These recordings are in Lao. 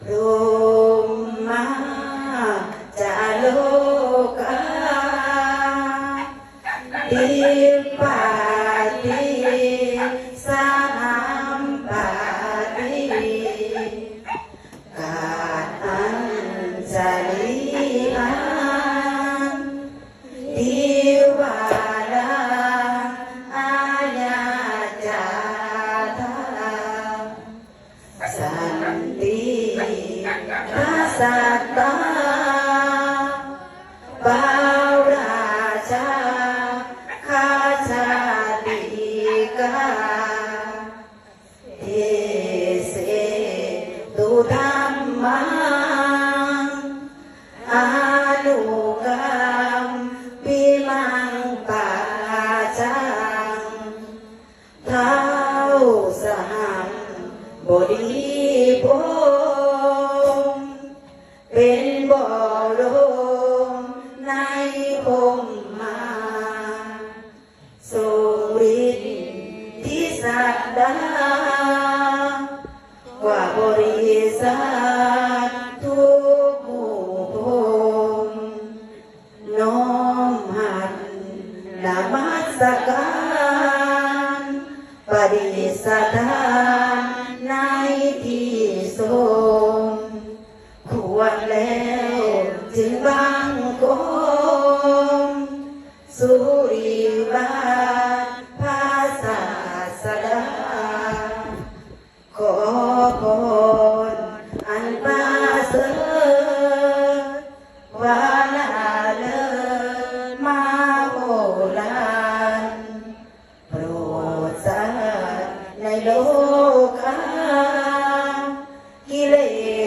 ທຸມມາຈາໂລກາ ຕິປະຕິສະຫັມປະຕິ ກາອັນຈະລີອັງ ທິວາລາອາຍາຈາທາ ສັນຕິພະສັດຕາ ປາລາຊາຄາຊາຕິກາ ເທເສຕຸທຳມັງ ອານຸກຳປິມັງປະຈັງ ທ້າວສະຫຳບໍດີພົມ ເປັນບໍລົມໃນພົມມາ ຊົງລິດທິສັກດາ ກວ່າບໍລິສັດທຸກໝູ່ພົມ ນ້ອມຮັບນະມັດສະການ ປະດິດສະຖານໃນທີ່ຊົມ ຄວນແລ້ວຈຶ່ງບັງຄົມ ສຸລິວາດພະສາສະດາ ຂໍພອນອັນປະເສີດ ຄວາມລະເລີດມະໂຫລານ ໂປດສັດໃນໂລກາ ກິເລ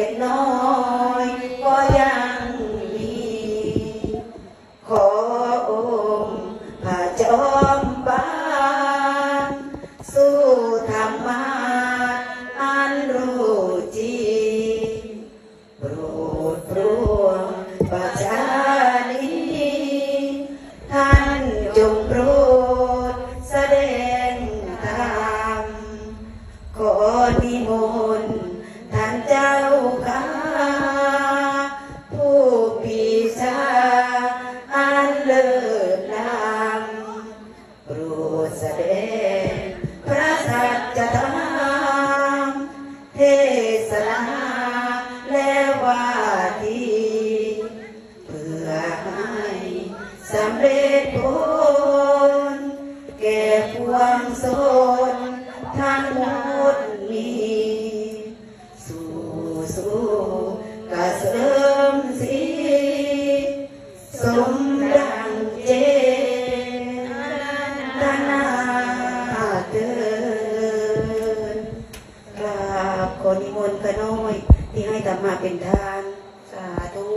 ດນ້ອຍກໍຍັງມີ ຂໍອົງພະຈອມປານ ສູ່ທຳມະອັນຮູ້ຈິງ ໂປດໂປງປະຊານີ ທ່ານຈົ່ງໂປດສະແດງທຳ ຂໍນິມົນທ່ານເຈົ້າຂ້າ ຜູ້ປີຊາອັນເລີດລ້ຳ ໂປດສະແດງພະສັດຈະທຳ ເທສະນາ ແລະ ວາທີ ເພື່ອໃຫ້ສຳເລັດຜົນ ແກ່ປວງຊົນທັງໝົດນີ້ ສູ່ສຸກກະເສີມສີ ສົມດັ່ງເຈຕະນາເທີນ. ກາບຂໍນິມົນຂ້ານ້ອຍທີ່ໃຫ້ທຳມະເປັນທານ. ສາທຸ.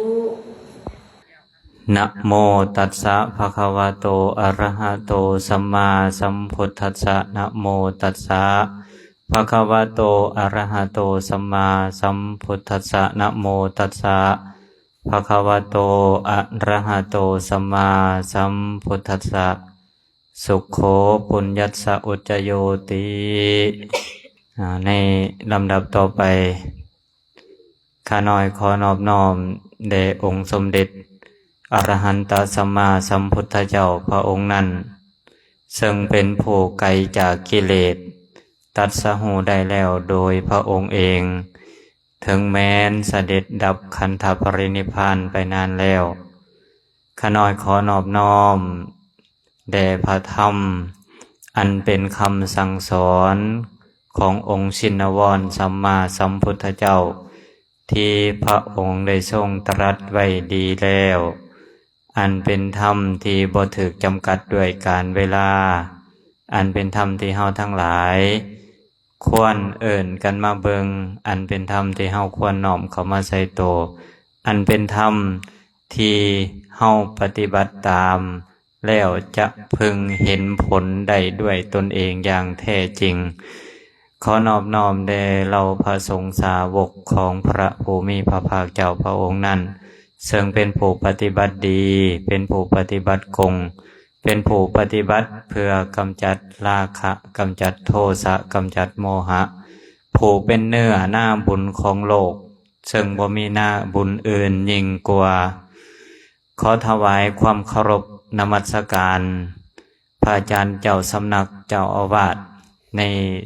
ນະໂມຕັດສະ ພະຄະວະໂຕ ອະລະຫະໂຕ ສຳມາສຳພຸດທັດສະ. ນະໂມຕັດສະ ພະຄະວະໂຕ ອະລະຫະໂຕ ສຳມາສຳພຸດທັດສະ. ນະໂມຕັດສະ ພະຄະວະໂຕ ອະລະຫະໂຕ ສຳມາສຳພຸດທັດສະ. ສຸໂຂ ປຸນຍັດສະ ອຸດຈະໂຍຕິ. ອາ ໃນລຳດັບຕໍ່ໄປ ຂ້ານ້ອຍຂໍນອບນ້ອມແດ່ອົງສົມເດັດອະລະຫັນຕະສຳມາສຳພຸດທະເຈົ້າພະອົງນັ້ນ ເຊິ່ງເປັນຜູ້ໄກຈາກກິເລດ ຕັດສະຮູ້ໄດ້ແລ້ວໂດຍພະອົງເອງ, ເຖິງແມ່ນສະເດັດດັບຂັນທະປະລິນິບພານໄປນານແລ້ວ, ຂ້ານ້ອຍຂໍນອບນ້ອມແດ່ພະທຳ ອັນເປັນຄຳສັ່ງສອນຂອງອົງຊິນນະວອນສຳມາສຳພຸດທະເຈົ້າ ທີ່ພະອົງໄດ້ຊົງຕະລັດໄວ້ດີແລ້ວ, ອັນເປັນທຳທີ່ບໍ່ຖືກຈຳກັດດ້ວຍການເວລາ, ອັນເປັນທຳທີ່ເຮົາທັງຫຼາຍຄວນເອີ້ນກັນມາເບິ່ງ, ອັນເປັນທຳທີ່ເຮົາຄວນນ້ອມເຂົ້າມາໃສ່ໂຕ, ອັນເປັນທຳທີ່ເຮົາປະຕິບັດຕາມ ແລ້ວຈະເພິ່ງເຫັນຜົນໄດ້ດ້ວຍຕົນເອງຢ່າງແທ້ຈິງ. ຂໍນອບນ້ອມແດ່ເຫຼົ່າພະສົງສາວົກຂອງພະຜູ້ມີພະພາກເຈົ້າພະອົງນັ້ນ, ເຊິ່ງເປັນຜູ້ປະຕິບັດດີ, ເປັນຜູ້ປະຕິບັດກົງ, ເປັນຜູ້ປະຕິບັດເພື່ອກຳຈັດລາຄະ, ກຳຈັດໂທສະ, ກຳຈັດໂມຫະ, ຜູ້ເປັນເນື້ອນາບຸນຂອງໂລກ, ເຊິ່ງບໍ່ມີໜ້າບຸນອື່ນຍິ່ງກວ່າ. ຂໍຖວາຍຄວາມເຄົາລົບນະມັດສະການ ພະອາຈານເຈົ້າສຳນັກເຈົ້າອາວາດ ໃນ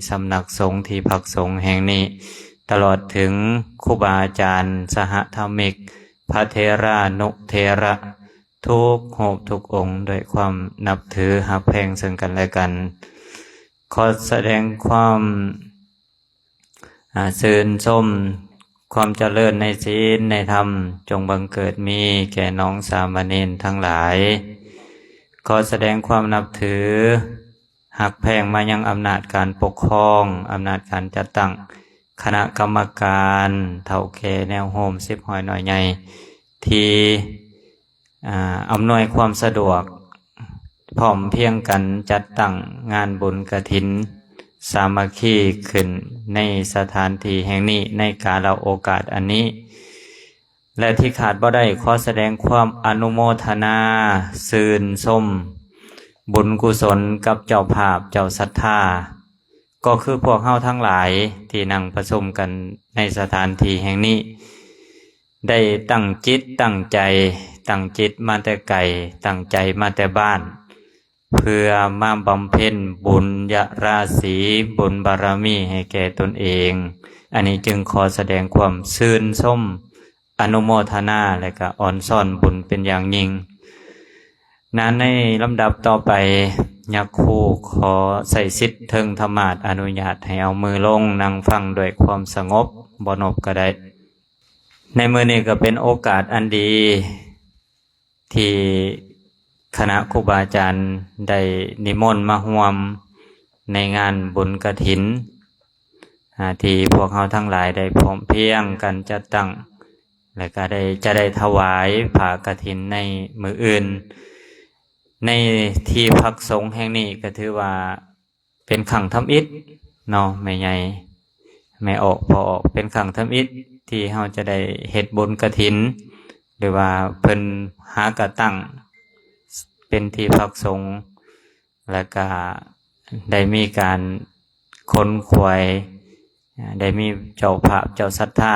ສຳນັກສົງທີ່ພັກສົງແຫ່ງນີ້, ຕະຫຼອດເຖິງຄູບາອາຈານ ສະຫະທຳມິກ ພະເຖລານຸເຖລະ ທຸກຮູບທຸກອົງ ດ້ວຍຄວາມນັບຖືຮັກແພງເຊິ່ງກັນແລະກັນ. ຂໍສະແດງຄວາມ ອາ ຊື່ນຊົມຄວາມຈະເລີນໃນສິນໃນທຳ ຈົ່ງບັງເກີດມີແກ່ນ້ອງສາມະເນນທັງຫຼາຍ. ຂໍສະແດງຄວາມນັບຖືຮັກແພງມາຍັງອຳນາດການປົກຄອງ, ອຳນາດການຈັດຕັ້ງ, ຄະນະກຳມະການ, ເຖົ້າແກ່ແນວໂຮມສິບຮ້ອຍນ້ອຍໃຫຍ່ ທີ່ ອາ ອຳນວຍຄວາມສະດວກ ພ້ອມພຽງກັນຈັດຕັ້ງງານບຸນກະຖິນສາມັກຄີຂຶ້ນໃນສະຖານທີ່ແຫ່ງນີ້ ໃນກາລະໂອກາດອັນນີ້ ແລະ ທີ່ຂາດບໍ່ໄດ້ ຂໍສະແດງຄວາມອະນຸໂມທະນາຊື່ນຊົມບຸນກຸສົນກັບເຈົ້າພາບເຈົ້າສັດທາ ກໍຄືພວກເຮົາທັງຫຼາຍທີ່ນັ່ງປະຊຸມກັນໃນສະຖານທີ່ແຫ່ງນີ້ ໄດ້ຕັ້ງຈິດຕັ້ງໃຈ, ຕັ້ງຈິດມາແຕ່ໄກ, ຕັ້ງໃຈມາແຕ່ບ້ານ ເພື່ອມາບຳເພັນບຸນຍະລາສີ, ບຸນບາລະມີໃຫ້ແກ່ຕົນເອງ. ອັນນີ້ຈຶ່ງຂໍສະແດງຄວາມຊື່ນຊົມ ອະນຸໂມທະນາ ແລະ ກະອອນຊອນບຸນເປັນຢ່າງຍິ່ງ. ນະ ໃນລຳດັບຕໍ່ໄປ ຍາຄູຂໍໃຊ້ສິດເທິງທຳມາດ ອະນຸຍາດໃຫ້ເອົາມືລົງນັ່ງຟັງດ້ວຍຄວາມສະຫງົບ, ບໍ່ນົບກໍໄດ້. ໃນມື້ນີ້ກໍເປັນໂອກາດອັນດີ ທີ່ຄະນະຄູບາອາຈານໄດ້ນິມົນມາຮ່ວມໃນງານບຸນກະຖິນ ອາ ທີ່ພວກເຮົາທັງຫຼາຍໄດ້ພ້ອມພຽງກັນຈັດຕັ້ງ ແລະ ກະໄດ້ ຈະໄດ້ຖວາຍຜ້າກະຖິນໃນມື້ອື່ນ ໃນທີ່ພັກສົງແຫ່ງນີ້ ກະຖືວ່າເປັນຄັ້ງທຳອິດເນາະ ແມ່ໃຫຍ່ ແມ່ອອກ ພໍ່ອອກ ເປັນຄັ້ງທຳອິດທີ່ເຮົາຈະໄດ້ເຮັດບຸນກະຖິນ ຫຼືວ່າເພິ່ນຫາກະຕັ້ງເປັນທີ່ພັກສົງ ແລະກະໄດ້ມີການຂົນຂວາຍ ໄດ້ມີເຈົ້າພາບເຈົ້າສັດທາ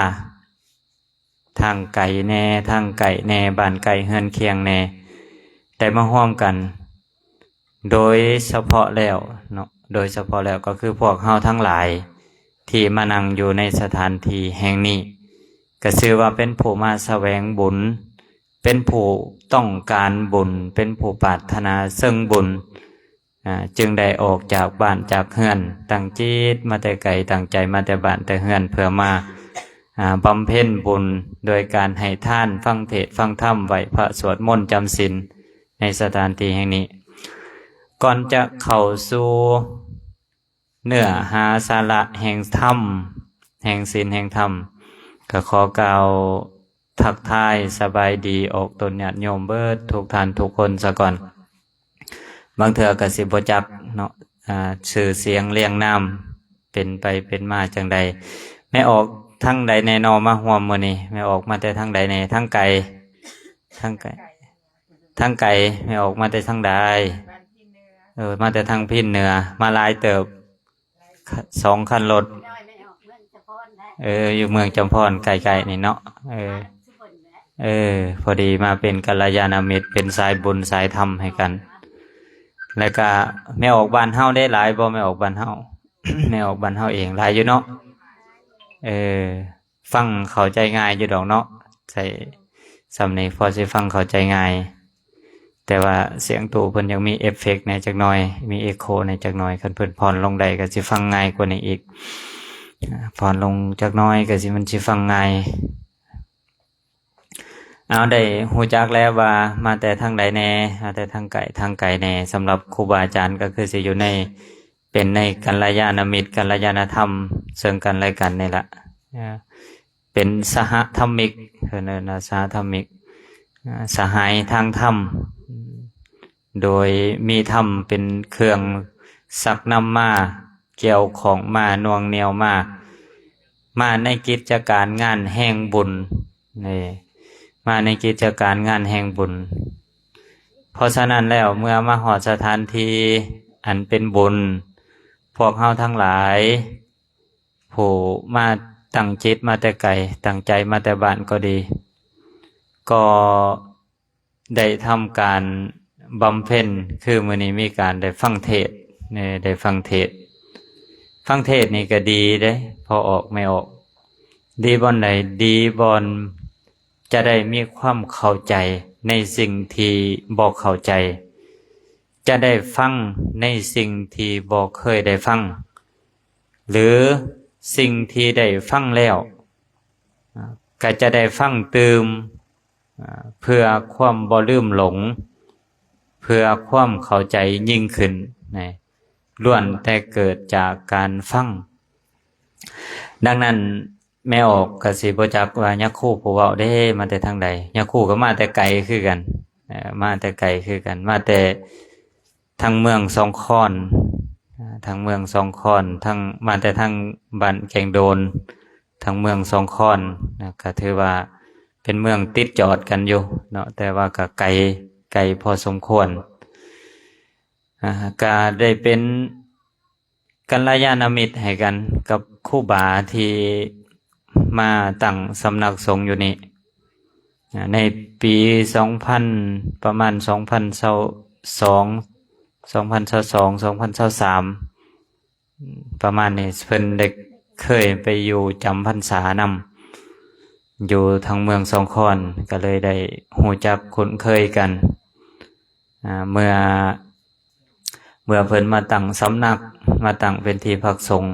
ທາງໄກແດ່ ທາງໃກ້ແດ່ ບ້ານໃກ້ເຮືອນຄຽງແດ່ ໄດ້ມາຮ່ວມກັນ ໂດຍສະເພາະແລ້ວເນາະ ໂດຍສະເພາະແລ້ວກໍຄືພວກເຮົາທັງຫຼາຍທີ່ມານັ່ງຢູ່ໃນສະຖານທີ່ແຫ່ງນີ້ ກໍຊື່ວ່າເປັນຜູ້ມາສະແຫວງບຸນ ເປັນຜູ້ຕ້ອງການບຸນ ເປັນຜູ້ປາດຖະໜາເຊິ່ງບຸນ ອາ ຈຶ່ງໄດ້ອອກຈາກບ້ານຈາກເຮືອນ ຕັ້ງຈິດມາແຕ່ໄກ ຕັ້ງໃຈມາແຕ່ບ້ານແຕ່ເຮືອນ ເພື່ອມາ ອາ ບຳເພັນບຸນ ໂດຍການໃຫ້ທານ ຟັງເທດຟັງທຳ ໄຫວ້ພະ ສວດມົນ ຈຳສິນ ໃນສະຖານທີ່ແຫ່ງນີ້. ກ່ອນຈະເຂົ້າສູ່ເນື້ອຫາສາລະແຫ່ງທຳ ແຫ່ງສິນແຫ່ງທຳ ກໍຂໍກ່າວ ທັກທາຍສະບາຍດີອອກຕົນຍາດໂຍມເບິດທຸກທ່ານທຸກຄົນສາກ່ອນ. ບາງເທື່ອກໍຊິບໍ່ຈັກເນາະ ອາ ຊື່ສຽງລຽງນາມເປັນໄປເປັນມາຈັ່ງໃດ. ແມ່ອອກທາງໃດແດ່ນໍ ມາຮ່ວມມື້ນີ້? ແມ່ອອກມາແຕ່ທາງໃດແດ່? ທາງໄກ ທາງໄກ ທາງໄກ. ແມ່ອອກມາແຕ່ທາງໃດ? ເອີ ມາແຕ່ທາງພີນເໜືອ ມາຫຼາຍເຕີບ. ສອງຄັນລົດ. ເອີ ຢູ່ເມືອງຈຳພອນໃກ້ໆນີ້ເນາະ. ເອີ ເອີ ພໍດີມາເປັນກັນລະຍານະມິດ ເປັນສາຍບຸນສາຍທຳໃຫ້ກັນ. ແລ້ວກະແມ່ອອກບ້ານເຮົາເດ້ ຫຼາຍບໍ່? ແມ່ອອກບ້ານເຮົາ ແມ່ອອກບ້ານເຮົາເອງ ຫຼາຍຢູ່ເນາະ. ເອີ ຟັງເຂົ້າໃຈງ່າຍຢູ່ດອກເນາະ ໃສ່ສ່ຳນີ້ພໍຊິຟັງເຂົ້າໃຈງ່າຍ. ແຕ່ວ່າສຽງຕູ້ເພິ່ນຍັງມີເອຟເຟັກແດ່ຈັກໜ່ອຍ ມີເອໂຄແດ່ຈັກໜ່ອຍ. ຄັນເພິ່ນຜ່ອນລົງໄດ້ກໍຊິຟັງງ່າຍກວ່ານີ້ອີກ. ອາ ຜ່ອນລົງຈັກໜ່ອຍກໍຊິ ມັນຊິຟັງງ່າຍ. ເອົາ ໄດ້ຮູ້ຈັກແລ້ວວ່າມາແຕ່ທາງໃດແດ່ ມາແຕ່ທາງໄກ ທາງໄກແດ່. ສຳລັບຄູບາອາຈານກໍຄືຊິຢູ່ໃນ ເປັນໃນກັນລະຍານະມິດ ກັນລະຍານະທຳເຊິ່ງກັນແລະກັນນີ້ລະ. ເປັນສະຫະທຳມິກ ເພິ່ນເອີ້ນວ່າສະຫະທຳມິກ ສະຫາຍທາງທຳ ໂດຍມີທຳເປັນເຄື່ອງຊັກນຳມາ ກ່ຽວຂ້ອງມາ ໜ່ວງໜ່ຽວມາ ມາໃນກິດຈະການງານແຫ່ງບຸນ ນີ້ ມາໃນກິດຈະການງານແຫ່ງບຸນ. ເພາະສະນັ້ນແລ້ວ ເມື່ອມາຮອດສະຖານທີ່ອັນເປັນບຸນ ພວກເຮົາທັງຫຼາຍ ຜູ້ມາ ຕັ້ງຈິດມາແຕ່ໄກ, ຕັ້ງໃຈມາແຕ່ບ້ານກໍດີ, ກໍໄດ້ທຳການບຳເພັນ, ຄືມື້ນີ້ມີການໄດ້ຟັງເທດ, ເອີ ໄດ້ຟັງເທດ. ຟັງເທດນີ້ກໍດີເດ້, ພໍ່ອອກແມ່ອອກ. ດີບ່ອນໃດ? ດີບ່ອນຈະໄດ້ມີຄວາມເຂົ້າໃຈໃນສິ່ງທີ່ບໍ່ເຂົ້າໃຈ, ຈະໄດ້ຟັງໃນສິ່ງທີ່ບໍ່ເຄີຍໄດ້ຟັງ ຫຼື ສິ່ງທີ່ໄດ້ຟັງແລ້ວ ກໍຈະໄດ້ຟັງຕື່ມ ເພື່ອຄວາມບໍ່ລືມຫຼົງ, ເພື່ອຄວາມເຂົ້າໃຈຍິ່ງຂຶ້ນ, ນະ, ລ້ວນແຕ່ເກີດຈາກການຟັງ. ດັ່ງນັ້ນ ແມ່ອອກກໍຊິບໍ່ຈັກວ່າຍາຄູຜູ້ເວົ້າເດ້ມາແຕ່ທາງໃດ, ຍາຄູກໍມາແຕ່ໄກຄືກັນ, ເອີ ມາແຕ່ໄກຄືກັນ, ມາແຕ່ທາງເມືອງສອງຄອນ, ທາງເມືອງສອງຄອນ, ທາງ ມາແຕ່ທາງບ້ານແກງໂດນ, ທາງເມືອງສອງຄອນ, ນະ, ກໍຖືວ່າເປັນເມືອງຕິດຈອດກັນຢູ່ເນາະ, ແຕ່ວ່າກໍໄກ, ໄກພໍສົມຄວນ. ອ່າ ກະໄດ້ເປັນກັນລະຍານະມິດໃຫ້ກັນກັບຄູບາທີ່ມາຕັ້ງສຳນັກສົງຢູ່ນີ້. ອ່າ ໃນປີສອງພັນ ປະມານສອງພັນຊາວສອງ ສອງພັນຊາວສອງ ສອງພັນຊາວສາມ ປະມານນີ້ ເພິ່ນໄດ້ເຄີຍໄປຢູ່ຈຳພັນສານຳ ຢູ່ທາງເມືອງສອງຄອນ, ກໍເລີຍໄດ້ຮູ້ຈັກຄຸ້ນເຄີຍກັນ. ອ່າ ເມື່ອ ເມື່ອເພິ່ນມາຕັ້ງສຳນັກ, ມາຕັ້ງເປັນທີ່ພັກສົງ,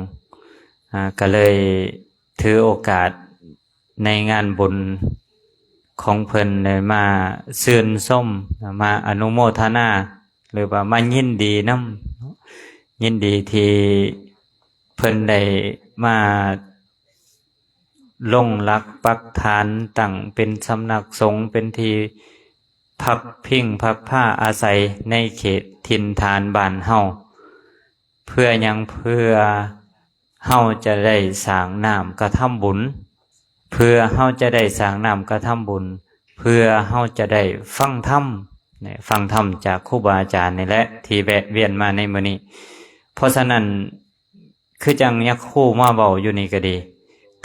ອ່າ ກໍເລີຍຖືໂອກາດໃນງານບຸນຂອງເພິ່ນ ໄດ້ມາຊື່ນຊົມ, ມາອະນຸໂມທະນາ ຫຼືວ່າມາຍິນດີນຳ, ຍິນດີທີ່ເພິ່ນໄດ້ມາ ລົງຫຼັກປັກຖານ, ຕັ້ງເປັນສຳນັກສົງ, ເປັນທີ່ພັກພິງພັກພາອາໄສໃນເຂດຖິ່ນຖານບ້ານເຮົາ, ເພື່ອຫຍັງ? ເພື່ອເຮົາຈະໄດ້ສ້າງນ້ຳກະທຳບຸນ, ເພື່ອເຮົາຈະໄດ້ສ້າງນ້ຳກະທຳບຸນ, ເພື່ອເຮົາຈະໄດ້ຟັງທຳ, ຟັງທຳຈາກຄູບາອາຈານນີ້ແຫຼະ ທີ່ແວະວຽນມາໃນມື້ນີ້. ເພາະສະນັ້ນ ຄືຈັ່ງຍາຄູມາເວົ້າຢູ່ນີ້ກໍດີ,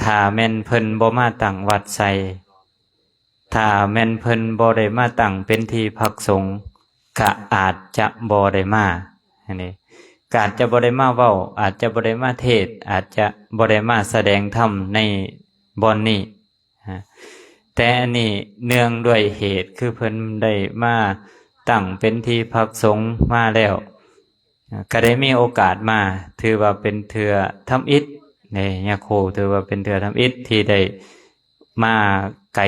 ຖ້າແມ່ນເພິ່ນບໍ່ມາຕັ້ງວັດໃສ່, ຖ້າແມ່ນເພິ່ນບໍ່ໄດ້ມາຕັ້ງເປັນທີ່ພັກສົງ, ກະອາດຈະບໍ່ໄດ້ມາ, ອັນນີ້ ກະອາດຈະບໍ່ໄດ້ມາເວົ້າ, ອາດຈະບໍ່ໄດ້ມາເທດ, ອາດຈະບໍ່ໄດ້ມາສະແດງທຳໃນບ່ອນນີ້. ແຕ່ອັນນີ້ເນື່ອງດ້ວຍເຫດ ຄືເພິ່ນໄດ້ມາຕັ້ງເປັນທີ່ພັກສົງມາແລ້ວ, ກໍໄດ້ມີໂອກາດມາ, ຖືວ່າເປັນເທື່ອທຳອິດເດ້, ຍາຄູຖືວ່າເປັນເທື່ອທຳອິດທີ່ໄດ້ມາໄກ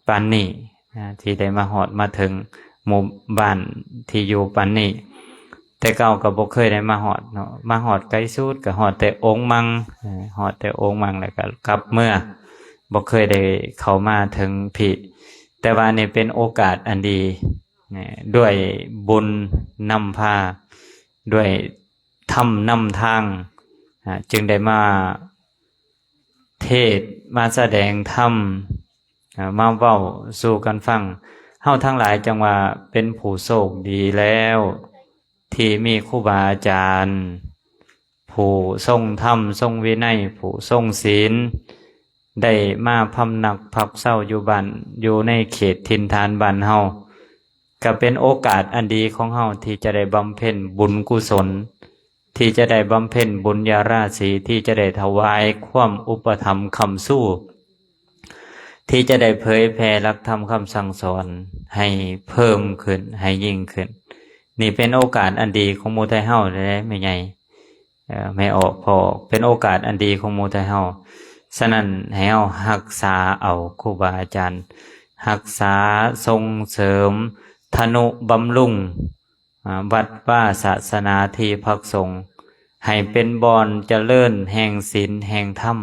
ປານນີ້, ທີ່ໄດ້ມາຮອດມາເຖິງໝູ່ບ້ານທີ່ຢູ່ປານນີ້. ແຕ່ເກົ່າກໍບໍ່ເຄີຍໄດ້ມາຮອດເນາະ, ມາຮອດໄກສຸດກໍຮອດແຕ່ໂອງມັງ, ຮອດແຕ່ໂອງມັງແລ້ວກໍກັບເມືອ, ບໍ່ເຄີຍໄດ້ເຂົ້າມາເຖິງພີ້. ແຕ່ວ່ານີ້ເປັນໂອກາດອັນດີ, ດ້ວຍບຸນນຳພາ, ດ້ວຍທຳນຳທາງ, ຈຶ່ງໄດ້ມາເທດ, ມາສະແດງທຳ, ມາເວົ້າສູ່ກັນຟັງ. ເຮົາທັງຫຼາຍຈັ່ງວ່າເປັນຜູ້ໂຊກດີແລ້ວ ທີ່ມີຄູບາອາຈານ ຜູ້ຊົງທຳຊົງວິໄນ ຜູ້ຊົງສິນ ໄດ້ມາພຳນັກພັກເຊົາຢູ່ບ້ານ ຢູ່ໃນເຂດຖິ່ນຖານບ້ານເຮົາ, ກໍເປັນໂອກາດອັນດີຂອງເຮົາທີ່ຈະໄດ້ບຳເພັນບຸນກຸສົນ, ທີ່ຈະໄດ້ບຳເພັນບຸນຍາລາສີ, ທີ່ຈະໄດ້ຖວາຍຄວາມອຸປະຖຳຄ້ຳຊູ, ທີ່ຈະໄດ້ເຜີຍແຜ່ຫຼັກທຳຄຳສັ່ງສອນໃຫ້ເພີ່ມຂຶ້ນ, ໃຫ້ຍິ່ງຂຶ້ນ. ນີ້ເປັນໂອກາດອັນດີຂອງໝູ່ໄທເຮົາເດ້ ແມ່ໃຫຍ່, ເອີ ແມ່ອອກ, ພໍ່ອອກ, ເປັນໂອກາດອັນດີຂອງໝູ່ໄທເຮົາ. ສະນັ້ນ ໃຫ້ເຮົາຮັກສາເອົາຄູບາອາຈານ, ຮັກສາສົ່ງເສີມ, ທະນຸບຳລຸງ ອາ ວັດວາສາສະໜາທີ່ພັກສົງ, ໃຫ້ເປັນບ່ອນຈະເລີນແຫ່ງສິນແຫ່ງທຳ,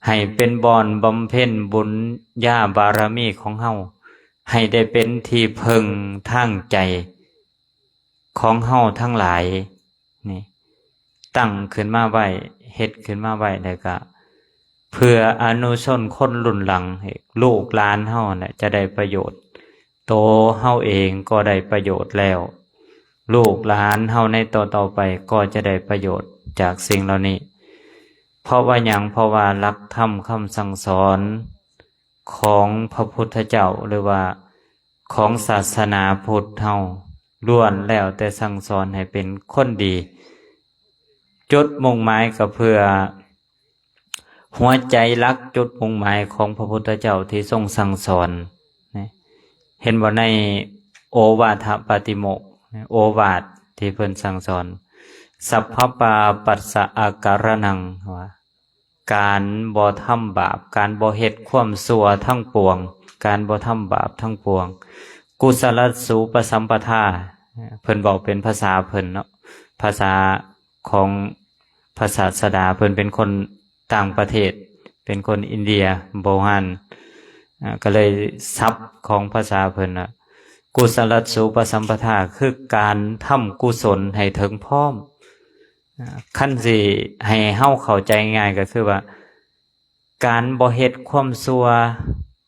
ໃຫ້ເປັນບ່ອນບຳເພັນບຸນຍາບາລະມີຂອງເຮົາ, ໃຫ້ໄດ້ເປັນທີ່ເພິ່ງທາງໃຈຂອງເຮົາທັງຫຼາຍນີ້ ຕັ້ງຂຶ້ນມາໄວ້, ເຮັດຂຶ້ນມາໄວ້ ແລ້ວກະເພື່ອອະນຸຊົນຄົນລຸ້ນຫຼັງ, ລູກຫຼານເຮົານັ້ນແຫຼະຈະໄດ້ປະໂຫຍດ. ໂຕເຮົາເອງກໍໄດ້ປະໂຫຍດແລ້ວ, ລູກຫຼານເຮົາໃນຕໍ່ໆໄປກໍຈະໄດ້ປະໂຫຍດຈາກສິ່ງເຫຼົ່ານີ້. ເພ ເພາະວ່າຫຍັງ? ເພາະວ່າຫຼັກທຳຄຳສັ່ງສອນຂອງພະພຸດທະເຈົ້າ ຫຼືວ່າຂອງສາສະໜາພຸດເຮົາ ລ້ວນແລ້ວແຕ່ສັ່ງສອນໃຫ້ເປັນຄົນດີ. ຈຸດມຸ່ງໝາຍກໍເພື່ອ ຫົວໃຈຫຼັກ ຈຸດມຸ່ງໝາຍຂອງພະພຸດທະເຈົ້າທີ່ຊົງສັ່ງສອນນະ ເຫັນບໍ່? ໃນໂອວາທະປາຕິໂມກ ໂອວາດທີ່ເພິ່ນສັ່ງສອນ ສັບພະປາປັດສະອາກາລະນັງ ວ່າ ການບໍ່ທຳບາບ ການບໍ່ເຮັດຄວາມຊົ່ວທັງປວງ ການບໍ່ທຳບາບທັງປວງ ກຸສະລະສູປະສຳປະທາ ເພິ່ນເວົ້າເປັນພາສາເພິ່ນເນາະ ພາສາຂອງ ພະສາສະດາເພິ່ນເປັນຄົນຕ່າງປະເທດ ເປັນຄົນອິນເດຍ ໂບຮານ ອ່າ ກໍເລີຍສັບຂອງພາສາເພິ່ນວ່າ ກຸສະລະສູປະສຳປະທາ ຄືການທຳກຸສົນໃຫ້ເຖິງພ້ອມ. ອ່າ ຄັນຊິໃຫ້ເຮົາເຂົ້າໃຈງ່າຍກໍຄືວ່າ ການບໍ່ເຮັດຄວາມຊົ່ວ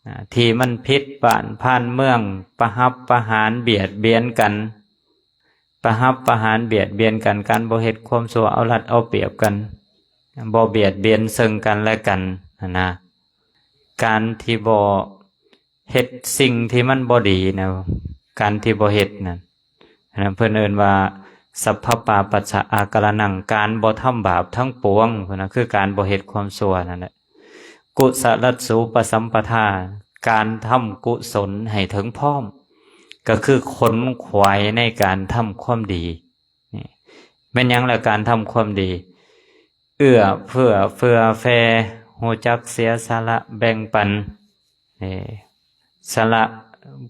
ອ່າ ທີ່ມັນຜິດບ້ານຜ່ານເມືອງ ປະຫັບປະຫານ ບຽດບຽນກັນ ປະຫັບປະຫານ ບຽດບຽນກັນ ການບໍ່ເຮັດຄວາມຊົ່ວ ເອົາລັດເອົາປຽບກັນ ບໍ່ບຽດບຽນເຊິ່ງກັນແລະກັນຫັ້ນນະ ການທີ່ບໍ່ເຮັດສິ່ງທີ່ມັນບໍ່ດີນະ ການທີ່ບໍ່ເຮັດນັ້ນ ອັນນັ້ນເພິ່ນເອີ້ນວ່າ ສັບພະປາປັດສະອາກາລະນັງ ການບໍ່ທຳບາບທັງປວງ ເພິ່ນວ່າຄືການບໍ່ເຮັດຄວາມຊົ່ວນັ້ນແຫຼະ. ກຸສະລະສູປະສຳປະທາ ການທຳກຸສົນໃຫ້ເຖິງພ້ອມ ກໍຄືຂົນຂວາຍໃນການທຳຄວາມດີ. ນີ້ແມ່ນຫຍັງລະ ການທຳຄວາມດີ? ເອື້ອເຟື້ອເຟື່ອແຜ່ ຮູ້ຈັກເສຍສະຫຼະແບ່ງປັນ ເອີ ສະຫຼະ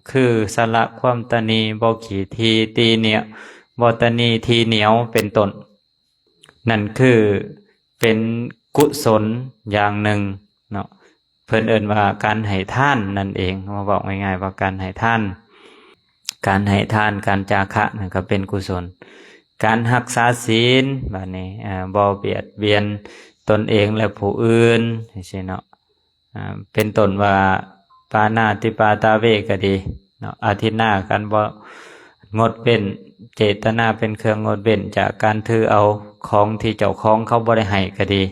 ຄືສະຫຼະຄວາມຕະໜີ ບໍ່ຂີ້ຖີ່ຕີໜຽວ ບໍ່ຕະໜີຖີ່ໜຽວ ເປັນຕົ້ນ. ນັ້ນຄືເປັນກຸສົນຢ່າງໜຶ່ງເນາະ ເພິ່ນເອີ້ນວ່າການໃຫ້ທານນັ້ນເອງ. ເວົ້າງ່າຍໆວ່າການໃຫ້ທານ ການໃຫ້ທານ ການຈາຄະນັ້ນກໍເປັນກຸສົນ. ການຮັກສາສິນ ບາດນີ້ ເອີ ບໍ່ບຽດບຽນຕົນເອງ ແລະ ຜູ້ອື່ນ ຈັ່ງຊີ້ເນາະ. ອ່າ ເປັນຕົ້ນວ່າ ປານາຕິປາຕາເວກະດີເນາະ ອະທິນນາ ການບໍ່ງົດເວັ້ນ ເຈດຕະນາເປັນເຄື່ອງງົດເວັ້ນຈາກການຖືເອົາຂອງທີ່ເຈົ້າຂອງເຂົາບໍ່ໄດ້ໃຫ້ກະດີ.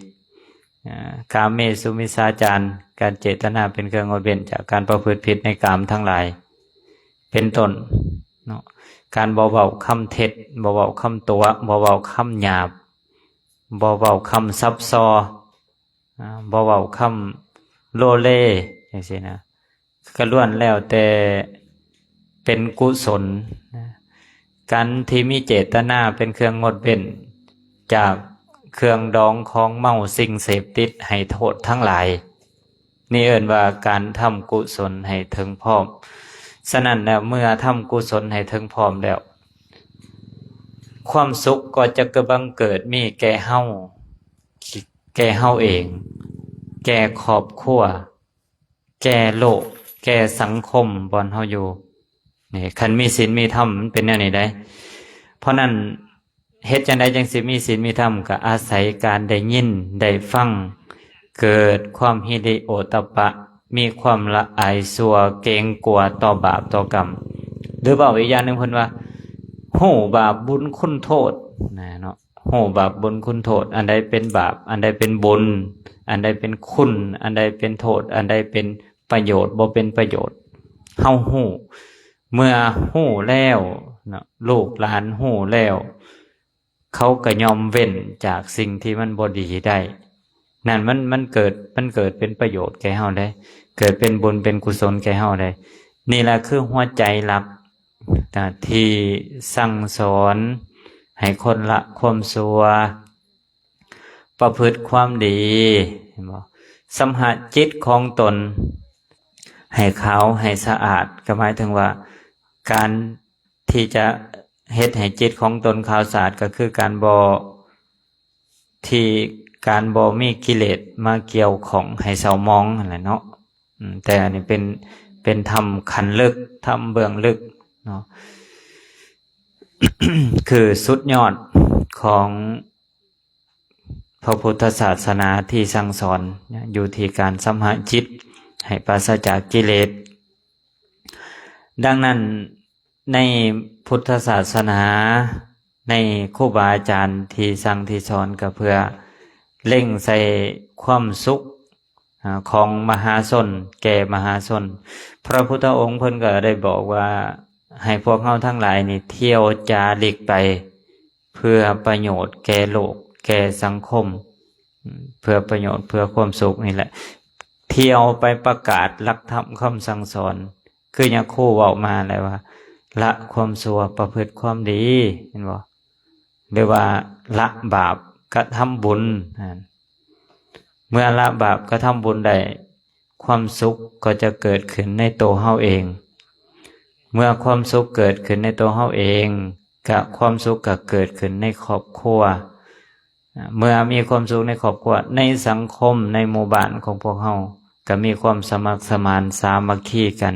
ອ່າ ກາເມສຸມິດສາຈານ ການເຈດຕະນາເປັນເຄື່ອງງົດເວັ້ນຈາກການປະພຶດຜິດໃນກາມທັງຫຼາຍ ເປັນຕົ້ນເນາະ. ການບໍ່ເວົ້າຄຳເທັດ ບໍ່ເວົ້າຄຳຕົວະ ບໍ່ເວົ້າຄຳຫຍາບ ບໍ່ເວົ້າຄຳສັບສໍ່ ອ່າ ບໍ່ເວົ້າຄຳໂລເລ ຈັ່ງຊີ້ນະ ກໍລ້ວນແລ້ວແຕ່ເປັນກຸສົນນະ. ການທີ່ມີເຈດຕະນາເປັນເຄື່ອງງົດເວັ້ນຈາກເຄື່ອງດອງຂອງເມົາ ສິ່ງເສບຕິດໃຫ້ໂທດທັງຫຼາຍ ນີ້ເອີ້ນວ່າການທຳກຸສົນໃຫ້ເຖິງພ້ອມ. ສະນັ້ນແລ້ວ ເມື່ອທຳກຸສົນໃຫ້ເຖິງພ້ອມແລ້ວ ຄວາມສຸກກໍຈະກະບັງເກີດມີແກ່ເຮົາ ແກ່ເຮົາເອງ ແກ່ຄອບຄົວ ແກ່ໂລກ ແກ່ສັງຄົມບ່ອນເຮົາຢູ່. ນີ້ ຄັນມີສິນມີທຳ ມັນເປັນແນວນີ້ໄດ໋. ເພາະນັ້ນ ເຮັດຈັ່ງໃດຈັ່ງຊິມີສິນມີທຳ? ກໍອາໄສການໄດ້ຍິນໄດ້ຟັງ ເກີດຄວາມຫິລິໂອຕະປະ ມີຄວາມລະອາຍຊົ່ວ ເກງກົວຕໍ່ບາບຕໍ່ກຳ ຫຼືເວົ້າອີກຢ່າງໜຶ່ງ ເພິ່ນວ່າ ຮູ້ບາບບຸນຄຸນໂທດນະເນາະ. ຮູ້ບາບບຸນຄຸນໂທດ ອັນໃດເປັນບາບ ອັນໃດເປັນບຸນ ອັນໃດເປັນຄຸນ ອັນໃດເປັນໂທດ ອັນໃດເປັນປະໂຫຍດ ບໍ່ເປັນປະໂຫຍດ ເຮົາຮູ້. ເມື່ອຮູ້ແລ້ວເນາະ ລູກຫຼານຮູ້ແລ້ວ ເຂົາກໍຍ່ອມເວັ້ນຈາກສິ່ງທີ່ມັນບໍ່ດີໄດ້. ນັ້ນມັນ ມັນເກີດ ມັນເກີດເປັນປະໂຫຍດແກ່ເຮົາເດ້ ເກີດເປັນບຸນເປັນກຸສົນແກ່ເຮົາເດ້. ນີ້ລະຄືຫົວໃຈຫຼັກ ນະ ທີ່ສັ່ງສອນໃຫ້ຄົນລະຄວາມຊົ່ວ ປະພຶດຄວາມດີ ເຫັນບໍ່? ຊຳຮະຈິດຂອງຕົນໃຫ້ຂາວໃຫ້ສະອາດ ກໍໝາຍເຖິງວ່າ ການທີ່ຈະເຮັດໃຫ້ຈິດຂອງຕົນຂາວສະອາດ ກໍຄືການບໍ່ ທີ່ການບໍ່ມີກິເລດມາກ່ຽວຂ້ອງໃຫ້ເສົ້າໝອງຫັ້ນແຫຼະເນາະ. ອືມ ແຕ່ອັນນີ້ເປັນ ເປັນທຳຂັ້ນເລິກ ທຳເບື້ອງເລິກເນາະ ຄືສຸດຍອດຂອງພະພຸດທະສາສະໜາທີ່ສັ່ງສອນ ຢູ່ທີ່ການຊຳຮະຈິດໃຫ້ປາສະຈາກກິເລດ. ດັ່ງນັ້ນ ໃນພຸດທະສາສະໜາ ໃນຄູບາອາຈານທີ່ສັ່ງທີ່ສອນ ກໍເພື່ອ ເລັ່ງໃສ່ຄວາມສຸກ ອາ ຂອງມະຫາຊົນ ແກ່ມະຫາຊົນ. ພະພຸດທະອົງເພິ່ນກໍໄດ້ບອກວ່າ ໃຫ້ພວກເຮົາທັງຫຼາຍນີ້ທ່ຽວຈາລິກໄປ ເພື່ອປະໂຫຍດແກ່ໂລກ ແກ່ສັງຄົມ ເພື່ອປະໂຫຍດ ເພື່ອຄວາມສຸກນີ້ແຫຼະ ທ່ຽວໄປປະກາດຫຼັກທຳຄຳສັ່ງສອນ ຄືຍາໂຄເວົ້າມາແລ້ວວ່າ ລະຄວາມຊົ່ວປະພຶດຄວາມດີ ເຫັນບໍ່? ຫຼືວ່າລະບາບກະທຳບຸນ. ເມື່ອລະບາບກະທຳບຸນໄດ້ ຄວາມສຸກກໍຈະເກີດຂຶ້ນໃນໂຕເຮົາເອງ. ເມື່ອຄວາມສຸກເກີດຂຶ້ນໃນໂຕເຮົາເອງ ກະຄວາມສຸກກະເກີດຂຶ້ນໃນຄອບຄົວ. ເມື່ອມີຄວາມສຸກໃນຄອບຄົວ ໃນສັງຄົມ ໃນໝູ່ບ້ານຂອງພວກເຮົາ ກະມີຄວາມສະໝັກສະໝານສາມັກຄີກັນ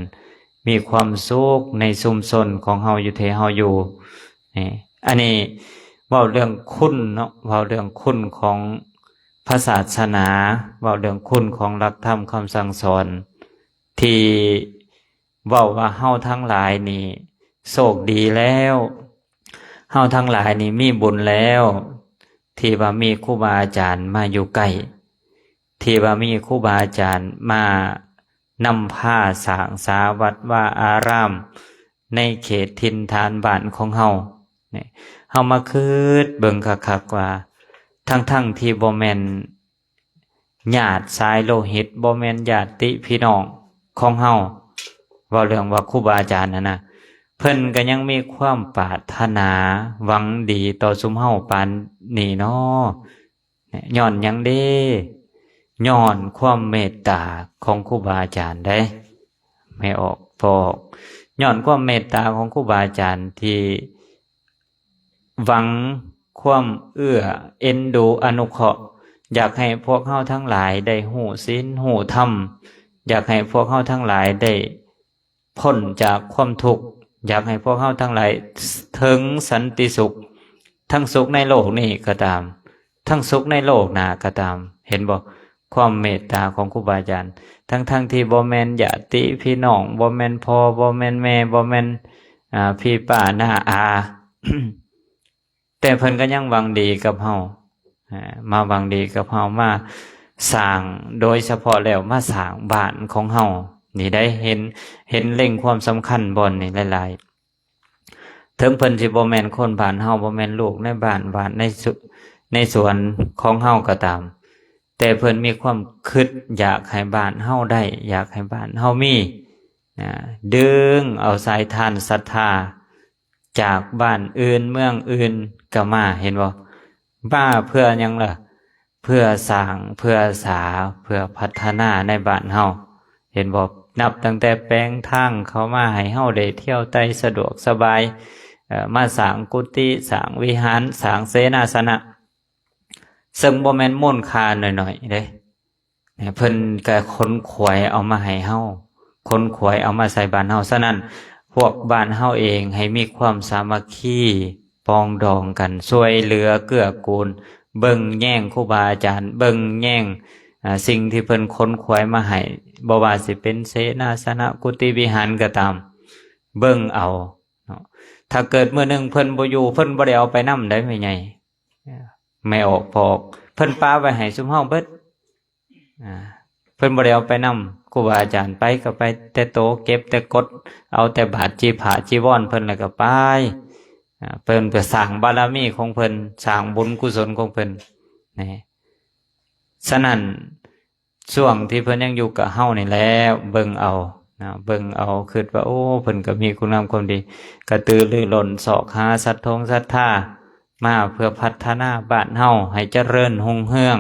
ມີຄວາມສຸກໃນຊຸມຊົນຂອງເຮົາຢູ່ທີ່ເຮົາຢູ່. ນີ້ ອັນນີ້ເວົ້າເລື່ອງຄຸນເນາະ ເວົ້າເລື່ອງຄຸນຂອງພະສາສະໜາ ເວົ້າເລື່ອງຄຸນຂອງຫຼັກທຳຄຳສັ່ງສອນ ທີ່ເວົ້າວ່າເຮົາທັງຫຼາຍນີ້ໂຊກດີແລ້ວ ເຮົາທັງຫຼາຍນີ້ມີບຸນແລ້ວ ທີ່ວ່າມີຄູບາອາຈານມາຢູ່ໃກ້ ທີ່ວ່າມີຄູບາອາຈານມານຳພາສ້າງສາວັດວາອາຣາມ ໃນເຂດຖິ່ນຖານບ້ານຂອງເຮົາ. ນີ້ ເຮົາມາຄິດເບິ່ງຄັກໆວ່າ ທັງໆທີ່ບໍ່ແມ່ນ ຍາດສາຍໂລຫິດ ບໍ່ແມ່ນຍາດຕິພີ່ນ້ອງຂອງເຮົາ ເວົ້າເລື່ອງວ່າຄູບາອາຈານຫັ້ນນະ ເພິ່ນກໍຍັງມີຄວາມປາດຖະໜາຫວັງດີຕໍ່ຊຸມເຮົາປານນີ້ເນາະ. ຍ້ອນຫຍັງເດ້? ຍ້ອນຄວາມເມດຕາຂອງຄູບາອາຈານເດ້ ແມ່ອອກ ພໍ່ອອກ ຍ້ອນຄວາມເມດຕາຂອງຄູບາອາຈານທີ່ ຫວັງຄວາມເອື້ອເອັນດູອະນຸເຄາະ ຢາກໃຫ້ພວກເຮົາທັງຫຼາຍໄດ້ຮູ້ສິນຮູ້ທຳ ຢາກໃຫ້ພວກເຮົາທັງຫຼາຍໄດ້ພົ້ນຈາກຄວາມທຸກ ຢາກໃຫ້ພວກເຮົາທັງຫຼາຍເຖິງສັນຕິສຸກ ທັງສຸກໃນໂລກນີ້ກໍຕາມ ທັງສຸກໃນໂລກໜ້າກໍຕາມ ເຫັນບໍ່? ຄວາມເມດຕາຂອງຄູບາອາຈານ ທັງໆທີ່ບໍ່ແມ່ນຍາດຕິພີ່ນ້ອງ ບໍ່ແມ່ນພໍ່ ບໍ່ແມ່ນແມ່ ບໍ່ແມ່ນ ອາ ພີ່ປ້ານ້າອາ ແຕ່ເພິ່ນກໍຍັງຫວັງດີກັບເຮົາ ອາ ມາຫວັງດີກັບເຮົາ ມາສ້າງ ໂດຍສະເພາະແລ້ວມາສ້າງບ້ານຂອງເຮົານີ້ໄດ້ ເຫັນ ເຫັນເລັງຄວາມສຳຄັນບ່ອນນີ້ຫຼາຍໆ. ເຖິງເພິ່ນຊິບໍ່ແມ່ນຄົນບ້ານເຮົາ ບໍ່ແມ່ນລູກໃນບ້ານ ບ້ານໃນສວນ ໃນສວນຂອງເຮົາກໍຕາມ ແຕ່ເພິ່ນມີຄວາມຄິດຢາກໃຫ້ບ້ານເຮົາໄດ້ ຢາກໃຫ້ບ້ານເຮົາມີ ນະ ດຶງເອົາສາຍທານສັດທາຈາກບ້ານອື່ນເມືອງອື່ນກໍມາ ເຫັນບໍ່? ມາເພື່ອຫຍັງລະ? ເພື່ອສ້າງ ເພື່ອສາ ເພື່ອພັດທະນາໃນບ້ານເຮົາ ເຫັນບໍ່? ນັບຕັ້ງແຕ່ແປງທາງເຂົ້າມາໃຫ້ເຮົາໄດ້ທ່ຽວໄຕ່ສະດວກສະບາຍ ເອີ ມາສ້າງກຸຕິ ສ້າງວິຫານ ສ້າງເສນາສະນະ ເຊິ່ງບໍ່ແມ່ນມູນຄ່າໜ້ອຍໆເດ້ ເພິ່ນກະຂົນຂວາຍເອົາມາໃຫ້ເຮົາ ຂົນຂວາຍເອົາມາໃສ່ບ້ານເຮົາ. ສະນັ້ນ ພວກບ້ານເຮົາເອງໃຫ້ມີຄວາມສາມັກຄີ ປອງດອງກັນ ຊ່ວຍເຫຼືອເກື້ອກູນ ເບິ່ງແຍງຄູບາອາຈານ ເບິ່ງແຍງ ອາ ສິ່ງທີ່ເພິ່ນຂົນຂວາຍມາໃຫ້ ບໍ່ວ່າຊິເປັນເສນາສະນະ ກຸຕິວິຫານກໍຕາມ ເບິ່ງເອົາເນາະ. ຖ້າເກີດມື້ໜຶ່ງເພິ່ນບໍ່ຢູ່ ເພິ່ນບໍ່ໄດ້ເອົາໄປນຳໄດ໋ ແມ່ໃຫຍ່ ແມ່ອອກ ພໍ່ອອກ ເພິ່ນປະໄວ້ໃຫ້ຊຸມເຮົາເບິດ. ອາ ເພິ່ນບໍ່ໄດ້ເອົາໄປນຳ ຄູບາອາຈານໄປກໍໄປແຕ່ໂຕ ເກັບແຕ່ກົດ ເອົາແຕ່ບາດຈີພະຈີວອນເພິ່ນແລ້ວກໍໄປ. ອາ ເພິ່ນກໍສ້າງບາລະມີຂອງເພິ່ນ ສ້າງບຸນກຸສົນຂອງເພິ່ນ ນີ້. ສະນັ້ນ ຊ່ວງທີ່ເພິ່ນຍັງຢູ່ກັບເຮົານີ້ແຫຼະ ເບິ່ງເອົານະ ເບິ່ງເອົາ ຄິດວ່າ ໂອ້ ເພິ່ນກໍມີຄຸນງາມຄວາມດີ ກະຕືລືລົ້ນຊອກຫາສັດທົງສັດທາ ມາເພື່ອພັດທະນາບ້ານເຮົາໃຫ້ຈະເລີນຮຸ່ງເຮືອງ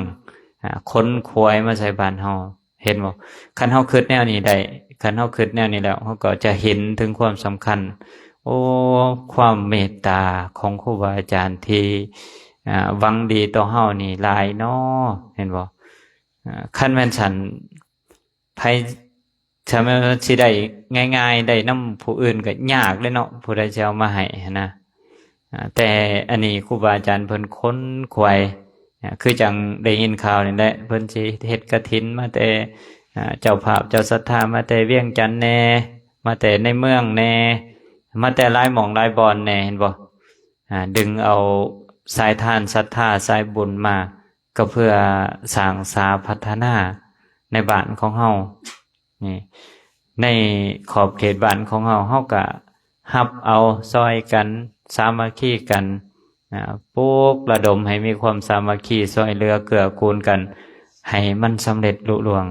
ອາ ຂົນຂວາຍມາໃສ່ບ້ານເຮົາ ເຫັນບໍ່? ຄັນເຮົາຄິດແນວນີ້ໄດ້ ຄັນເຮົາຄິດແນວນີ້ແລ້ວ ເຮົາກໍຈະເຫັນເຖິງຄວາມສຳຄັນ ໂອ້ ຄວາມເມດຕາຂອງຄູບາອາຈານທີ່ ອາ ຫວັງດີຕໍ່ເຮົານີ້ຫຼາຍເນາະ ເຫັນບໍ່? ອາ ຄັນແມ່ນຊັ້ນ ໃຜ ຖ້າແມ່ນວ່າຊິໄດ້ງ່າຍໆ ໄດ້ນຳຜູ້ອື່ນກໍຍາກເດ້ເນາະ ຜູ້ໃດຊິເອົາມາໃຫ້ຫັ້ນນະ. ອາ ແຕ່ອັນນີ້ຄູບາອາຈານເພິ່ນຂົນຂວາຍ ອາ ຄືຈັ່ງໄດ້ຍິນຂ່າວນີ້ແຫຼະ ເພິ່ນຊິເຮັດກະຖິນມາແຕ່ ອາ ເຈົ້າພາບເຈົ້າສັດທາມາແຕ່ວຽງຈັນແດ່ ມາແຕ່ໃນເມືອງແດ່ ມາແຕ່ຫຼາຍໝ່ອງຫຼາຍບ່ອນແດ່ ເຫັນບໍ່? ອາ ດຶງເອົາສາຍທານສັດທາສາຍບຸນມາ ກໍເພື່ອສ້າງສາພັດທະນາໃນບ້ານຂອງເຮົານີ້ ໃນຂອບເຂດບ້ານຂອງເຮົາ ເຮົາກໍຮັບເອົາຊ່ອຍກັນ ສາມັກຄີກັນ ນະ ປຸກລະດົມໃຫ້ມີຄວາມສາມັກຄີ ຊ່ວຍເຫຼືອເກື້ອກູນກັນ ໃຫ້ມັນສຳເລັດລຸລ່ວງ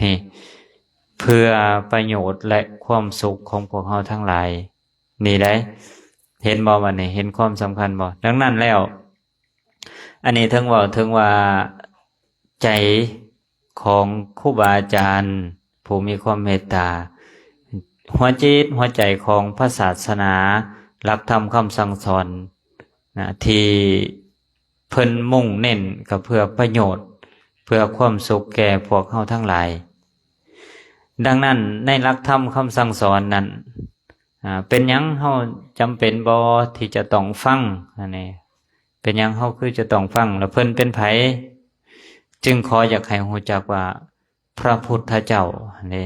ນີ້ ເພື່ອປະໂຫຍດ ແລະ ຄວາມສຸກຂອງພວກເຮົາທັງຫຼາຍ ນີ້ໄດ໋ ເຫັນບໍ່ບັດນີ້ ເຫັນຄວາມສຳຄັນບໍ່? ດັ່ງນັ້ນແລ້ວ ອັນນີ້ເຖິງເວົ້າເຖິງວ່າ ໃຈຂອງຄູບາອາຈານຜູ້ມີຄວາມເມດຕາ ຫົວຈິດຫົວໃຈຂອງພະສາສະໜາ ຫຼັກທຳຄຳສັ່ງສອນນະ ທີ່ເພິ່ນມຸ່ງເນັ້ນກໍເພື່ອປະໂຫຍດ ເພື່ອຄວາມສຸກແກ່ພວກເຮົາທັງຫຼາຍ. ດັ່ງນັ້ນ ໃນຫຼັກທຳຄຳສັ່ງສອນນັ້ນ ອາ ເປັນຫຍັງເຮົາຈຳເປັນບໍ່ທີ່ຈະຕ້ອງຟັງ? ອັນນີ້ ເປັນຫຍັງເຮົາຄືຈະຕ້ອງຟັງ? ແລ້ວເພິ່ນເປັນໃຜ? ຈຶ່ງຂໍຢາກໃຫ້ຮູ້ຈັກວ່າ ພະພຸດທະເຈົ້າຫັ້ນເດ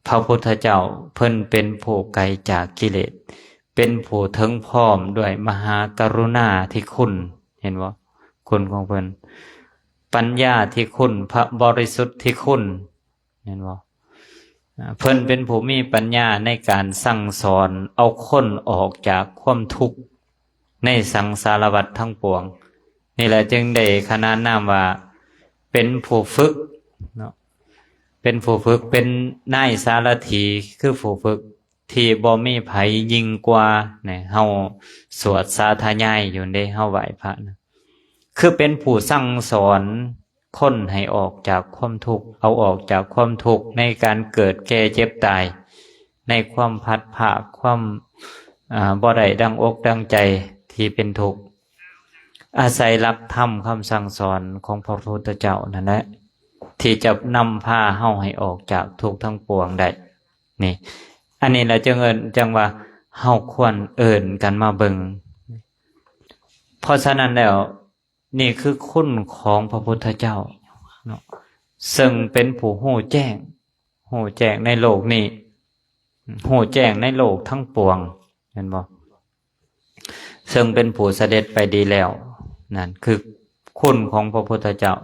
ພະພຸດທະເຈົ້າເພິ່ນເປັນຜູ້ໄກຈາກກິເລດ ເປັນຜູ້ເຖິງພ້ອມດ້ວຍມະຫາກະລຸນາທິຄຸນ ເຫັນບໍ່? ຄຸນຂອງເພິ່ນ ປັນຍາທິຄຸນ ພະບໍລິສຸດທິຄຸນ ເຫັນບໍ່? ເພິ່ນເປັນຜູ້ມີປັນຍາໃນການສັ່ງສອນເອົາຄົນອອກຈາກຄວາມທຸກໃນສັງສາລະວັດທັງປວງ. ນີ້ແຫຼະຈຶ່ງໄດ້ຂະໜານນາມວ່າເປັນຜູ້ຝຶກເນາະ ເປັນຜູ້ຝຶກ ເປັນນາຍສາລະຖີ ຄືຜູ້ຝຶກທີ່ບໍ່ມີໃຜຍິ່ງກວ່ານະ. ເຮົາສວດສາທະຍາຍຢູ່ເດ້ ເຮົາໄຫວ້ພະນະ ຄືເປັນຜູ້ສັ່ງສອນຄົນໃຫ້ອອກຈາກຄວາມທຸກ ເອົາອອກຈາກຄວາມທຸກໃນການເກີດແກ່ເຈັບຕາຍ ໃນຄວາມພັດພາກ ຄວາມ ອາ ບໍ່ໄດ້ດັ່ງອົກດັ່ງໃຈທີ່ເປັນທຸກ ອາໄສຫຼັກທຳຄຳສັ່ງສອນຂອງພະພຸດທະເຈົ້ານັ້ນແຫຼະ ທີ່ຈະນຳພາເຮົາໃຫ້ອອກຈາກທຸກທັງປວງໄດ້. ນີ້ ອັນນີ້ລະຈຶ່ງເອີ້ນ ຈັ່ງວ່າເຮົາຄວນເອີ້ນກັນມາເບິ່ງ. ເພາະສະນັ້ນແລ້ວ ນີ້ຄືຄຸນຂອງພະພຸດທະເຈົ້າເນາະ ເຊິ່ງເປັນຜູ້ຮູ້ແຈ້ງ ຮູ້ແຈ້ງໃນໂລກນີ້ ຮູ້ແຈ້ງໃນໂລກທັງປວງ ແມ່ນບໍ່? ເຊິ່ງເປັນຜູ້ສະເດັດໄປດີແລ້ວ ນັ້ນຄືຄຸນຂອງພະພຸດທະເຈົ້າ.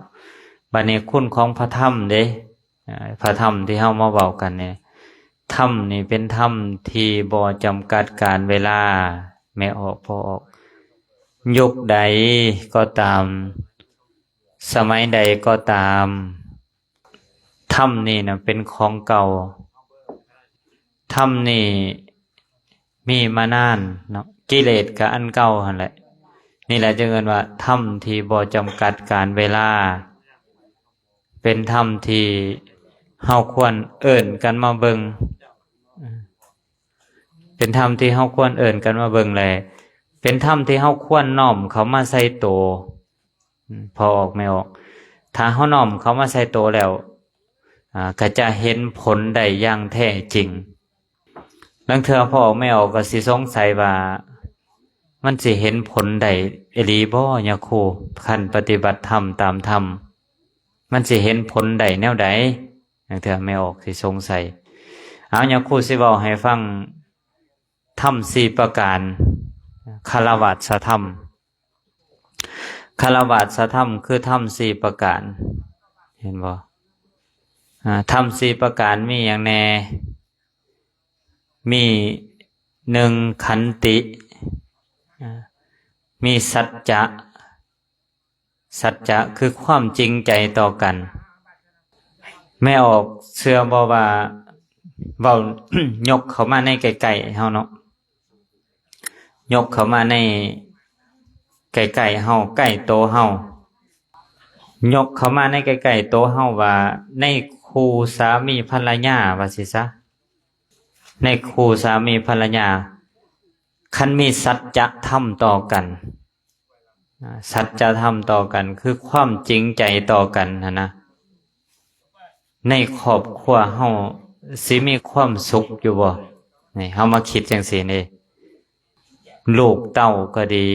ບັດນີ້ຄຸນຂອງພະທຳເດ້ ອາ ພະທຳທີ່ເຮົາມາເວົ້າກັນນີ້ ທຳນີ້ເປັນທຳທີ່ບໍ່ຈຳກັດການເວລາ ແມ່ອອກ ພໍ່ອອກ ຍຸກໃດກໍຕາມ ສະໄໝໃດກໍຕາມ ທຳນີ້ນະເປັນຂອງເກົ່າ ທຳນີ້ມີມານານເນາະ ກິເລດກະອັນເກົ່າຫັ້ນແຫຼະ. ນີ້ແຫຼະຈຶ່ງເອີ້ນວ່າທຳທີ່ບໍ່ຈຳກັດການເວລາ ເປັນທຳທີ່ເຮົາຄວນເອີ້ນກັນມາເບິ່ງ ເປັນທຳທີ່ເຮົາຄວນເອີ້ນກັນມາເບິ່ງ ແລະ ເປັນທຳທີ່ເຮົາຄວນນ້ອມເຂົ້າມາໃສ່ໂຕ ອືມ ພໍ່ອອກແມ່ອອກ ຖ້າເຮົານ້ອມເຂົ້າມາໃສ່ໂຕແລ້ວ ອາ ກໍຈະເຫັນຜົນໄດ້ຢ່າງແທ້ຈິງ. ລາງເທື່ອພໍ່ອອກແມ່ອອກກໍຊິສົງໄສວ່າ ມັນຊິເຫັນຜົນໄດ້ອີ່ຫຼີບໍ່ຍາຄູ? ຄັນປະຕິບັດທຳຕາມທຳ ມັນຊິເຫັນຜົນໄດ້ແນວໃດ? ລາງເທື່ອແມ່ອອກຊິສົງໄສ. ເອົາ ຍາຄູຊິເວົ້າໃຫ້ຟັງ ທຳສີ່ປະການ ຄາລະວາດສະທຳ. ຄາລະວາດສະທຳຄືທຳສີ່ປະການ ເຫັນບໍ່? ອາ ທຳສີ່ປະການມີຫຍັງແດ່? ມີ ໜຶ່ງ ຂັນຕິ ອາ ມີສັດຈະ ສັດຈະຄືຄວາມຈິງໃຈຕໍ່ກັນ. ແມ່ອອກເຊື່ອບໍ່ວ່າ ເວົ້າ ຍົກເຂົ້າມາໃນໃກ້ໆເຮົາເນາະ ຍົກເຂົ້າມາໃນໃກ້ໆເຮົາ ໃກ້ໂຕເຮົາ ຍົກເຂົ້າມາໃນໃກ້ໆໂຕເຮົາວ່າ ໃນຄູ່ສາມີພັນລະຍາວ່າຊີ້ຊະ ໃນຄູ່ສາມີພັນລະຍາ ຄັນມີສັດຈະທຳຕໍ່ກັນ ອາ ສັດຈະທຳຕໍ່ກັນ ຄືຄວາມຈິງໃຈຕໍ່ກັນຫັ້ນນະ ໃນຄອບຄົວເຮົາຊິມີຄວາມສຸກຢູ່ບໍ່? ນີ້ ເຮົາມາຄິດຈັ່ງຊີ້ເດ້ ລູກເຕົ້າກໍດີ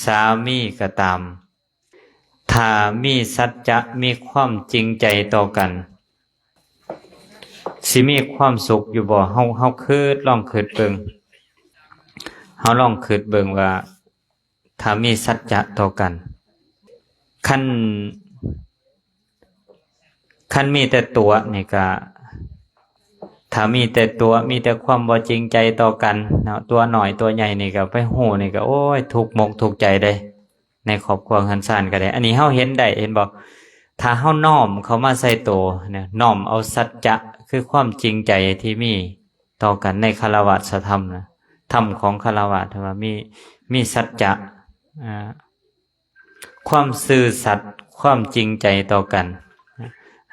ສາມີກໍຕາມ ຖ້າມີສັດຈະ ມີຄວາມຈິງໃຈຕໍ່ກັນ ຊິມີຄວາມສຸກຢູ່ບໍ່? ເຮົາ ເຮົາຄິດ ລອງຄິດເບິ່ງ ເຮົາລອງຄິດເບິ່ງວ່າ ຖ້າມີສັດຈະຕໍ່ກັນ ໃຜ ຄັນ ຄັນມີແຕ່ຕົວະນີ້ກະ ຖ້າມີແຕ່ຕົວະ ມີແຕ່ຄວາມບໍ່ຈິງໃຈຕໍ່ກັນເນາະ ຕົວະນ້ອຍຕົວະໃຫຍ່ນີ້ກະໄປຮູ້ນີ້ກະ ໂອ້ຍ ທຸກມົກທຸກໃຈເດ້ ໃນຄອບຄົວເຮືອນຊານກະໄດ້. ອັນນີ້ເຮົາເຫັນໄດ້ ເຫັນບໍ່? ຖ້າເຮົານ້ອມເຂົ້າມາໃສ່ໂຕນະ ນ້ອມເອົາສັດຈະ ຄືຄວາມຈິງໃຈທີ່ມີຕໍ່ກັນໃນຄາລະວາສະທຳນະ ທຳຂອງຄາລະວາສ ທີ່ວ່າມີ ມີສັດຈະ ອ່າ ຄວາມຊື່ສັດ ຄວາມຈິງໃຈຕໍ່ກັນ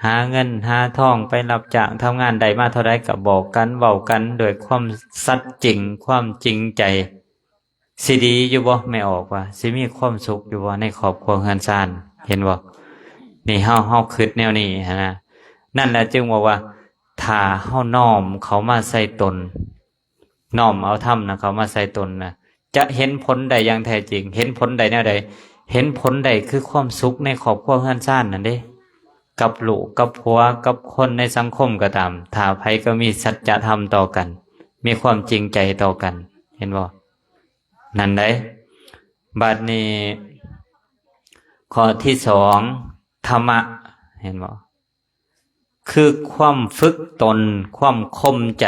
ຫາເງິນຫາທອງ ໄປຮັບຈ້າງທຳງານ ໄດ້ມາເທົ່າໃດກະບອກກັນ ເວົ້າກັນດ້ວຍຄວາມສັດຈິງ ຄວາມຈິງໃຈ. ຊິດີຢູ່ບໍ່? ແມ່ອອກວ່າ ຊິມີຄວາມສຸກຢູ່ບໍ່ໃນຄອບຄົວເຮືອນຊານ? ເຫັນບໍ່? ນີ້ເຮົາ ເຮົາຄິດແນວນີ້ຫັ້ນນະ. ນັ້ນລະຈຶ່ງບອກວ່າ ຖ້າເຮົານ້ອມເຂົ້າມາໃສ່ຕົນ ນ້ອມເອົາທຳນະເຂົ້າມາໃສ່ຕົນນະ ຈະເຫັນຜົນໄດ້ຢ່າງແທ້ຈິງ. ເຫັນຜົນໄດ້ແນວໃດ? ເຫັນຜົນໄດ້ຄືຄວາມສຸກໃນຄອບຄົວເຮືອນຊານນັ້ນເດ້ ກັບລູກກັບຜົວ ກັບຄົນໃນສັງຄົມກໍຕາມ ຖ້າໃຜກໍມີສັດຈະທຳຕໍ່ກັນ ມີຄວາມຈິງໃຈຕໍ່ກັນ ເຫັນບໍ່? ນັ້ນໃດ໋. ບາດນີ້ ຂໍ້ທີສອງ ທຳມະ ເຫັນບໍ່? ຄືຄວາມຝຶກຕົນ ຄວາມຂົ່ມໃຈ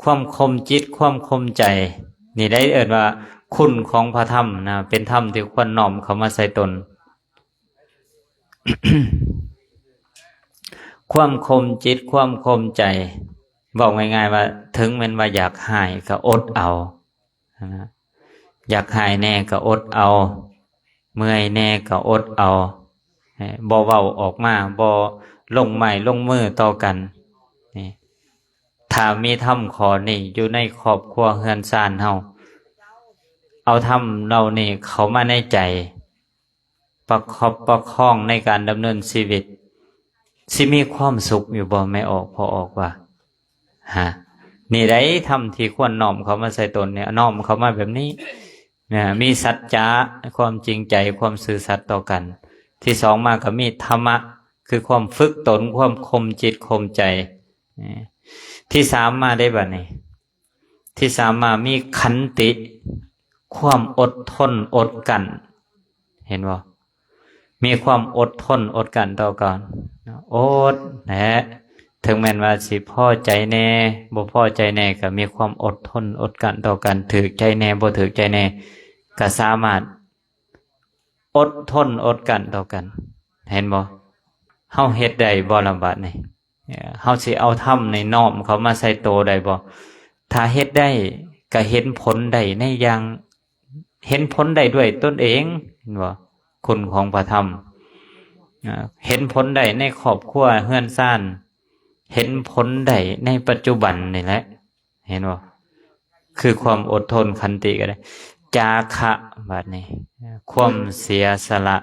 ຄວາມຂົ່ມຈິດ ຄວາມຂົ່ມໃຈ ນີ້ໄດ້ເອີ້ນວ່າຄຸນຂອງພະທຳນະ ເປັນທຳທີ່ຄວນນ້ອມເຂົ້າມາໃສ່ຕົນ. ຄວາມຂົ່ມຈິດ ຄວາມຂົ່ມໃຈ ເວົ້າງ່າຍໆວ່າ ເຖິງແມ່ນວ່າຢາກຮ້າຍກໍອົດເອົາ ນະ ຢາກຮ້າຍແດ່ກໍອົດເອົາ ເມື່ອຍແດ່ກໍອົດເອົາ ບໍ່ເວົ້າອອກມາ ບໍ່ລົງໄມ້ລົງມືຕໍ່ກັນ. ນີ້ ຖ້າມີທຳຂໍ້ນີ້ຢູ່ໃນຄອບຄົວເຮືອນຊານເຮົາ ເອົາທຳເຫຼົ່ານີ້ເຂົ້າມາໃນໃຈ ປະຄັບປະຄອງໃນການດຳເນີນຊີວິດ ຊິມີຄວາມສຸກຢູ່ບໍ່? ແມ່ອອກ ພໍ່ອອກວ່າ ຮະ ນີ້ໄດ໋ ທຳທີ່ຄວນນ້ອມເຂົ້າມາໃສ່ຕົນນີ້ ນ້ອມເຂົ້າມາແບບນີ້ນະ ມີສັດຈະ ຄວາມຈິງໃຈ ຄວາມຊື່ສັດຕໍ່ກັນ. ທີສອງມາກໍມີທຳມະ ຄືຄວາມຝຶກຕົນ ຄວາມຂົ່ມຈິດຂົ່ມໃຈ. ທີສາມມາໄດ້ບັດນີ້ ທີ່ສາມາດມີຂັນຕິ ຄວາມອົດທົນອົດກັ້ນ ເຫັນບໍ່? ມີຄວາມອົດທົນອົດກັ້ນຕໍ່ກັນ ອົດແຫຼະ ເຖິງແມ່ນວ່າຊິພໍໃຈແດ່ ບໍ່ພໍໃຈແດ່ ກໍມີຄວາມອົດທົນອົດກັ້ນຕໍ່ກັນ ຖືກໃຈແດ່ ບໍ່ຖືກໃຈແດ່ ກໍສາມາດອົດທົນອົດກັ້ນຕໍ່ກັນ ເຫັນບໍ່? ເຮົາເຮັດໄດ້ບໍ່ລະບາດນີ້? ເຮົາຊິເອົາທຳນີ້ນ້ອມເຂົ້າມາໃສ່ໂຕໄດ້ບໍ່? ຖ້າເຮັດໄດ້ ກະເຫັນຜົນໄດ້ໃນຢ່າງ ເຫັນຜົນໄດ້ດ້ວຍຕົນເອງ ເຫັນບໍ່? ຄຸນຂອງພະທຳ ເຫັນຜົນໄດ້ໃນຄອບຄົວເຮືອນຊານ ເຫັນຜົນໄດ້ໃນປັດຈຸບັນນີ້ແຫຼະ ເຫັນບໍ່? ຄືຄວາມອົດທົນ ຂັນຕິກໍໄດ້ ຈາຄະ ບາດນີ້ ຄວາມເສຍສະຫຼະ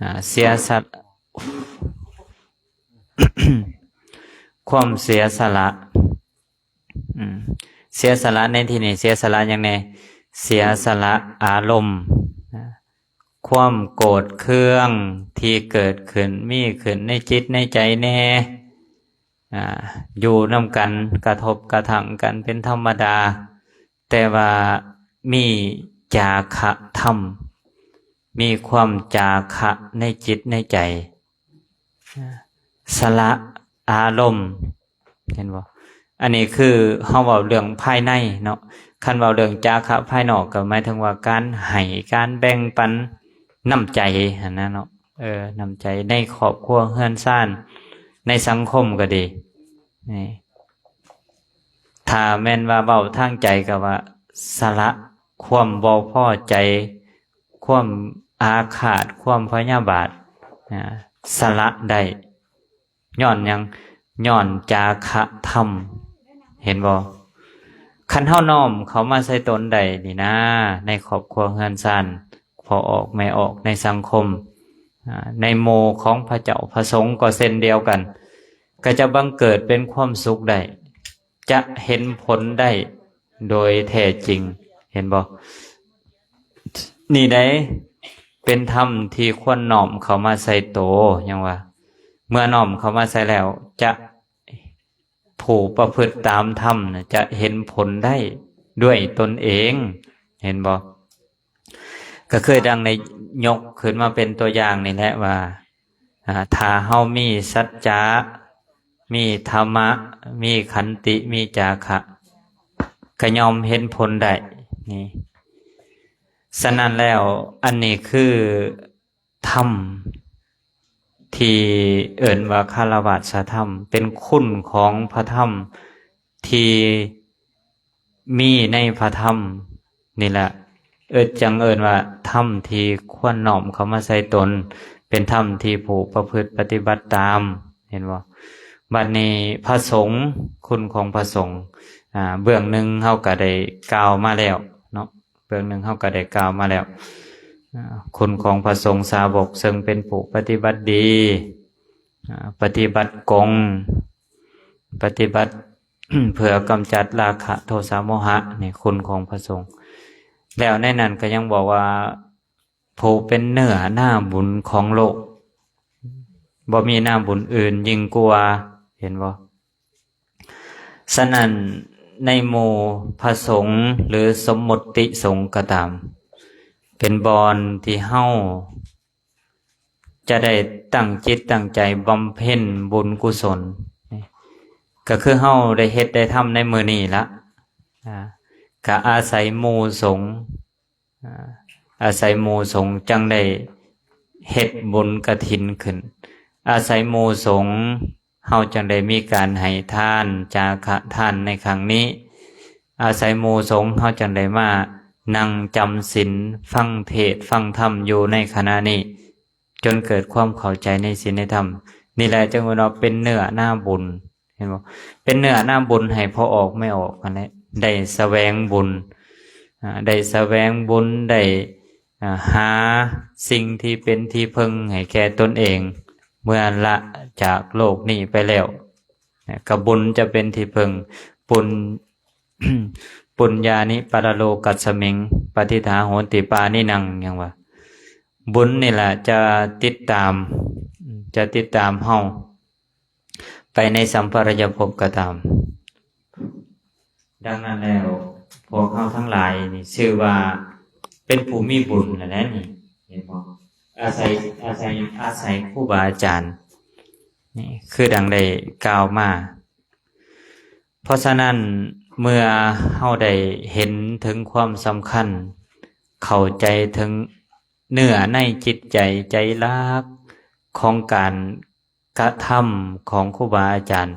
ອາ ເສຍສະ ຄວາມເສຍສະຫຼະ ອາ ເສຍສະຫຼະໃນທີ່ນີ້ ເສຍສະຫຼະຫຍັງແດ່? ເສຍສະຫຼະອາລົມ ຄວາມໂກດເຄືອງທີ່ເກີດຂຶ້ນ ມີຂຶ້ນໃນຈິດໃນໃຈແດ່ ອາ ຢູ່ນຳກັນ ກະທົບກະທັ່ງກັນເປັນທຳມະດາ ແຕ່ວ່າມີຈາຄະທຳ ມີຄວາມຈາຄະໃນຈິດໃນໃຈ ສະຫຼະອາລົມ ເຫັນບໍ່? ອັນນີ້ຄືເຮົາເວົ້າເລື່ອງພາຍໃນເນາະ ຄັນເວົ້າເລື່ອງຈາຄະພາຍນອກ ກໍໝາຍເຖິງວ່າການໃຫ້ ການແບ່ງປັນ ນ້ຳໃຈຫັ້ນນະເນາະ ເອີ ນ້ຳໃຈໃນຄອບຄົວເຮືອນຊານ ໃນສັງຄົມກໍດີ ນີ້ ຖ້າແມ່ນວ່າເວົ້າທາງໃຈກໍວ່າ ສະຫຼະຄວາມບໍ່ພໍໃຈ ຄວາມອາຄາດ ຄວາມພະຍາບາດ ອາ ສະຫຼະໄດ້ ຍ້ອນຫຍັງ? ຍ້ອນຈາຄະທຳ ເຫັນບໍ່? ຄັນເຮົານ້ອມເຂົ້າມາໃສ່ຕົນໄດ້ນີ້ນາ ໃນຄອບຄົວເຮືອນຊານ ພໍ່ອອກແມ່ອອກ ໃນສັງຄົມ ອາ ໃນໝູ່ຂອງພະເຈົ້າພະສົງກໍເຊັ່ນດຽວກັນ ກໍຈະບັງເກີດເປັນຄວາມສຸກໄດ້ ຈະເຫັນຜົນໄດ້ໂດຍແທ້ຈິງ ເຫັນບໍ່? ນີ້ໃດ໋ ເປັນທຳທີ່ຄວນນ້ອມເຂົ້າມາໃສ່ໂຕ ຫຍັງວ່າ ເມື່ອນ້ອມເຂົ້າມາໃສ່ແລ້ວ ຈະ ຜູ້ປະພຶດຕາມທຳນະ ຈະເຫັນຜົນໄດ້ດ້ວຍຕົນເອງ ເຫັນບໍ່? ກໍຄືດັ່ງໄດ້ຍົກຂຶ້ນມາເປັນຕົວຢ່າງນີ້ແຫຼະວ່າ ອ່າ ຖ້າເຮົາມີສັດຈະ ມີທຳມະ ມີຂັນຕິ ມີຈາຄະ ກໍຍ່ອມເຫັນຜົນໄດ້ນີ້. ສະນັ້ນແລ້ວ ອັນນີ້ຄືທຳທີ່ເອີ້ນວ່າຄາລະວາສະທຳ ເປັນຄຸນຂອງພະທຳທີ່ ມີໃນພະທຳນີ້ແຫຼະ ເອີ້ນ ຈັ່ງເອີ້ນວ່າທຳທີ່ຄວນນ້ອມເຂົ້າມາໃສ່ຕົນ ເປັນທຳທີ່ຜູ້ປະພຶດປະຕິບັດຕາມ ເຫັນບໍ່? ບັດນີ້ພະສົງ ຄຸນຂອງພະສົງ ອ່າ ເບື້ອງໜຶ່ງເຮົາກໍໄດ້ກ່າວມາແລ້ວເນາະ ເບື້ອງໜຶ່ງເຮົາກໍໄດ້ກ່າວມາແລ້ວ ອ່າ ຄຸນຂອງພະສົງສາວົກ ເຊິ່ງເປັນຜູ້ປະຕິບັດດີ ອ່າ ປະຕິບັດກົງ ປະຕິບັດ ເພື່ອກຳຈັດລາຄະໂທສະໂມຫະ ໃນຄຸນຂອງພະສົງ. ແລ້ວໃນນັ້ນກໍຍັງບອກວ່າ ຜູ້ເປັນເນື້ອນາບຸນຂອງໂລກ ບໍ່ມີນາບຸນອື່ນຍິ່ງກວ່າ ເຫັນບໍ່? ສະນັ້ນ ໃນໝູ່ພະສົງ ຫຼື ສົມມຸດຕິສົງກໍຕາມ ເປັນບ່ອນທີ່ເຮົາ ຈະໄດ້ຕັ້ງຈິດຕັ້ງໃຈບຳເພັນບຸນກຸສົນ ກໍຄືເຮົາໄດ້ເຮັດໄດ້ທຳໃນມື້ນີ້ລະ ອ່າ ກະອາໄສໝູ່ສົງ ອ່າ ອາໄສໝູ່ສົງຈັ່ງໄດ້ເຮັດບຸນກະຖິນຂຶ້ນ ອາໄສໝູ່ສົງ ເຮົາຈັ່ງໄດ້ມີການໃຫ້ທານ ຈາຄະທານໃນຄັ້ງນີ້ ອາໄສໝູ່ສົງ ເຮົາຈັ່ງໄດ້ມານັ່ງຈຳສິນ ຟັງເທດ ຟັງທຳຢູ່ໃນຂະນະນີ້ ຈົນເກີດຄວາມເຂົ້າໃຈໃນສິນໃນທຳ ນີ້ແຫຼະຈຶ່ງເອີ້ນວ່າເປັນເນື້ອນາບຸນ ເຫັນບໍ່? ເປັນເນື້ອນາບຸນໃຫ້ພໍ່ອອກແມ່ອອກຫັ້ນແຫຼະ ໄດ້ສະແຫວງບຸນ ອ່າ ໄດ້ສະແຫວງບຸນ ໄດ້ ອ່າ ຫາສິ່ງທີ່ເປັນທີ່ເພິ່ງໃຫ້ແກ່ຕົນເອງ ເມື່ອລະຈາກໂລກນີ້ໄປແລ້ວ ກໍບຸນຈະເປັນທີ່ເພິ່ງ ປຸນ ປຸນຍານິປະລະໂລກັດສະມິງ ປະທິດຖາໂຫຕິປານິນັງ ຫຍັງວ່າ ບຸນນີ້ລະຈະຕິດຕາມ ຈະຕິດຕາມເຮົາໄປໃນສຳປະລາຍະພົບກໍຕາມ. ດັ່ງນັ້ນແລ້ວ ພວກເຮົາທັງຫຼາຍນີ້ຊື່ວ່າເປັນຜູ້ມີບຸນແລ້ວແຫຼະນີ້ ເຫັນບໍ່? ອາໄສ ອາໄສຫຍັງ? ອາໄສຄູບາອາຈານ ນີ້ຄືດັ່ງໄດ້ກ່າວມາ. ເພາະສະນັ້ນ ເມື່ອເຮົາໄດ້ເຫັນເຖິງຄວາມສຳຄັນ ເຂົ້າໃຈເຖິງເນື້ອໃນຈິດໃຈ ໃຈຫຼັກຂອງການກະທຳຂອງຄູບາອາຈານ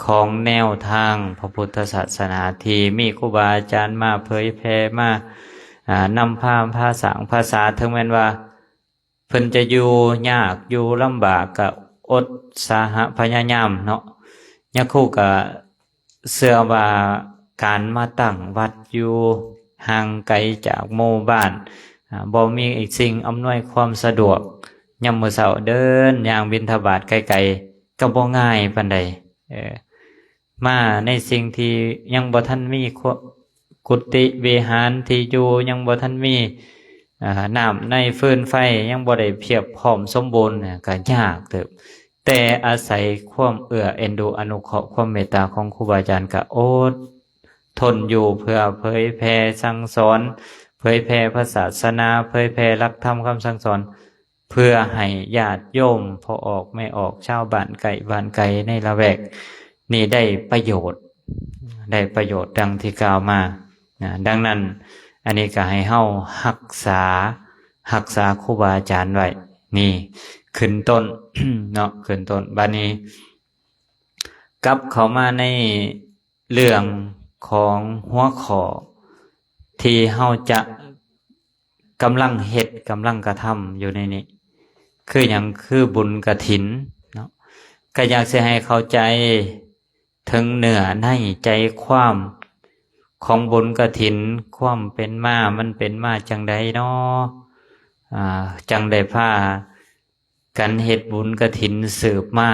ຂອງແນວທາງພະພຸດທະສາສະໜາ ທີ່ມີຄູບາອາຈານມາເຜີຍແຜ່ ມາ ອ່າ ນຳພາ ພາສ້າງພາສາ ເຖິງແມ່ນວ່າ ເພິ່ນຈະຢູ່ຍາກຢູ່ລຳບາກກະອົດສາຫະພະຍາຍາມເນາະ. ຍາຄູກະເຊື່ອວ່າການມາຕັ້ງວັດຢູ່ຫ່າງໄກຈາກໝູ່ບ້ານ ອາ ບໍ່ມີສິ່ງອຳນວຍຄວາມສະດວກ, ຍາມມື້ເຊົ້າເດີນຍ່າງບິນທະບາດໄກໆ ກໍບໍ່ງ່າຍປານໃດ. ເອີ ມາໃນສິ່ງທີ່ຍັງບໍ່ທັນມີ ກຸຕິວິຫານທີ່ຢູ່ ຍັງບໍ່ທັນມີ ອ່າ ນ້ຳໃນຟືນໄຟ ຍັງບໍ່ໄດ້ພຽບພ້ອມສົມບູນ ກໍຍາກເຕີບ. ແຕ່ອາໄສຄວາມເອື້ອເອັນດູອະນຸເຄາະ ຄວາມເມດຕາຂອງຄູບາອາຈານ ກໍອົດທົນຢູ່ເພື່ອເຜີຍແຜ່ສັ່ງສອນ ເຜີຍແຜ່ພະສາສະໜາ ເຜີຍແຜ່ຫຼັກທຳຄຳສັ່ງສອນ ເພື່ອໃຫ້ຍາດໂຍມພໍ່ອອກແມ່ອອກ ຊາວບ້ານໃກ້ບ້ານໄກໃນລະແວກນີ້ໄດ້ປະໂຫຍດ ໄດ້ປະໂຫຍດດັ່ງທີ່ກ່າວມານະ. ດັ່ງນັ້ນ ອັນນີ້ກໍໃຫ້ເຮົາຮັກສາ ຮັກສາຄູບາອາຈານໄວ້ ນີ້ຂຶ້ນຕົ້ນເນາະ ຂຶ້ນຕົ້ນ. ບາດນີ້ ກັບເຂົ້າມາໃນເລື່ອງຂອງຫົວຂໍ້ທີ່ເຮົາຈະ ກຳລັງເຮັດ ກຳລັງກະທຳຢູ່ໃນນີ້ ຄືຫຍັງ? ຄືບຸນກະຖິນເນາະ. ກໍຢາກຊິໃຫ້ເຂົ້າໃຈເຖິງເນື້ອໃນໃຈຄວາມຂອງບຸນກະຖິນ ຄວາມເປັນມາ ມັນເປັນມາຈັ່ງໃດເນາະ ອ່າ ຈັ່ງໄດ້ພາກັນເຮັດບຸນກະຖິນສືບມາ.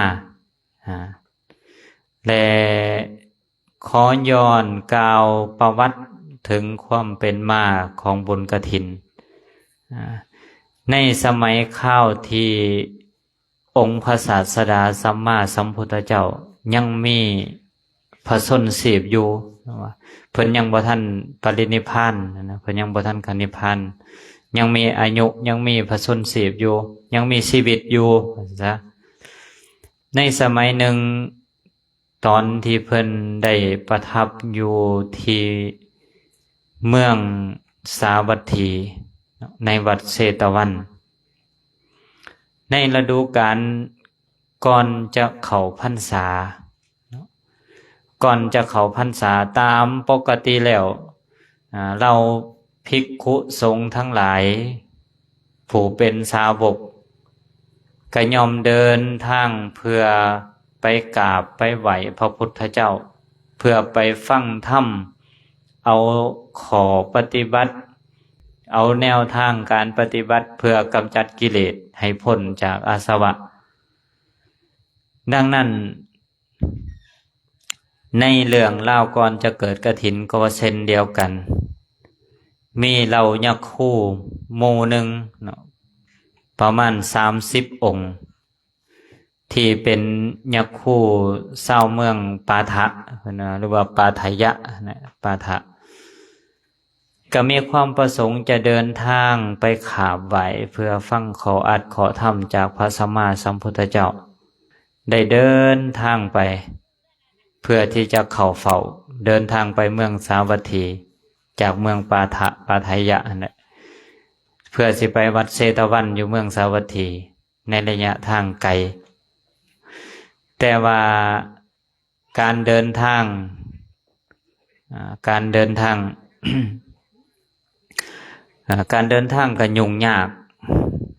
ອ່າ ແລະ ຂໍຍ້ອນກ່າວປະຫວັດເຖິງຄວາມເປັນມາຂອງບຸນກະຖິນ. ອ່າ ໃນສະໄໝຄາວທີ່ອົງພະສາສະດາສຳມາສຳພຸດທະເຈົ້າຍັງມີພະຊົນຊີບຢູ່ ເພິ່ນຍັງບໍ່ທັນປະລິນິບພານນະ ເພິ່ນຍັງບໍ່ທັນກະນິບພານ ຍັງມີອາຍຸ ຍັງມີພະຊົນຊີບຢູ່ ຍັງມີຊີວິດຢູ່ ວ່າຊັ້ນຊະ. ໃນສະໄໝໜຶ່ງ ຕອນທີ່ເພິ່ນໄດ້ປະທັບຢູ່ທີ່ເມືອງສາວັດຖີ ໃນວັດເຊຕະວັນ ໃນລະດູການກ່ອນຈະເຂົ້າພັນສາ ກ່ອນຈະເຂົ້າພັນສາ ຕາມປົກກະຕິແລ້ວ ອາ ເຫຼົ່າພິກຂຸສົງທັງຫຼາຍ ຜູ້ເປັນສາວົກ ກະຍ່ອມເດີນທາງເພື່ອໄປກາບໄປໄຫວ້ພະພຸດທະເຈົ້າ ເພື່ອໄປຟັງທຳ ເອົາຂໍ້ປະຕິບັດ ເອົາແນວທາງການປະຕິບັດ ເພື່ອກຳຈັດກິເລດໃຫ້ພົ້ນຈາກອາສະວະ. ດັ່ງນັ້ນ ໃນເລື່ອງລາວກ່ອນຈະເກີດກະຖິນກໍເຊັ່ນດຽວກັນ ມີເຫຼົ່າຍັກຄູໝູ່ໜຶ່ງເນາະ ປະມານສາມສິບອົງ ທີ່ເປັນຍັກຄູຊາວເມືອງປາທະ ເພິ່ນວ່າ ຫຼືວ່າປາທະຍະນະ ປາທະ ກໍມີຄວາມປະສົງຈະເດີນທາງໄປຂາບໄຫວ້ ເພື່ອຟັງຂໍ້ອັດຂໍ້ທຳຈາກພະສຳມາສຳພຸດທະເຈົ້າ ໄດ້ເດີນທາງໄປ ເພື່ອທີ່ຈະເຂົ້າເຝົ້າ ເດີນທາງໄປເມືອງສາວັດຖີ ຈາກເມືອງປາທະ ປາທະຍະຫັ້ນແຫຼະ ເພື່ອຊິໄປວັດເຊຕະວັນຢູ່ເມືອງສາວັດຖີ ໃນໄລຍະທາງໄກ. ແຕ່ວ່າການເດີນທາງ ອາ ການເດີນທາງ ອາ ການເດີນທາງກໍຫຍຸ້ງຍາກ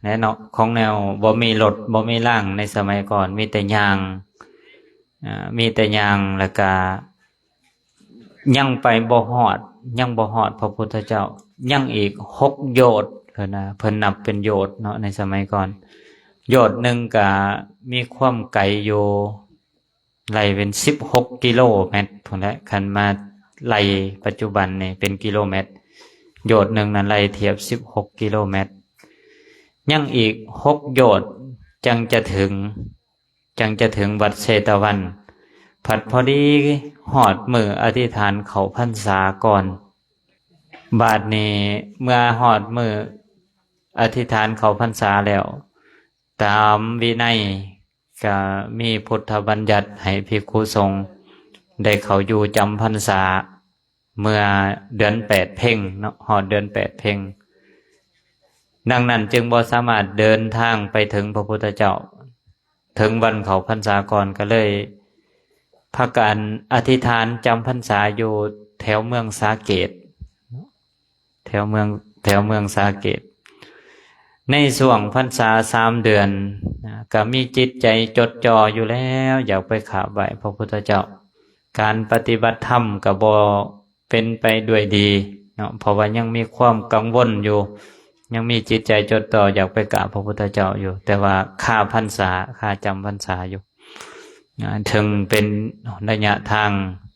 ແຫຼະເນາະ ຂອງແນວບໍ່ມີລົດ ບໍ່ມີລາງໃນສະໄໝກ່ອນ ມີແຕ່ຍ່າງ ອາ ມີແຕ່ຍ່າງ ແລ້ວກະຍັງໄປບໍ່ຮອດ ຍັງບໍ່ຮອດພະພຸດທະເຈົ້າ ຍັງອີກຫົກໂຍດ ເພິ່ນວ່າ ເພິ່ນນັບເປັນໂຍດເນາະ ໃນສະໄໝກ່ອນ ໂຍດໜຶ່ງກະມີຄວາມໄກຢູ່ ໄລ່ເປັນສິບຫົກກິໂລແມັດພຸ້ນແຫຼະ ຄັນມາໄລ່ປັດຈຸບັນນີ້ເປັນກິໂລແມັດ ໂຍດໜຶ່ງນັ້ນໄລ່ທຽບສິບຫົກກິໂລແມັດ ຍັງອີກຫົກໂຍດຈັ່ງຈະເຖິງ ຈັ່ງຈະເຖິງວັດເຊຕະວັນ ພັດພໍດີຮອດມື້ອະທິຖານເຂົ້າພັນສາກ່ອນ. ບາດນີ້ເມື່ອຮອດມື້ອະທິຖານເຂົ້າພັນສາແລ້ວ ຕາມວິໄນ ກະມີພຸດທະບັນຍັດໃຫ້ພິກຂຸສົງໄດ້ເຂົ້າຢູ່ຈຳພັນສາ ເມື່ອເດືອນແປດເພັງເນາະ ຮອດເດືອນແປດເພັງ. ດັ່ງນັ້ນຈຶ່ງບໍ່ສາມາດເດີນທາງໄປເຖິງພະພຸດທະເຈົ້າ ເຖິງວັນເຂົ້າພັນສາກ່ອນ ກໍເລີຍພາກັນອະທິຖານຈຳພັນສາຢູ່ແຖວເມືອງສາເກດ. ແຖວເມືອງ ແຖວເມືອງສາເກດ ໃນຊ່ວງພັນສາສາມເດືອນນະ ກໍມີຈິດໃຈຈົດຈ່ອຢູ່ແລ້ວ ຢາກໄປຂາບໄຫວ້ພະພຸດທະເຈົ້າ. ການປະຕິບັດທຳກໍບໍ່ເປັນໄປດ້ວຍດີເນາະ ເພາະວ່າຍັງມີຄວາມກັງວົນຢູ່ ຍັງມີຈິດໃຈຈົດຈ່ອຢາກໄປກາບພະພຸດທະເຈົ້າຢູ່ ແຕ່ວ່າຄາພັນສາ ຄາຈຳພັນສາຢູ່ ນະ ເຖິງເປັນໄລຍະທາງ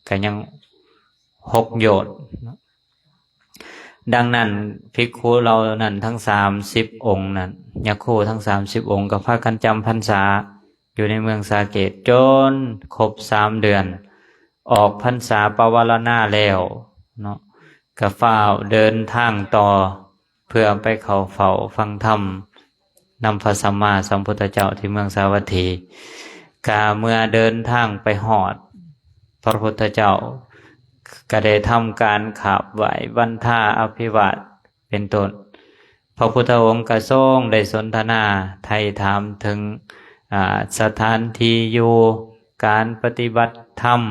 ກໍຍັງຫົກໂຍດເນາະ. ດັ່ງນັ້ນ ພິກຂຸເຫຼົ່ານັ້ນທັງສາມສິບອົງນັ້ນ ຍາຄູທັງສາມສິບອົງກໍພາກັນຈຳພັນສາຢູ່ໃນເມືອງສາເກດ ຈົນຄົບສາມເດືອນ ອອກພັນສາປະວາລະນາແລ້ວເນາະ ກໍຟ້າວເດີນທາງຕໍ່ ເພື່ອໄປເຂົ້າເຝົ້າຟັງທຳນຳພະສຳມາສຳພຸດທະເຈົ້າທີ່ເມືອງສາວັດຖີ. ກະເມື່ອເດີນທາງໄປຮອດ ພະພຸດທະເຈົ້າກະໄດ້ທຳການຂາບໄຫວ້ ວັນທາ ອະພິວາດ ເປັນຕົ້ນ. ພະພຸດທະອົງກະຊົງໄດ້ສົນທະນາໄຖ່ຖາມເຖິງ ອາ ສະຖານທີ່ຢູ່ ການປະຕິບັດທຳ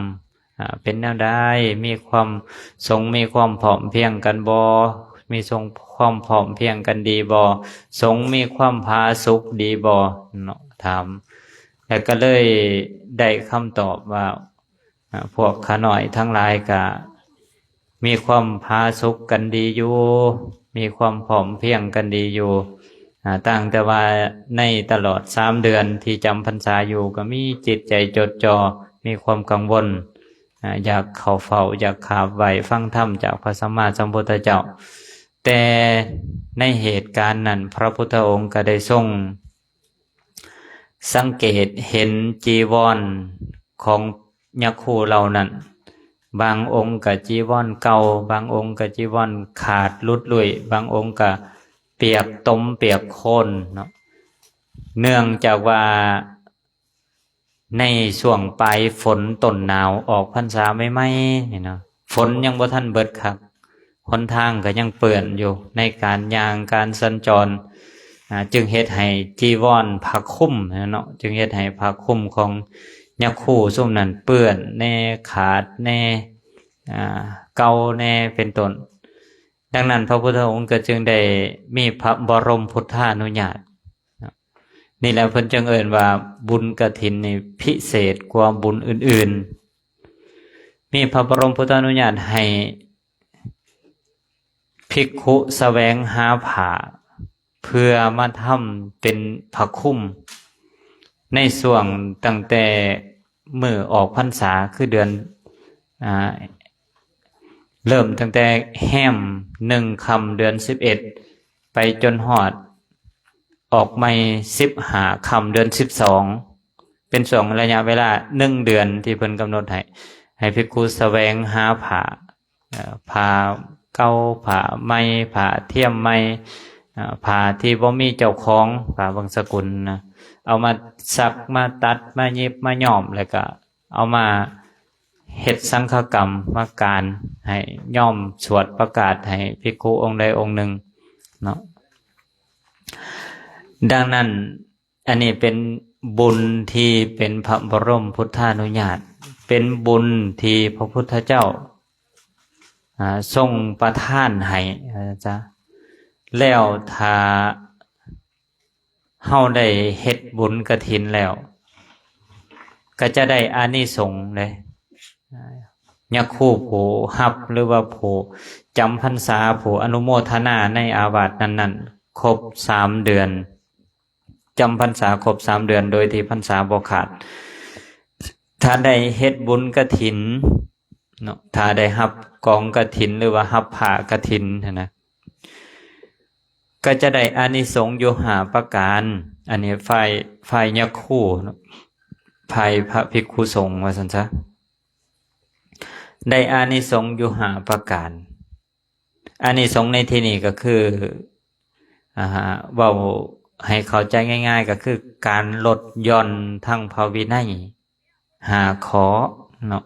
ອາ ເປັນແນວໃດ ມີຄວາມ ສົງມີຄວາມພ້ອມພຽງກັນບໍ່ ມີສົງຄວາມພ້ອມພຽງກັນດີບໍ່ ສົງມີຄວາມຜາສຸກດີບໍ່ເນາະ ຖາມ ແລ້ວກໍເລີຍໄດ້ຄຳຕອບວ່າ ອາ ພວກຂ້ານ້ອຍທັງຫຼາຍກະມີຄວາມຜາສຸກກັນດີຢູ່ ມີຄວາມພ້ອມພຽງກັນດີຢູ່ ອາ ຕ່າງແຕ່ວ່າໃນຕະຫຼອດສາມເດືອນທີ່ຈຳພັນສາຢູ່ ກໍມີຈິດໃຈຈົດຈ່ອ ມີຄວາມກັງວົນ ອາ ຢາກເຂົ້າເຝົ້າ ຢາກຂາບໄຫວ້ຟັງທຳຈາກພະສຳມາສຳພຸດທະເຈົ້າ. ແຕ່ໃນເຫດການນັ້ນ ພະພຸດທະອົງກໍໄດ້ຊົງສັງເກດເຫັນຈີວອນຂອງຍາຄູເຫຼົ່ານັ້ນ ບາງອົງກໍຈີວອນເກົ່າ ບາງອົງກໍຈີວອນຂາດຫຼຸດລຸ້ຍ ບາງອົງກໍ ປຽກຕົມປຽກໂຄນເນາະ ເນື່ອງຈາກວ່າໃນຊ່ວງປາຍຝົນຕົ້ນໜາວອອກພັນສາໃໝ່ໆນີ້ເນາະ ຝົນຍັງບໍ່ທັນເບິດຄັກ ຫົນທາງກໍຍັງເປື້ອນຢູ່ ໃນການຍ່າງການສັນຈອນ ອ່າ ຈຶ່ງເຮັດໃຫ້ຈີວອນຜ້າຄຸມເນາະ ຈຶ່ງເຮັດໃຫ້ຜ້າຄຸມຂອງຍາຄູຊຸມນັ້ນເປື້ອນແດ່ ຂາດແດ່ ອ່າ ເກົ່າແດ່ ເປັນຕົ້ນ. ດັ່ງນັ້ນ ພະພຸດທະອົງກໍຈຶ່ງໄດ້ມີພະບໍລົມພຸດທານຸຍາດເນາະ ນີ້ແຫຼະເພິ່ນຈຶ່ງເອີ້ນວ່າບຸນກະຖິນນີ້ພິເສດກວ່າບຸນອື່ນໆ ມີພະບໍລົມພຸດທານຸຍາດໃຫ້ ພິກຂຸສະແຫວງຫາຜ້າເພື່ອມາທຳເປັນຜ້າຄຸມ ໃນຊ່ວງຕັ້ງແຕ່ມື້ອອກພັນສາ ຄືເດືອນ ອ່າ ເລີ່ມຕັ້ງແຕ່ແຮມໜຶ່ງຄ່ຳເດືອນສິບເອັດ ໄປຈົນຮອດອອກໃໝ່ສິບຫ້າຄ່ຳເດືອນສິບສອງ ເປັນຊ່ວງໄລຍະເວລາໜຶ່ງເດືອນທີ່ເພິ່ນກຳນົດໃຫ້ ໃຫ້ພິກຂຸສະແຫວງຫາຜ້າ ເອີ່ ຜ້າເກົ່າ ຜ້າໃໝ່ ຜ້າທຽມໃໝ່ ເອີ່ ຜ້າທີ່ບໍ່ມີເຈົ້າຂອງ ຜ້າບັງສະກຸນນະ ເອົາມາສັກ ມາຕັດ ມາຫຍິບ ມາຍ້ອມ ແລ້ວກະເອົາມາເຮັດສັງຄະກຳ ມາການໃຫ້ຍ້ອມ ສວດປະກາດໃຫ້ພິກຂຸອົງໃດອົງໜຶ່ງເນາະ. ດັ່ງນັ້ນ ອັນນີ້ເປັນບຸນທີ່ເປັນພະບໍລົມພຸດທານຸຍາດ ເປັນບຸນທີ່ພະພຸດທະເຈົ້າ ອ່າ ຊົງປະທານໃຫ້ ວ່າຊັ້ນຊະ ແລ້ວຖ້າເຮົາໄດ້ເຮັດບຸນກະຖິນແລ້ວ ກໍຈະໄດ້ອານິສົງເດ້ ຍາຄູຜູ້ຮັບ ຫຼືວ່າຜູ້ຈຳພັນສາ ຜູ້ອະນຸໂມທະນາໃນອາວາດນັ້ນໆ ຄົບສາມເດືອນ ຈຳພັນສາຄົບສາມເດືອນໂດຍທີ່ພັນສາບໍ່ຂາດ ຖ້າໄດ້ເຮັດບຸນກະຖິນເນາະ ຖ້າໄດ້ຮັບກອງກະຖິນ ຫຼືວ່າຮັບຜ້າກະຖິນຫັ້ນນະ ກໍຈະໄດ້ອານິສົງຢູ່ຫ້າປະການ. ອັນນີ້ຝ່າຍ ຝ່າຍຍາຄູເນາະ ຝ່າຍພະພິກຂຸສົງວ່າຊັ້ນຊະ ໄດ້ອານິສົງຢູ່ຫ້າປະການ. ອານິສົງໃນທີ່ນີ້ກໍຄື ອ່າ ເວົ້າໃຫ້ເຂົ້າໃຈງ່າຍໆ ກໍຄືການລົດຢ່ອນທາງພະວິໄນຫ້າຂໍ້ເນາະ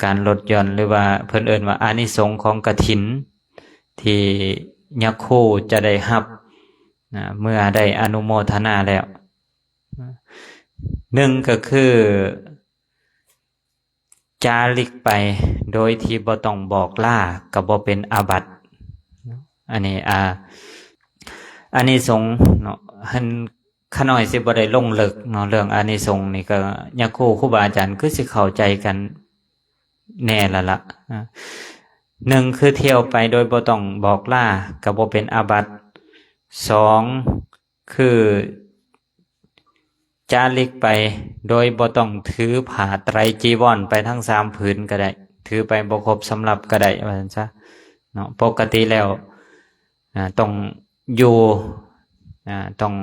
ການລົດຢ່ອນ ຫຼືວ່າເພິ່ນເອີ້ນວ່າອານິສົງຂອງກະຖິນ ທີ່ຍາຄູຈະໄດ້ຮັບ ນະ ເມື່ອໄດ້ອະນຸໂມທະນາແລ້ວ. ໜຶ່ງກໍຄື ຈາລິກໄປໂດຍທີ່ບໍ່ຕ້ອງບອກລາກໍບໍ່ເປັນອາບັດ. ອັນນີ້ ອາ ອານິສົງເນາະ ຫັ້ນ ຂ້ານ້ອຍຊິບໍ່ໄດ້ລົງເລິກເນາະ ເລື່ອງອານິສົງນີ້ກໍຍາຄູ ຄູບາອາຈານຄືຊິເຂົ້າໃຈກັນແນ່ລະລະ. ອາ ໜຶ່ງຄືທ່ຽວໄປໂດຍບໍ່ຕ້ອງບອກລາກໍບໍ່ເປັນອາບັດ. ສອງ ຄືຈາລິກໄປໂດຍບໍ່ຕ້ອງຖືຜ້າໄຕຣຈີວອນໄປທັງສາມຜືນກໍໄດ້ ຖືໄປບໍ່ຄົບສຳລັບກໍໄດ້ ວ່າຊັ້ນຊະເນາະ. ປົກກະຕິແລ້ວ ອ່າ ຕ້ອງຢູ່ ອ່າ ຕ້ອງ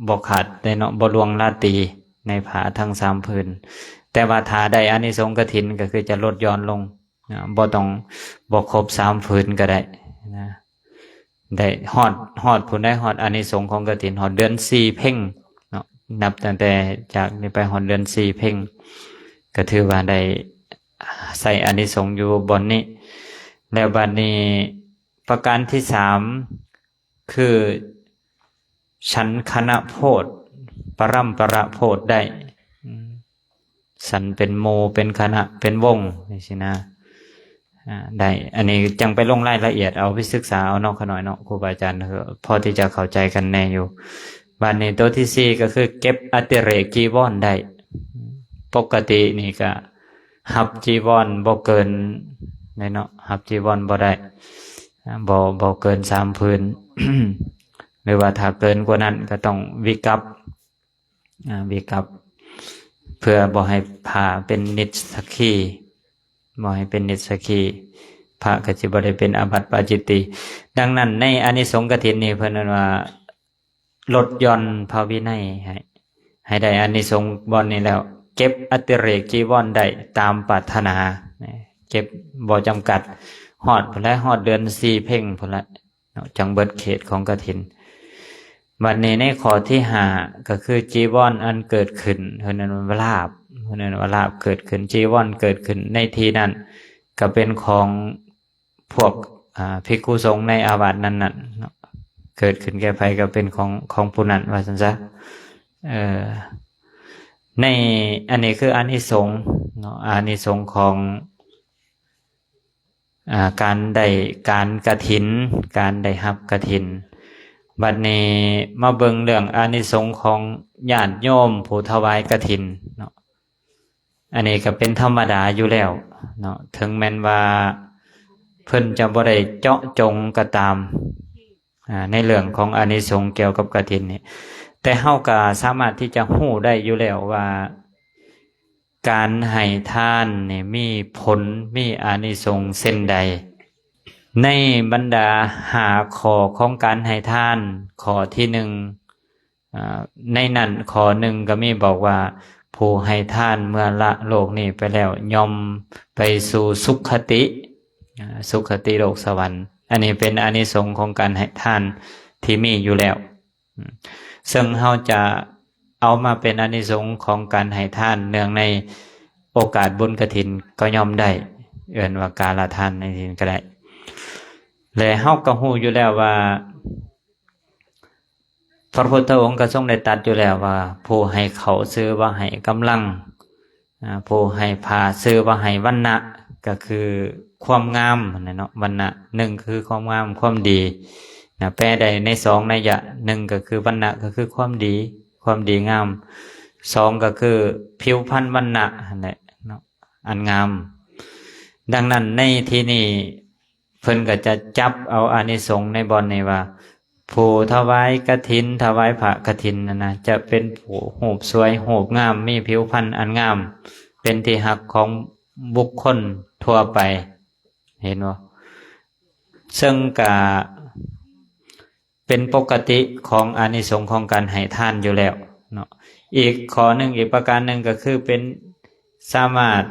ບໍ່ຂາດເດ້ເນາະ ບໍ່ລ່ວງລາຕີໃນຜ້າທັງສາມຜືນ. ແຕ່ວ່າຖ້າໄດ້ອານິສົງກະຖິນ ກໍຄືຈະລົດຢ່ອນລົງ ນະ ບໍ່ຕ້ອງ ບໍ່ຄົບສາມຜືນກໍໄດ້ນະ ໄດ້ຮອດ ຮອດພຸ້ນໄດ໋ ຮອດອານິສົງຂອງກະຖິນ ຮອດເດືອນສີ່ເພັງເນາະ ນັບຕັ້ງແຕ່ຈາກນີ້ໄປຮອດເດືອນສີ່ເພັງ ກໍຖືວ່າໄດ້ໃຊ້ອານິສົງຢູ່ບ່ອນນີ້. ແລ້ວບັດນີ້ປະການທີສາມ ຄືສັນຄະນະໂພດ ປະຣຳປະລະໂພດໄດ້ ອືມ ສັນເປັນໝູ່ ເປັນຄະນະ ເປັນວົງ ຈັ່ງຊີ້ນະ ອາ ໄດ້. ອັນນີ້ຈັ່ງໄປລົງລາຍລະອຽດເອົາ ໄປສຶກສາເອົາເນາະ ຂະນ້ອຍເນາະ ຄູບາອາຈານ ພໍທີ່ຈະເຂົ້າໃຈກັນແດ່ຢູ່. ບາດນີ້ໂຕທີສີ່ ກໍຄືເກັບອະຕິເຣກຈີວອນໄດ້. ປົກກະຕິນີ້ກະຮັບຈີວອນບໍ່ເກີນ ແນ່ເນາະ ຮັບຈີວອນບໍ່ໄດ້ ບໍ່ ບໍ່ເກີນສາມຜືນ ຫຼືວ່າຖ້າເກີນກວ່ານັ້ນກໍຕ້ອງວິກັບ ອາ ວິກັບ ເພື່ອບໍ່ໃຫ້ຜ້າເປັນນິດສັກຄີ ບໍ່ໃຫ້ເປັນນິດສັກຄີ ພະກໍຊິບໍ່ໄດ້ເປັນອາບັດປາຈິດຕິ. ດັ່ງນັ້ນໃນອານິສົງກະຖິນນີ້ ເພິ່ນເອີ້ນວ່າ ລົດຢ່ອນພະວິໄນໃຫ້ ໃຫ້ໄດ້ອານິສົງບ່ອນນີ້ແລ້ວ ເກັບອະຕິເຣກຈີວອນໄດ້ຕາມປາດຖະໜາ ເກັບບໍ່ຈຳກັດ ຮອດພຸ້ນແຫຼະ ຮອດເດືອນສີ່ເພັງພຸ້ນແຫຼະ ເນາະ ຈັ່ງເບິດເຂດຂອງກະຖິນ. ບັດນີ້ໃນຂໍ້ທີຫ້າ ກໍຄືຈີວອນອັນເກີດຂຶ້ນ ເພິ່ນເອີ້ນວ່າລາບ ເພິ່ນເອີ້ນວ່າລາບເກີດຂຶ້ນ ຈີວອນເກີດຂຶ້ນໃນທີ່ນັ້ນ ກໍເປັນຂອງພວກ ອາ ພິກຂຸສົງໃນອາວາດນັ້ນໆເນາະ ເກີດຂຶ້ນແກ່ໃຜກໍເປັນຂອງ ຂອງຜູ້ນັ້ນວ່າຊັ້ນຊະ. ເອີ ໃນ ອັນນີ້ຄືອານິສົງເນາະ ອານິສົງຂອງ ອາ ການໄດ້ ການກະຖິນ ການໄດ້ຮັບກະຖິນ. ບັດນີ້ມາເບິ່ງເລື່ອງອານິສົງຂອງຍາດໂຍມຜູ້ຖວາຍກະຖິນເນາະ. ອັນນີ້ກໍເປັນທຳມະດາຢູ່ແລ້ວເນາະ ເຖິງແມ່ນວ່າເພິ່ນຈະບໍ່ໄດ້ເຈາະຈົງກໍຕາມ ອາ ໃນເລື່ອງຂອງອານິສົງກ່ຽວກັບກະຖິນນີ້ ແຕ່ເຮົາກໍສາມາດທີ່ຈະຮູ້ໄດ້ຢູ່ແລ້ວວ່າ ການໃຫ້ທານນີ້ມີຜົນ ມີອານິສົງເຊັ່ນໃດ. ໃນບັນດາຫ້າຂໍ້ຂອງການໃຫ້ທານ ຂໍ້ທີໜຶ່ງ ອາ ໃນນັ້ນຂໍ້ໜຶ່ງກໍມີບອກວ່າ ຜູ້ໃຫ້ທານເມື່ອລະໂລກນີ້ໄປແລ້ວ ຍ່ອມໄປສູ່ສຸຄະຕິ ອາ ສຸຄະຕິໂລກສະຫວັນ. ອັນນີ້ເປັນອານິສົງຂອງການໃຫ້ທານທີ່ມີຢູ່ແລ້ວ ເຊິ່ງເຮົາຈະເອົາມາເປັນອານິສົງຂອງການໃຫ້ທານເນື່ອງໃນໂອກາດບຸນກະຖິນກໍຍ່ອມໄດ້ ເອີ້ນວ່າກາລະທານໃນທີ່ນີ້ກໍໄດ້. ແລະເຮົາກໍຮູ້ຢູ່ແລ້ວວ່າ ພະພຸດທະອົງກໍຊົງໄດ້ຕັດຢູ່ແລ້ວວ່າ ຜູ້ໃຫ້ເຂົ້າຊື່ວ່າໃຫ້ກຳລັງ ອາ ຜູ້ໃຫ້ຜ້າຊື່ວ່າໃຫ້ວັນນະ ກໍຄືຄວາມງາມຫັ້ນແຫຼະເນາະ. ວັນນະ ໜຶ່ງ ຄືຄວາມງາມ ຄວາມດີນະ ແປໄດ້ໃນສອງໄນຍະ ໜຶ່ງ ກໍຄືວັນນະ ກໍຄືຄວາມດີ ຄວາມດີງາມ, ສອງ ກໍຄືຜິວພັນວັນນະຫັ້ນແຫຼະເນາະ ອັນງາມ. ດັ່ງນັ້ນໃນທີ່ນີ້ ເພິ່ນກໍຈະຈັບເອົາອານິສົງໃນບ່ອນນີ້ວ່າ ຜູ້ຖວາຍກະຖິນ ຖວາຍຜ້າກະຖິນນັ້ນນະ ຈະເປັນຜູ້ຮູບສວຍຮູບງາມ ມີຜິວພັນອັນງາມ ເປັນທີ່ຮັກຂອງບຸກຄົນທົ່ວໄປ ເຫັນບໍ່? ເຊິ່ງກະເປັນປົກກະຕິຂອງອານິສົງຂອງການໃຫ້ທານຢູ່ແລ້ວເນາະ. ອີກຂໍ້ໜຶ່ງ ອີກປະການໜຶ່ງກໍຄືເປັນ ສາມາດ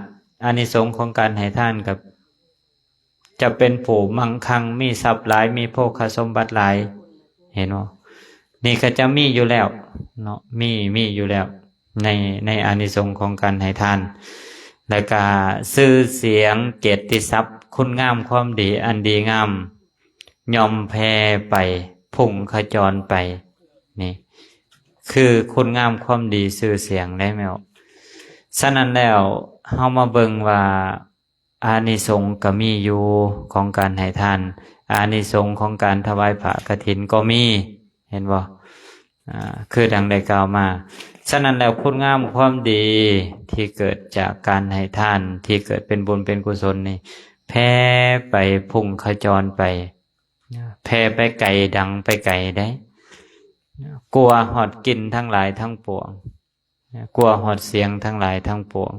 ອານິສົງຂອງການໃຫ້ທານກໍ ຈະເປັນຜູ້ມັ່ງຄັ່ງ ມີຊັບຫຼາຍ ມີໂພຄະສົມບັດຫຼາຍ ເຫັນບໍ່? ນີ້ກໍຈະມີຢູ່ແລ້ວເນາະ ມີ ມີຢູ່ແລ້ວ ໃນ ໃນອານິສົງຂອງການໃຫ້ທານ ແລະກະຊື່ສຽງ ກຽດຕິສັບ ຄຸນງາມຄວາມດີອັນດີງາມ ຍ່ອມແຜ່ໄປ ພຸ່ງຂະຈອນໄປ ນີ້ຄືຄຸນງາມຄວາມດີຊື່ສຽງໄດ້ແມ່ນ. ສະນັ້ນແລ້ວ ເຮົາມາເບິ່ງວ່າ ອານິສົງກໍມີຢູ່ຂອງການໃຫ້ທານ ອານິສົງຂອງການຖວາຍຜ້າກະຖິນກໍມີ ເຫັນບໍ່? ອາ ຄືດັ່ງໄດ້ກ່າວມາ. ສະນັ້ນແລ້ວ ຄຸນງາມຄວາມດີທີ່ເກີດຈາກການໃຫ້ທານ ທີ່ເກີດເປັນບຸນເປັນກຸສົນນີ້ ແຜ່ໄປ ພຸ່ງຂະຈອນໄປ ແຜ່ໄປໄກ ດັງໄປໄກໄດ໋ ກວ່າຮອດກິ່ນທັງຫຼາຍທັງປວງ ກວ່າຮອດສຽງທັງຫຼາຍທັງປວງ.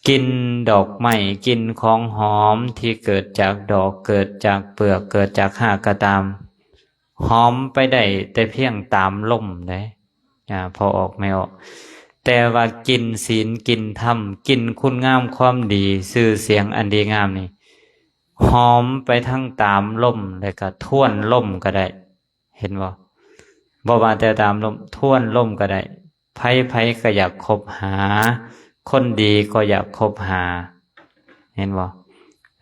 ກິ່ນດອກໄມ້ ກິ່ນຂອງຫອມທີ່ເກີດຈາກດອກ ເກີດຈາກເປືອກ ເກີດຈາກຮາກກໍຕາມ ຫອມໄປໄດ້ແຕ່ພຽງຕາມລົມເດ້ ອາ ພໍອອກແມ່ອອກ. ແຕ່ວ່າກິ່ນສິນ ກິ່ນທຳ ກິ່ນຄຸນງາມຄວາມດີ ຊື່ສຽງອັນດີງາມນີ້ ຫອມໄປທັງຕາມລົມ ແລະກະທວນລົມກໍໄດ້ ເຫັນບໍ່? ບໍ່ວ່າແຕ່ຕາມລົມ ທວນລົມກໍໄດ້. ໃຜໆກໍຢາກຄົບຫາ ຄົນດີກໍຢາກຄົບຫາ ເຫັນບໍ່?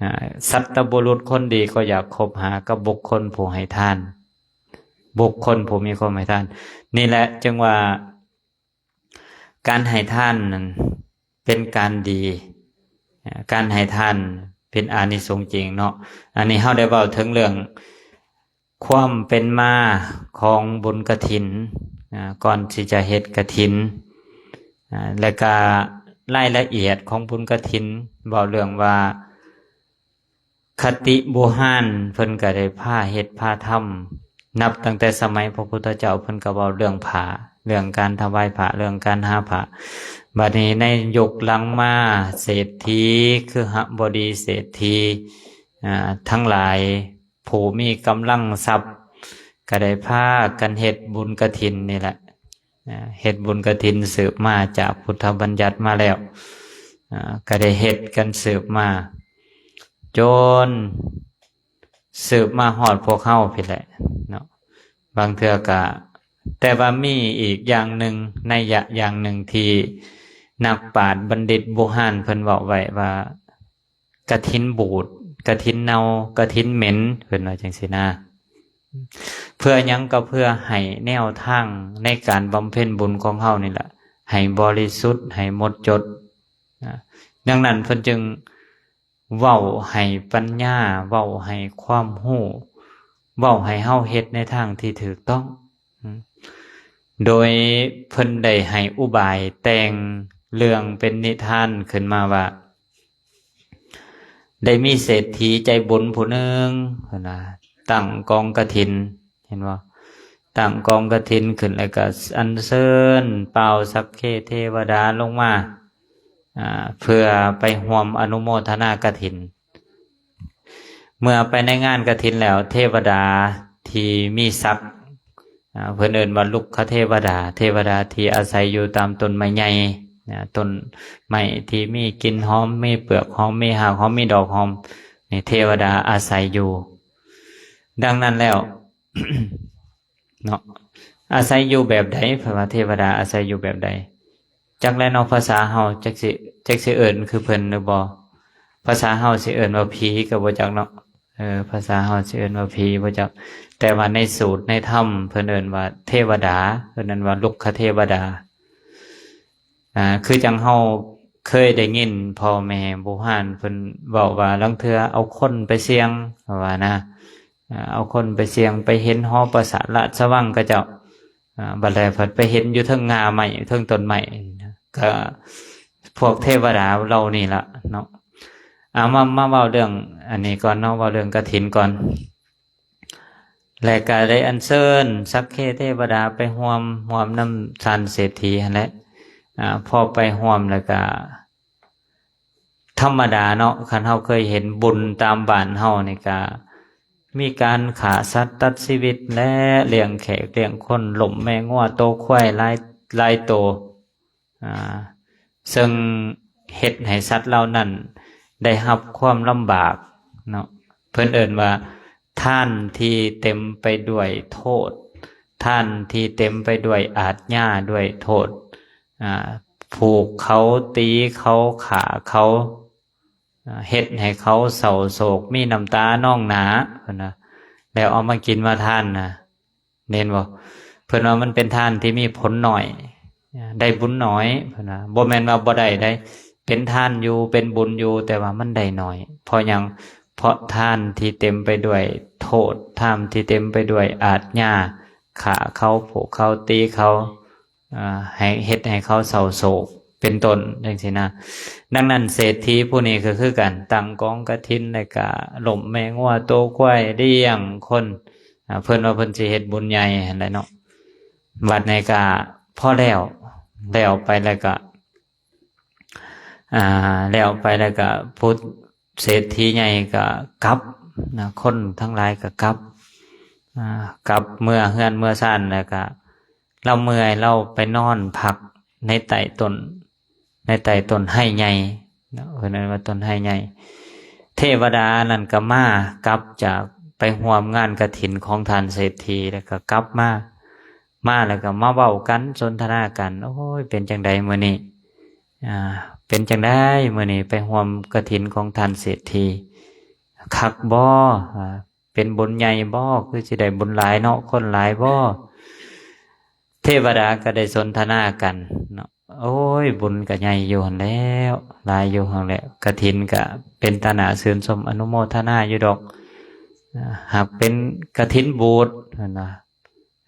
ອາ ສັດຕະບຸລຸດຄົນດີກໍຢາກຄົບຫາກັບບຸກຄົນຜູ້ໃຫ້ທານ ບຸກຄົນຜູ້ມີຄວາມໃຫ້ທານ. ນີ້ແຫຼະຈຶ່ງວ່າ ການໃຫ້ທານນັ້ນເປັນການດີ ການໃຫ້ທານເປັນອານິສົງຈິງເນາະ. ອັນນີ້ເຮົາໄດ້ເວົ້າເຖິງເລື່ອງຄວາມເປັນມາຂອງບຸນກະຖິນ ກ່ອນທີ່ຈະເຮັດກະຖິນ ແລະກະລາຍລະອຽດຂອງບຸນກະຖິນ ເວົ້າເລື່ອງວ່າ ຄະຕິບູຮານເພິ່ນກໍໄດ້ພາເຮັດພາທຳ ນັບຕັ້ງແຕ່ສະໄໝພະພຸດທະເຈົ້າ ເພິ່ນກໍເວົ້າເລື່ອງຜ້າ ເລື່ອງການຖວາຍຜ້າ ເລື່ອງການຫາຜ້າ. ບັດນີ້ໃນຍຸກຫຼັງມາ ເສດຖີ ຄຶຫະບໍດີເສດຖີ ອາ ທັງຫຼາຍ ຜູ້ມີກຳລັງຊັບ ກໍໄດ້ພາກັນເຮັດບຸນກະຖິນນີ້ແຫຼະ ເຮັດບຸນກະຖິນສືບມາຈາກພຸດທະບັນຍັດມາແລ້ວ ກໍໄດ້ເຮັດກັນສືບມາ ຈົນ ສືບມາຮອດພວກເຮົາພີ້ແຫຼະເນາະ. ບາງເທື່ອກະ ແຕ່ວ່າມີອີກຢ່າງໜຶ່ງ ໄນຍະຢ່າງໜຶ່ງທີ່ນັກປາດບັນດິດບູຮານເພິ່ນເວົ້າໄວ້ວ່າ ກະຖິນບູດ ກະຖິນເນົ່າ ກະຖິນເໝັນ ເພິ່ນວ່າຈັ່ງຊີ້ນະ. ເພື່ອຫຍັງ? ກໍເພື່ອໃຫ້ແນວທາງໃນການບຳເພັນບຸນຂອງເຮົານີ້ລະ ໃຫ້ບໍລິສຸດ ໃຫ້ໝົດຈົດນະ. ດັ່ງນັ້ນເພິ່ນຈຶ່ງເວົ້າໃຫ້ປັນຍາ ເວົ້າໃຫ້ຄວາມຮູ້ ເວົ້າໃຫ້ເຮົາເຮັດໃນທາງທີ່ຖືກຕ້ອງ. ໂດຍເພິ່ນໄດ້ໃຫ້ອຸບາຍແຕ່ງເລື່ອງເປັນນິທານຂຶ້ນມາວ່າ ໄດ້ມີເສດຖີໃຈບຸນຜູ້ໜຶ່ງ ເພິ່ນວ່າ ຕັ້ງກອງກະຖິນ ເຫັນບໍ່? ຕັ້ງກອງກະຖິນຂຶ້ນ ແລ້ວກໍອັນເຊີນປ່າວສັກເຄເທວະດາລົງມາ ອ່າ ເພື່ອໄປຮ່ວມອະນຸໂມທະນາກະຖິນ. ເມື່ອໄປໃນງານກະຖິນແລ້ວ ເທວະດາທີ່ມີສັກ ອ່າ ເພິ່ນເອີ້ນວ່າລຸກຄະເທວະດາ ເທວະດາທີ່ອາໄສຢູ່ຕາມຕົ້ນໄມ້ໃຫຍ່ນະ ຕົ້ນໄມ້ທີ່ມີກິ່ນຫອມ ມີເປືອກຫອມ ມີຮາກຫອມ ມີດອກຫອມ ນີ້ເທວະດາອາໄສຢູ່. ດັ່ງນັ້ນແລ້ວເນາະ ອາໄສຢູ່ແບບໃດ? ເພິ່ນວ່າເທວະດາອາໄສຢູ່ແບບໃດ? ຈັກແຫຼະເນາະ ພາສາເຮົາຈັກຊິ ຈັກຊິເອີ້ນຄືເພິ່ນຫຼືບໍ່? ພາສາເຮົາຊິເອີ້ນວ່າຜີກໍບໍ່ຈັກເນາະ. ເອີ ພາສາເຮົາຊິເອີ້ນວ່າຜີບໍ່ຈັກ ແຕ່ວ່າໃນສູດໃນທຳເພິ່ນເອີ້ນວ່າເທວະດາ ເພິ່ນເອີ້ນວ່າລຸກຄະເທວະດາ. ອ່າ ຄືຈັ່ງເຮົາເຄີຍໄດ້ຍິນພໍ່ແມ່ບູຮານເພິ່ນເວົ້າວ່າ ລາງເທື່ອເອົາຄົນໄປສ່ຽງ ເຂົາວ່ານະ ອ່າ ເອົາຄົນໄປສ່ຽງ ໄປເຫັນຫໍປາສາດລາຊະວັງເຂົາເຈົ້າ ອ່າ ບັດແລ້ວພັດໄປເຫັນຢູ່ເທິງງ່າໄມ້ ຢູ່ເທິງຕົ້ນໄມ້ ກໍພວກເທວະດາເຫຼົ່ານີ້ລະເນາະ. ເອົາ ມາ ມາເວົ້າເລື່ອງອັນນີ້ກ່ອນເນາະ ເວົ້າເລື່ອງກະຖິນກ່ອນ. ແລະກໍໄດ້ອັນເຊີນສັກເຄເທວະດາໄປຮ່ວມ ຮ່ວມນຳທ່ານເສດຖີຫັ້ນແຫຼະ. ອ່າ ພໍໄປຮ່ວມແລ້ວກໍ ທຳມະດາເນາະ ຄັນເຮົາເຄີຍເຫັນບຸນຕາມບ້ານເຮົານີ້ກະ ມີການຂ້າສັດຕັດຊີວິດ ແລະ ລ້ຽງແຂກລ້ຽງຄົນ ລົ້ມແມ່ງົວໂຕຄວາຍຫຼາຍ ຫຼາຍໂຕ ອ່າ ເຊິ່ງເຮັດໃຫ້ສັດເຫຼົ່ານັ້ນໄດ້ຮັບຄວາມລຳບາກເນາະ. ເພິ່ນເອີ້ນວ່າ ທ່ານທີ່ເຕັມໄປດ້ວຍໂທດ ທ່ານທີ່ເຕັມໄປດ້ວຍອາດຍາ ດ້ວຍໂທດ ອ່າ ຜູກເຂົາ ຕີເຂົາ ຂ້າເຂົາ ອ່າ ເຮັດໃຫ້ເຂົາເສົ້າໂສກ ມີນ້ຳຕານອງໜ້າ ເພິ່ນວ່າ ແລ້ວເອົາມາກິນມາທານນະ ເຫັນບໍ່? ເພິ່ນວ່າມັນເປັນທານທີ່ມີຜົນໜ້ອຍ ໄດ້ບຸນໜ້ອຍ ເພິ່ນວ່າ. ບໍ່ແມ່ນວ່າບໍ່ໄດ້ໃດ ເປັນທານຢູ່ ເປັນບຸນຢູ່ ແຕ່ວ່າມັນໄດ້ໜ້ອຍ. ເພາະຫຍັງ? ເພາະທານທີ່ເຕັມໄປດ້ວຍໂທດ ທານທີ່ເຕັມໄປດ້ວຍອາດຍາ ຂ້າເຂົາ ຜູກເຂົາ ຕີເຂົາ ອ່າ ໃຫ້ ເຮັດໃຫ້ເຂົາເສົ້າໂສກ ເປັນຕົ້ນ ຈັ່ງຊີ້ນະ. ດັ່ງນັ້ນ ເສດຖີຜູ້ນີ້ກໍຄືກັນ ຕັ້ງກອງກະຖິນ ແລ້ວກະລົ້ມແມ່ງົວໂຕຄວາຍ ລ້ຽງຄົນ ອ່າ ເພິ່ນວ່າເພິ່ນຊິເຮັດບຸນໃຫຍ່ຫັ້ນແຫຼະເນາະ. ບັດນີ້ກະພໍແລ້ວ ແລ້ວໄປແລ້ວກະ ອ່າ ແລ້ວໄປແລ້ວກະ ຜູ້ເສດຖີໃຫຍ່ກະກັບນະ ຄົນທັງຫຼາຍກະກັບ ອ່າ ກັບເມືອເຮືອນເມືອຊານ ແລ້ວກະລາວເມື່ອຍ ລາວໄປນອນພັກໃນໃຕ້ຕົ້ນ ໃນໃຕ້ຕົ້ນໄຮໃຫຍ່ເນາະ ເພິ່ນເອີ້ນວ່າຕົ້ນໄຮໃຫຍ່. ເທວະດານັ້ນກໍມາ ກັບຈາກໄປຮ່ວມງານກະຖິນຂອງທ່ານເສດຖີ ແລ້ວກໍກັບມາ ມາແລ້ວກໍມາເວົ້າກັນ ສົນທະນາກັນ ໂອ້ຍ ເປັນຈັ່ງໃດມື້ນີ້ ອ່າ ເປັນຈັ່ງໃດມື້ນີ້ໄປຮ່ວມກະຖິນຂອງທ່ານເສດຖີ ຄັກບໍ່? ອ່າ ເປັນບຸນໃຫຍ່ບໍ່? ຄືຊິໄດ້ບຸນຫຼາຍເນາະ ຄົນຫຼາຍບໍ່? ເທວະດາກໍໄດ້ສົນທະນາກັນເນາະ ໂອ້ຍ ບຸນກໍໃຫຍ່ຢູ່ຫັ້ນແລ້ວ ຫຼາຍຢູ່ຫັ້ນແຫຼະ ກະຖິນກໍເປັນຕາໜ້າຊື່ນຊົມອະນຸໂມທະນາຢູ່ດອກ ຫາກເປັນກະຖິນບູດຫັ້ນນະ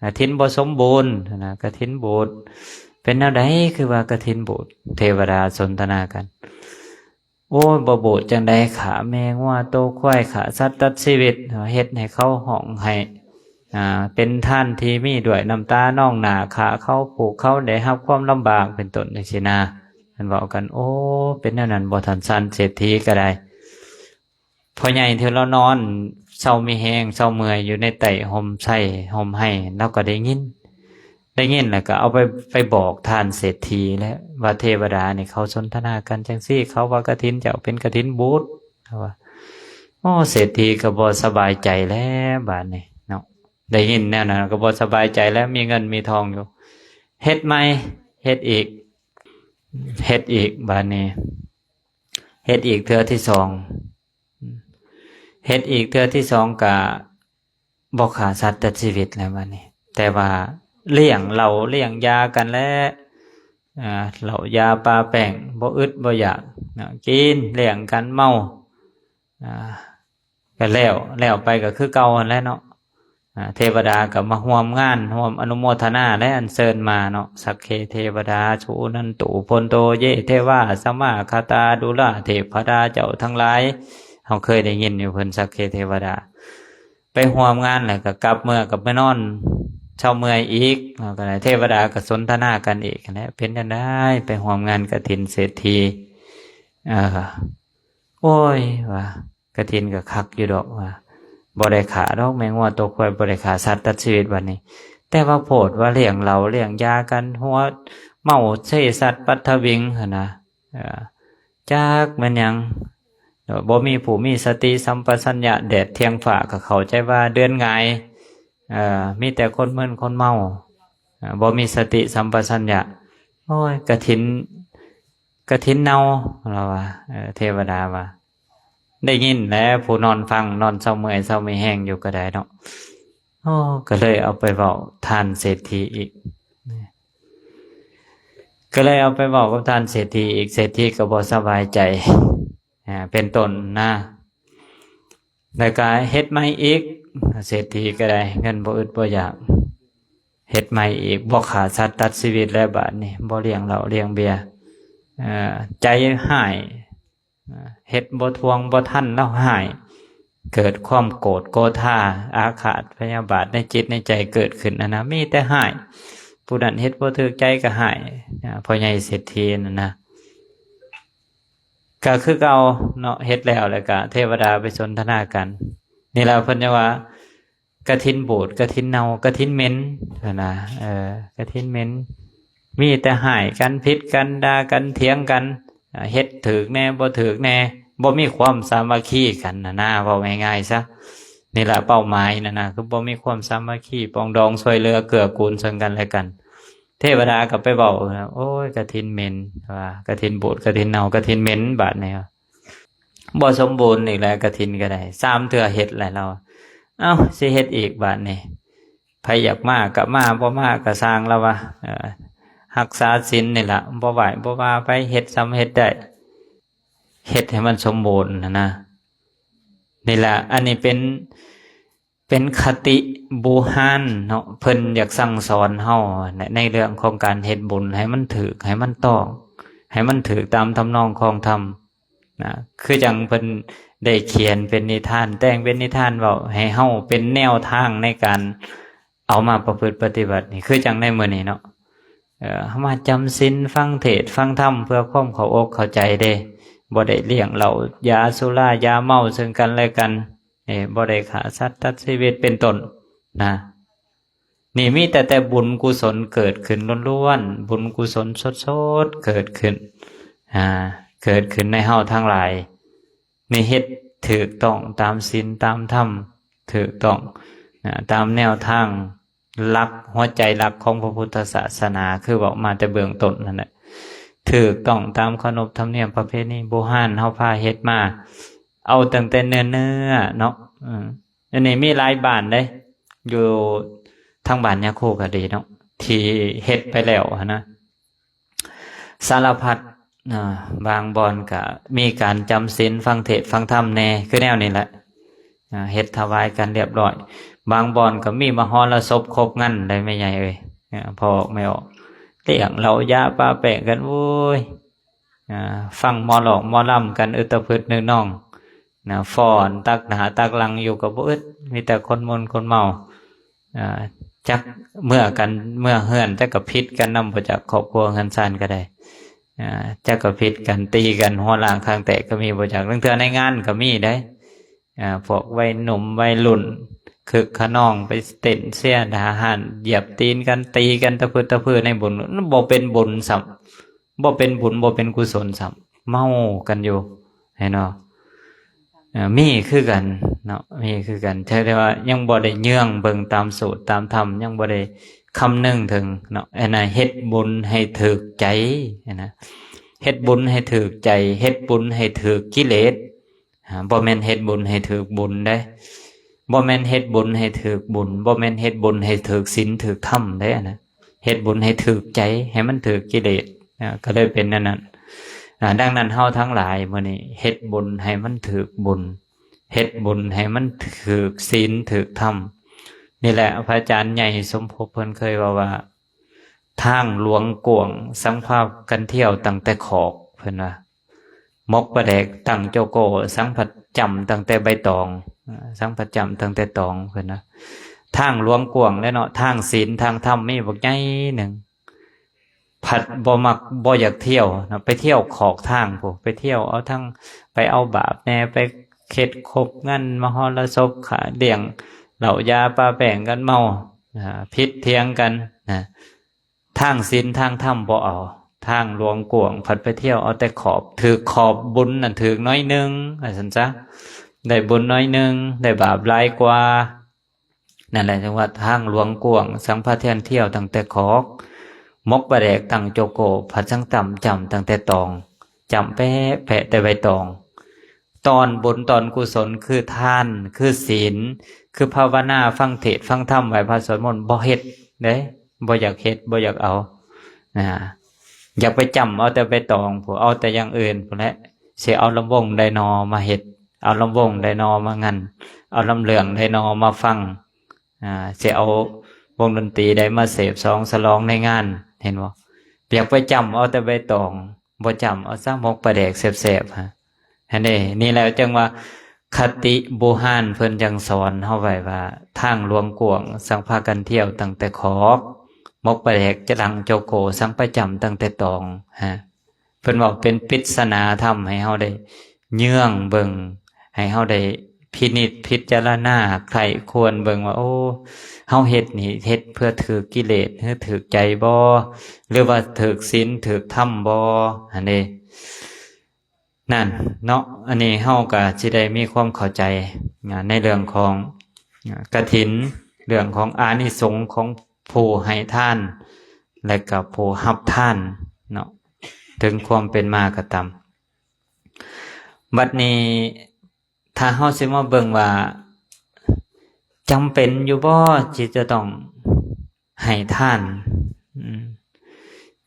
ກະຖິນບໍ່ສົມບູນຫັ້ນນະ ກະຖິນບູດ ເປັນແນວໃດ ຄືວ່າກະຖິນບູດ? ເທວະດາສົນທະນາກັນ ໂອ້ຍ ບໍ່ບູດຈັ່ງໃດ ຂ້າແມ່ງົວໂຕຄວາຍ ຂ້າສັດຕັດຊີວິດ ເຮັດໃຫ້ເຂົາຮ້ອງໄຫ້ ອ່າ ເປັນທານທີ່ມີດ້ວຍນ້ຳຕານອງໜ້າ ຂ້າເຂົາ ຜູ້ເຂົາໄດ້ຮັບຄວາມລຳບາກ ເປັນຕົ້ນ ຈັ່ງຊີ້ນະ. ເພິ່ນເວົ້າກັນ ໂອ້ ເປັນແນວນັ້ນບໍ່ ທ່ານຊານເສດຖີກໍໄດ້ ພໍ່ໃຫຍ່ທີ່ລາວນອນເຊົາມີແຮງ ເຊົາເມື່ອຍຢູ່ໃນໃຕ້ຮົ່ມໄຊຮົ່ມໄຮ ລາວກໍໄດ້ຍິນ ໄດ້ຍິນແລ້ວກໍເອົາໄປ ໄປບອກທ່ານເສດຖີແຫຼະ ວ່າເທວະດານີ້ເຂົາສົນທະນາກັນຈັ່ງຊີ້ ເຂົາວ່າກະຖິນເຈົ້າເປັນກະຖິນບູດ ເຂົາວ່າ ໂອ ໂອ້ ເສດຖີກໍບໍ່ສະບາຍໃຈແລ້ວບາດນີ້ເນາະ ໄດ້ຍິນແນວນັ້ນກໍບໍ່ສະບາຍໃຈແລ້ວ ມີເງິນມີທອງຢູ່ ເຮັດໃໝ່ ເຮັດອີກ ເຮັດອີກບາດນີ້ ເຮັດອີກເທື່ອທີສອງ ເຮັດອີກເທື່ອທີສອງກະບໍ່ຂ້າສັດຕັດຊີວິດແລ້ວບາດນີ້ ແຕ່ວ່າລ້ຽງເຫຼົ້າລ້ຽງຢາກັນແຫຼະ ອ່າ ເຫຼົ້າຢາປາແປ້ງ ບໍ່ອຶດບໍ່ຢາກນະ ກິນລ້ຽງກັນເມົາ ອ່າ ກໍແລ້ວ ແລ້ວໄປກໍຄືເກົ່າຫັ້ນແຫຼະເນາະ ອ່າ ເທວະດາກໍມາຮ່ວມງານ ຮ່ວມອະນຸໂມທະນາ ແລະ ອັນເຊີນມາເນາະ ສັກເຂເທວະດາ ສຸນັນຕຸ ໂພນໂຕ ເຢ ເທວາ ສະມາຄະຕາ ດູລາເທພະດາເຈົ້າທັງຫຼາຍ ເຮົາເຄີຍໄດ້ຍິນຢູ່ເພິ່ນ ສັກເຂເທວະດາ ໄປຮ່ວມງານແລ້ວກໍກັບເມືອ ກັບໄປນອນເຊົາເມື່ອຍອີກ ເຮົາກໍໄດ້ ເທວະດາກໍສົນທະນາກັນອີກຫັ້ນແຫຼະ ເປັນຈັ່ງໃດ ໄປຮ່ວມງານກະຖິນເສດຖີ ເອີ ໂອ້ຍ ວ່າ ກະຖິນກໍຄັກຢູ່ດອກວ່າ ບໍ່ໄດ້ຂ້າດອກແມ່ງົວຕົວຄວາຍ ບໍ່ໄດ້ຂ້າສັດຕັດຊີວິດບັດນີ້ ແຕ່ວ່າໂພດວ່າລ້ຽງເຫຼົ້າລ້ຽງຢາກັນ ຫົວເມົາເຊສັດປັດທະວິງຫັ້ນນະ ເອີ ຈັກແມ່ນຫຍັງ ບໍ່ມີຜູ້ມີສະຕິສຳປະສັນຍະ ແດດທ່ຽງຟ້າກໍເຂົ້າໃຈວ່າເດືອນຫງາຍ ເອີ ມີແຕ່ຄົນມຶນຄົນເມົາ ເອີ ບໍ່ມີສະຕິສຳປະສັນຍະ ໂອ້ຍ ກະຖິນ ກະຖິນເນົ່າ ລາວວ່າ ເອີ ເທວະດາວ່າ ໄດ້ຍິນແຫຼະ ຜູ້ນອນຟັງ ນອນເຊົາເມື່ອຍເຊົາມີແຮງຢູ່ກໍໄດ້ເນາະ ໂອ້ ກໍເລີຍເອົາໄປເວົ້າທ່ານເສດຖີອີກ ກໍເລີຍເອົາໄປເວົ້າກັບທ່ານເສດຖີອີກ ເສດຖີກໍບໍ່ສະບາຍໃຈ ອ່າ ເປັນຕົ້ນນະ ແລ້ວກໍເຮັດໃໝ່ອີກ ເສດຖີກໍໄດ້ເງິນບໍ່ອຶດບໍ່ຢາກ ເຮັດໃໝ່ອີກ ບໍ່ຂ້າສັດຕັດຊີວິດແລ້ວບາດນີ້ ບໍ່ລ້ຽງເຫຼົ້າລ້ຽງເບຍ ເອີ ໃຈຮ້າຍ ເຮັດບໍ່ທ່ວງບໍ່ທັນແລ້ວຮ້າຍ ເກີດຄວາມໂກດໂກທາ ອາຄາດພະຍາບາດໃນຈິດໃນໃຈເກີດຂຶ້ນຫັ້ນນະ ມີແຕ່ຮ້າຍ ຜູ້ນັ້ນເຮັດບໍ່ຖືກໃຈກໍຮ້າຍ ອາ ພໍ່ໃຫຍ່ເສດຖີນັ້ນນະ ກໍຄືເກົ່າເນາະ ເຮັດແລ້ວ ແລ້ວກໍເທວະດາໄປສົນທະນາກັນ ນີ້ລະເພິ່ນຈັ່ງວ່າ ກະຖິນບູດ ກະຖິນເນົ່າ ກະຖິນເໝັນຫັ້ນນະ ເອີ ກະຖິນເໝັນ ມີແຕ່ຮ້າຍກັນ ຜິດກັນ ດ່າກັນ ຖຽງກັນ ເຮັດຖືກແດ່ ບໍ່ຖືກແດ່ ບໍ່ມີຄວາມສາມັກຄີກັນຫັ້ນນະ ເວົ້າງ່າຍໆຊະ ນີ້ລະເປົ້າໝາຍຫັ້ນນະ ຄືບໍ່ມີຄວາມສາມັກຄີ ປອງດອງ ຊ່ວຍເຫຼືອ ເກື້ອກູນເຊິ່ງກັນແລະກັນ ເທວະດາກໍໄປເວົ້າ ໂອ້ຍ ກະຖິນເໝັນ ວ່າ ກະຖິນບູດ ກະຖິນເນົ່າ ກະຖິນເໝັນ ບາດນີ້ ບໍ່ສົມບູນອີກແລ້ວ ກະຖິນກໍໄດ້ ສາມເທື່ອເຮັດແລ້ວລາວ ເອົ້າ ຊິເຮັດອີກບາດນີ້ ໃຜຢາກມາກໍມາ ບໍ່ມາກໍຊ່າງລາວວ່າ ເອີ ຮັກສາສິນນີ້ລະ ບໍ່ໄຫວ້ບໍ່ວ່າໄປ ເຮັດສ່ຳເຮັດໄດ້ ເຮັດໃຫ້ມັນສົມບູນຫັ້ນນະ ນີ້ລະ ອັນນີ້ເປັນ ເປັນຄະຕິບູຮານເນາະ ເພິ່ນຢາກສັ່ງສອນເຮົາໃນເລື່ອງຂອງການເຮັດບຸນໃຫ້ມັນຖືກ ໃຫ້ມັນຕ້ອງ ໃຫ້ມັນຖືກຕາມທຳນອງຂອງທຳນະ ຄືຈັ່ງເພິ່ນໄດ້ຂຽນເປັນນິທານ ແຕ່ງເປັນນິທານເວົ້າໃຫ້ເຮົາເປັນແນວທາງໃນການເອົາມາປະພຶດປະຕິບັດນີ້ ຄືຈັ່ງໃນມື້ນີ້ເນາະ ເອີ ເຮົາມາຈຳສິນ ຟັງເທດ ຟັງທຳ ເພື່ອຄວາມເຂົ້າອົກເຂົ້າໃຈເດ້ ບໍ່ໄດ້ລ້ຽງເຫຼົ້າຢາສຸລາຢາເມົາເຊິ່ງກັນແລະກັນ ເອີ ບໍ່ໄດ້ຂ້າສັດຕັດຊີວິດເປັນຕົ້ນນະ ນີ້ມີແຕ່ ແຕ່ບຸນກຸສົນເກີດຂຶ້ນລ້ວນໆ ບຸນກຸສົນສົດໆເກີດຂຶ້ນ ອ່າ ເກີດຂຶ້ນໃນເຮົາທັງຫຼາຍ ນີ້ເຮັດຖືກຕ້ອງຕາມສິນຕາມທຳ ຖືກຕ້ອງ ອ່າ ຕາມແນວທາງ ຫຼັກ ຫົວໃຈຫຼັກຂອງພະພຸດທະສາສະໜາ ຄືເວົ້າມາແຕ່ເບື້ອງຕົ້ນນັ້ນແຫຼະ ຖືກຕ້ອງຕາມຂະໜົບທຳນຽມປະເພນີບູຮານເຮົາພາເຮັດມາ ເອົາຕັ້ງແຕ່ເນື້ອໆເນາະ ເອີ ອັນນີ້ມີຫຼາຍບ້ານເດ້ ຢູ່ທາງບ້ານຍາຄູກໍດີເນາະ ທີ່ເຮັດໄປແລ້ວຫັ້ນນະ ສາລະພັດ ອ່າ ບາງບ່ອນກະມີການຈຳສິນ ຟັງເທດຟັງທຳແດ່ ຄືແນວນີ້ແຫຼະ ອ່າ ເຮັດຖວາຍກັນລຽບຮ້ອຍ ບາງບ່ອນກະມີມະຫອລະສົບຄົບງັນໄດ໋ ແມ່ໃຫຍ່ເອີຍ ອ່າ ພໍ່ອອກແມ່ອອກ ລ້ຽງເຫຼົ້າຢາປາແປ້ງກັນ ໂອ້ຍ ອ່າ ຟັງໝໍຮ້ອງໝໍລຳກັນ ອຶດຕະພຶດນຶກນອງ ນະ ຟ້ອນຕັກໜ້າຕັກຫຼັງຢູ່ກໍບໍ່ອຶດ ມີແຕ່ຄົນມຶນຄົນເມົາ ອ່າ ຈັກເມືອກັນເມືອເຮືອນ ຈັກກໍຜິດກັນນຳ ບໍ່ຈັກຄອບຄົວເຮືອນຊານກໍໄດ້ ອ່າ ຈັກກໍຜິດກັນ ຕີກັນ ຫົວລ້າງຄາງແຕກກໍມີ ບໍ່ຈັກ ລາງເທື່ອໃນງານກໍມີໄດ໋ ອ່າ ພວກໄວໜຸ່ມໄວລຸ້ນ ຄຶກຂະນອງ ໄປເຕັ້ນເຊຍດາຮ້ານ ຢຽບຕີນກັນ ຕີກັນຕະພຶດຕະພືໃນບຸນ ບໍ່ເປັນບຸນຊ້ຳ ບໍ່ເປັນບຸນ ບໍ່ເປັນກຸສົນຊ້ຳ ເມົາກັນຢູ່ ເຫັນບໍ່? ເອີ ມີຄືກັນເນາະ ມີຄືກັນ ແຕ່ວ່າຍັງບໍ່ໄດ້ເຍືອງເບິ່ງຕາມສູດຕາມທຳ ຍັງບໍ່ໄດ້ຄຳນຶງເຖິງເນາະ ອັນນັ້ນເຮັດບຸນໃຫ້ຖືກໃຈນະ ເຮັດບຸນໃຫ້ຖືກໃຈ ເຮັດບຸນໃຫ້ຖືກກິເລດ ອາ ບໍ່ແມ່ນເຮັດບຸນໃຫ້ຖືກບຸນເດ້ ບໍ່ແມ່ນເຮັດບຸນໃຫ້ຖືກບຸນ ບໍ່ແມ່ນເຮັດບຸນໃຫ້ຖືກສິນຖືກທຳເດ້ນະ ເຮັດບຸນໃຫ້ຖືກໃຈ ໃຫ້ມັນຖືກກິເລດ ອາ ກໍເລີຍເປັນແນວນັ້ນ ອາ ດັ່ງນັ້ນເຮົາທັງຫຼາຍມື້ນີ້ເຮັດບຸນໃຫ້ມັນຖືກບຸນ ເຮັດບຸນໃຫ້ມັນຖືກສິນຖືກທຳ ນີ້ແຫຼະ ພະອາຈານໃຫຍ່ສົມພົບເພິ່ນເຄີຍເວົ້າວ່າ ທາງຫຼວງກວ້າງ ສັງພາກັນທ່ຽວຕັ້ງແຕ່ຂອກ ເພິ່ນວ່າ ໝົກປາແດກຕັ້ງໂຈໂກ ສັງພັດຈ້ຳຕັ້ງແຕ່ໃບຕອງ ອາ ສັງພັດຈ້ຳຕັ້ງແຕ່ຕອງ ເພິ່ນວ່າ ທາງຫຼວງກວ້າງແຫຼະເນາະ ທາງສິນທາງທຳມີບັກໃຫຍ່ໜຶ່ງ ພັດບໍ່ມັກ ບໍ່ຢາກທ່ຽວເນາະ ໄປທ່ຽວຂອກທາງພຸ້ນ ໄປທ່ຽວເອົາທັງ ໄປເອົາບາບແດ່ ໄປເຮັດຄົບງານມະຫໍລະສົບ ຂ້າລ້ຽງເຫຼົ້າຢາປາແປ້ງກັນເມົາ ອາ ຜິດຖຽງກັນນະ ທາງສິນທາງທຳບໍ່ເອົາ ທາງຫຼວງກວ້າງ ພັດໄປທ່ຽວເອົາແຕ່ຂອບ ຖືກຂອບບຸນນັ້ນຖືກໜ້ອຍໜຶ່ງ ວ່າຊັ້ນຊະ ໄດ້ບຸນໜ້ອຍໜຶ່ງ ໄດ້ບາບຫຼາຍກວ່າ ນັ້ນແຫຼະ ຈຶ່ງວ່າທາງຫຼວງກວ້າງ ສັງພະກັນທ່ຽວຕັ້ງແຕ່ຂອກ ໝົກປາແດກຕັ້ງໂຈໂກ ພັດສັງຈ້ຳຈ້ຳຕັ້ງແຕ່ຕອງ ຈ້ຳແປະແປະແຕ່ໃບຕອງ ຕອນບຸນຕອນກຸສົນ ຄືທານ ຄືສິນ ຄືພາວະນາ ຟັງເທດຟັງທຳ ໄຫວ້ພະສວດມົນ ບໍ່ເຮັດເດ້ ບໍ່ຢາກເຮັດ ບໍ່ຢາກເອົາ ນະ ຢາກໄປຈ້ຳເອົາແຕ່ໃບຕອງ ຜູ້ເອົາແຕ່ຢ່າງອື່ນພຸ້ນແຫຼະ ຊິເອົາລຳວົງໃດນໍມາເຮັດ ເອົາລຳວົງໃດນໍມາງັນ ເອົາລຳເລື່ອງໃດນໍມາຟັງ ອາ ຊິເອົາວົງດົນຕີໃດມາເສບສອງສະຫຼອງໃນງານ ເຫັນບໍ່? ຢາກໄປຈ້ຳເອົາແຕ່ໃບຕອງ ບໍ່ຈ້ຳເອົາຊະໝົກປາແດກແຊບໆ ຫັ້ນເດ້ ນີ້ແຫຼະຈຶ່ງວ່າ ຄະຕິບູຮານເພິ່ນຈັ່ງສອນເຮົາໄວ້ວ່າ ທາງຫຼວງກວ້າງ ສັງພາກັນທ່ຽວຕັ້ງແຕ່ຂອກ ໝົກປາແດກຈະດັງໂຈໂກ ສັງໄປຈ້ຳຕັ້ງແຕ່ຕອງ ຮະ ເພິ່ນເວົ້າເປັນປິດສະໜາທຳໃຫ້ເຮົາໄດ້ເຍືອງເບິ່ງ ໃຫ້ເຮົາໄດ້ພິນິດພິຈາລະນາໃຄ່ຄວນເບິ່ງວ່າ ໂອ້ ເຮົາເຮັດນີ້ເຮັດເພື່ອຖືກກິເລດ ຫຼື ຖືກໃຈບໍ່ ຫຼືວ່າຖືກສິນຖືກທຳບໍ່ ຫັ້ນເດ້ ນັ້ນເນາະ ອັນນີ້ເຮົາກໍຊິໄດ້ມີຄວາມເຂົ້າໃຈ ອາ ໃນເລື່ອງຂອງ ອາ ກະຖິນ ເລື່ອງຂອງອານິສົງຂອງຜູ້ໃຫ້ທານ ແລະກໍຜູ້ຮັບທານເນາະ ເຖິງຄວາມເປັນມາກໍຕາມ ບັດນີ້ ຖ້າເຮົາຊິມາເບິ່ງວ່າ ຈຳເປັນຢູ່ບໍ່ທີ່ຈະຕ້ອງໃຫ້ທານ? ອືມ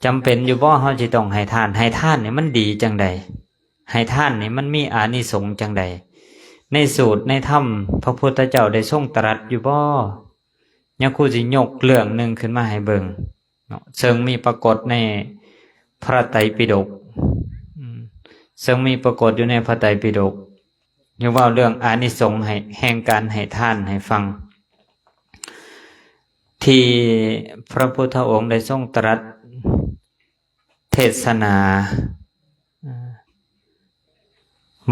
ຈຳເປັນຢູ່ບໍ່ເຮົາຊິຕ້ອງໃຫ້ທານ? ໃຫ້ທານນີ້ມັນດີຈັ່ງໃດ? ໃຫ້ທານນີ້ມັນມີອານິສົງຈັ່ງໃດ? ໃນສູດໃນທຳ ພະພຸດທະເຈົ້າໄດ້ຊົງຕະລັດຢູ່ບໍ່? ຍາຄູຊິຍົກເລື່ອງໜຶ່ງຂຶ້ນມາໃຫ້ເບິ່ງເນາະ ເຊິ່ງມີປາກົດໃນພະໄຕປິດົກ ອືມ ເຊິ່ງມີປາກົດຢູ່ໃນພະໄຕປິດົກ ຍາກເວົ້າເລື່ອງອານິສົງໃຫ້ ແຫ່ງການໃຫ້ທານໃຫ້ຟັງ ທີ່ພະພຸດທະອົງໄດ້ຊົງຕະລັດເທດສະໜາ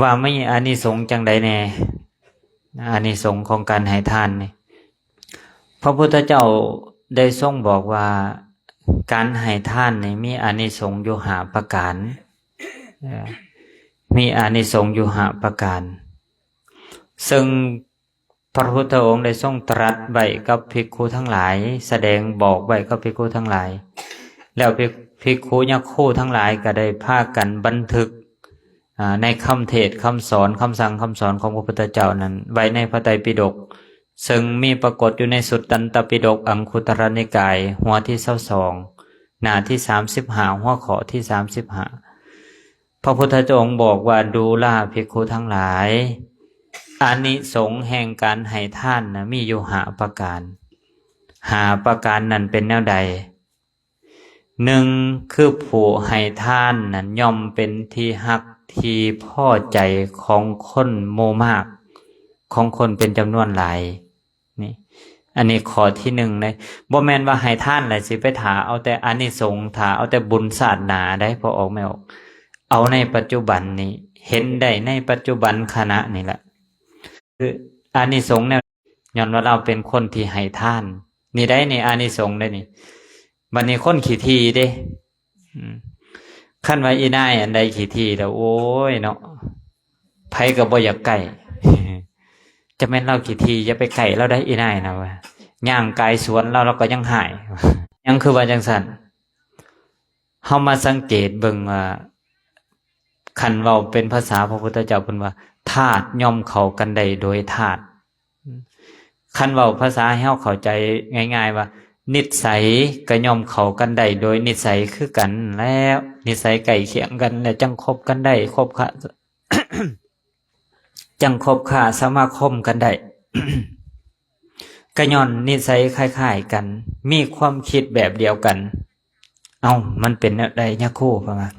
ວ່າມີອານິສົງຈັ່ງໃດແດ່? ອານິສົງຂອງການໃຫ້ທານນີ້ ພະພຸດທະເຈົ້າໄດ້ຊົງບອກວ່າ ການໃຫ້ທານນີ້ມີອານິສົງຢູ່ຫ້າປະການ ເອີ ມີອານິສົງຢູ່ຫ້າປະການ ເຊິ່ງ ພະພຸດທະອົງໄດ້ຊົງຕະລັດໄວ້ກັບພິກຂຸທັງຫຼາຍ ສະແດງບອກໄວ້ກັບພິກຂຸທັງຫຼາຍ ແລ້ວພິກ ພິກຂຸຍາຄູທັງຫຼາຍກໍໄດ້ພາກັນບັນທຶກ ອາ ໃນຄຳເທດຄຳສອນ ຄຳສັ່ງຄຳສອນຂອງພະພຸດທະເຈົ້ານັ້ນ ໄວ້ໃນພະໄຕປິດົກ ເຊິ່ງມີປາກົດຢູ່ໃນສຸດຕັນຕະປິດົກ ອັງຄຸດຕະລະນິກາຍ ຫົວທີຊາວສອງ ໜ້າທີສາມສິບຫ້າ ຫົວຂໍ້ທີສາມສິບຫ້າ ພະພຸດທະອົງບອກວ່າ ດູລາພິກຂຸທັງຫຼາຍ ອານິສົງແຫ່ງການໃຫ້ທານນະ ມີຢູ່ຫ້າປະການ ຫ້າປະການນັ້ນເປັນແນວໃດ? ໜຶ່ງ ຄືຜູ້ໃຫ້ທານນັ້ນ ຍ່ອມເປັນທີ່ຮັກທີ່ພໍໃຈຂອງຄົນໝູ່ມາກ ຂອງຄົນເປັນຈຳນວນຫຼາຍ. ນີ້ ອັນນີ້ຂໍ້ທີໜຶ່ງເດ້ ບໍ່ແມ່ນວ່າໃຫ້ທານແລ້ວຊິໄປຖ້າເອົາແຕ່ອານິສົງ ຖ້າເອົາແຕ່ບຸນຊາດໜ້າໄດ໋ ພໍ່ອອກແມ່ອອກ ເອົາໃນປັດຈຸບັນນີ້ ເຫັນໄດ້ໃນປັດຈຸບັນຂະນະນີ້ແຫຼະ ຄືອານິສົງແນວ ຍ້ອນວ່າລາວເປັນຄົນທີ່ໃຫ້ທານ ນີ້ໄດ໋ ນີ້ອານິສົງໄດ໋ນີ້ ບັດນີ້ຄົນຂີ້ຖີ່ເດ້ ອືມ ຄັນວ່າອີນາຍອັນໃດຂີ້ຖີ່ແລ້ວ ໂອ້ຍເນາະ ໃຜກໍບໍ່ຢາກໃກ້ ຈະແມ່ນລາວຂີ້ຖີ່ ຢ່າໄປໃກ້ລາວໄດ໋ ອີນາຍນະວ່າ ຍ່າງກາຍສວນລາວ ລາວກໍຍັງຮ້າຍ ຍັງຄືວ່າຈັ່ງຊັ້ນ. ເຮົາມາສັງເກດເບິ່ງວ່າ ຄັນເວົ້າເປັນພາສາພະພຸດທະເຈົ້າ ເພິ່ນວ່າ ທາດຍ່ອມເຂົ້າກັນໄດ້ໂດຍທາດ. ຄັນເວົ້າພາສາໃຫ້ເຮົາເຂົ້າໃຈງ່າຍໆວ່າ ນິດໄສກໍຍ່ອມເຂົ້າກັນໄດ້ໂດຍນິດໄສຄືກັນແລ້ວ, ນິດໄສໃກ້ຄຽງກັນແລ້ວ ຈັ່ງຄົບກັນໄດ້ ຄົບຄະ ຈັ່ງຄົບຄ້າສະມາຄົມກັນໄດ້ ກໍຍ້ອນນິໄສຄ້າຍໆກັນ ມີຄວາມຄິດແບບດຽວກັນ. ເອົ້າ ມັນເປັນແນວໃດຍາຄູ? ເພິ່ນວ່າ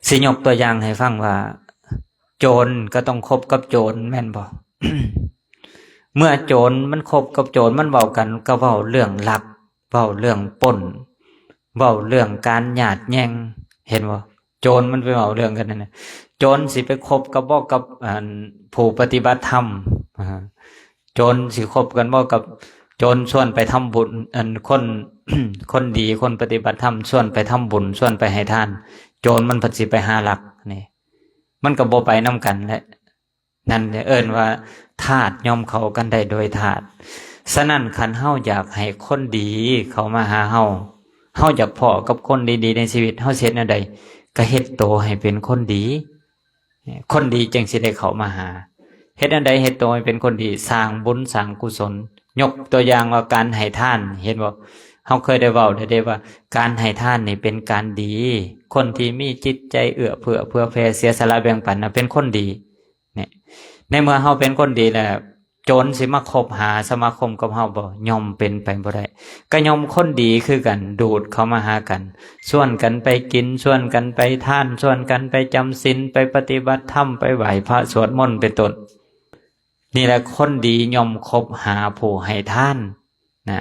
ຊິຍົກຕົວຢ່າງໃຫ້ຟັງວ່າ ໂຈນກໍຕ້ອງຄົບກັບໂຈນ ແມ່ນບໍ່? ເມື່ອໂຈນມັນຄົບກັບໂຈນ ມັນເວົ້າກັນ ກໍເວົ້າເລື່ອງລັກ ເວົ້າເລື່ອງປຸ້ນ ເວົ້າເລື່ອງການຍາດແຍ່ງ ເຫັນບໍ່? ໂຈນມັນໄປເວົ້າເລື່ອງກັນນັ້ນນະ ໂຈນຊິໄປຄົບກັບບໍ່ກັບ ອັນ ຜູ້ປະຕິບັດທຳ? ອາ ໂຈນຊິຄົບກັນບໍ່ກັບ ໂຈນຊວນໄປທຳບຸນ ອັນ ຄົນ ຄົນດີ ຄົນປະຕິບັດທຳ ຊວນໄປທຳບຸນ ຊວນໄປໃຫ້ທານ ໂຈນມັນພັດຊິໄປຫາລັກ ນີ້ ມັນກໍບໍ່ໄປນຳກັນແຫຼະ. ນັ້ນແຫຼະເອີ້ນວ່າທາດຍ່ອມເຂົ້າກັນໄດ້ໂດຍທາດ. ສະນັ້ນ ຄັນເຮົາຢາກໃຫ້ຄົນດີເຂົ້າມາຫາເຮົາ, ເຮົາຢາກພໍ້ກັບຄົນດີໆໃນຊີວິດ, ເຮົາຊິເຮັດແນວໃດ? ກະເຮັດໂຕໃຫ້ເປັນຄົນດີ, ຄົນດີຈຶ່ງຊິໄດ້ເຂົ້າມາຫາ. ເຮັດແນວໃດເຮັດໂຕໃຫ້ເປັນຄົນດີ? ສ້າງບຸນສ້າງກຸສົນ. ຍົກຕົວຢ່າງວ່າການໃຫ້ທານ, ເຫັນບໍ່? ເຮົາເຄີຍໄດ້ເວົ້າແລ້ວເດ້ວ່າ ການໃຫ້ທານນີ້ເປັນການດີ. ຄົນທີ່ມີຈິດໃຈເອື້ອເຟື້ອເຜື່ອແຜ່ເສຍສະຫຼະແບ່ງປັນນະ ເປັນຄົນດີ. ນີ້ ໃນເມື່ອເຮົາເປັນຄົນດີແລ້ວ ໂຈນຊິມາຄົບຫາສະມາຄົມກັບເຮົາບໍ່? ຍ່ອມເປັນໄປບໍ່ໄດ້. ກໍຍ່ອມຄົນດີຄືກັນ ດູດເຂົ້າມາຫາກັນ, ຊວນກັນໄປກິນ, ຊວນກັນໄປທານ, ຊວນກັນໄປຈຳສິນ, ໄປປະຕິບັດທຳ, ໄປໄຫວ້ພະສວດມົນ ເປັນຕົ້ນ. ນີ້ແຫຼະ ຄົນດີຍ່ອມຄົບຫາຜູ້ໃຫ້ທານ. ນະ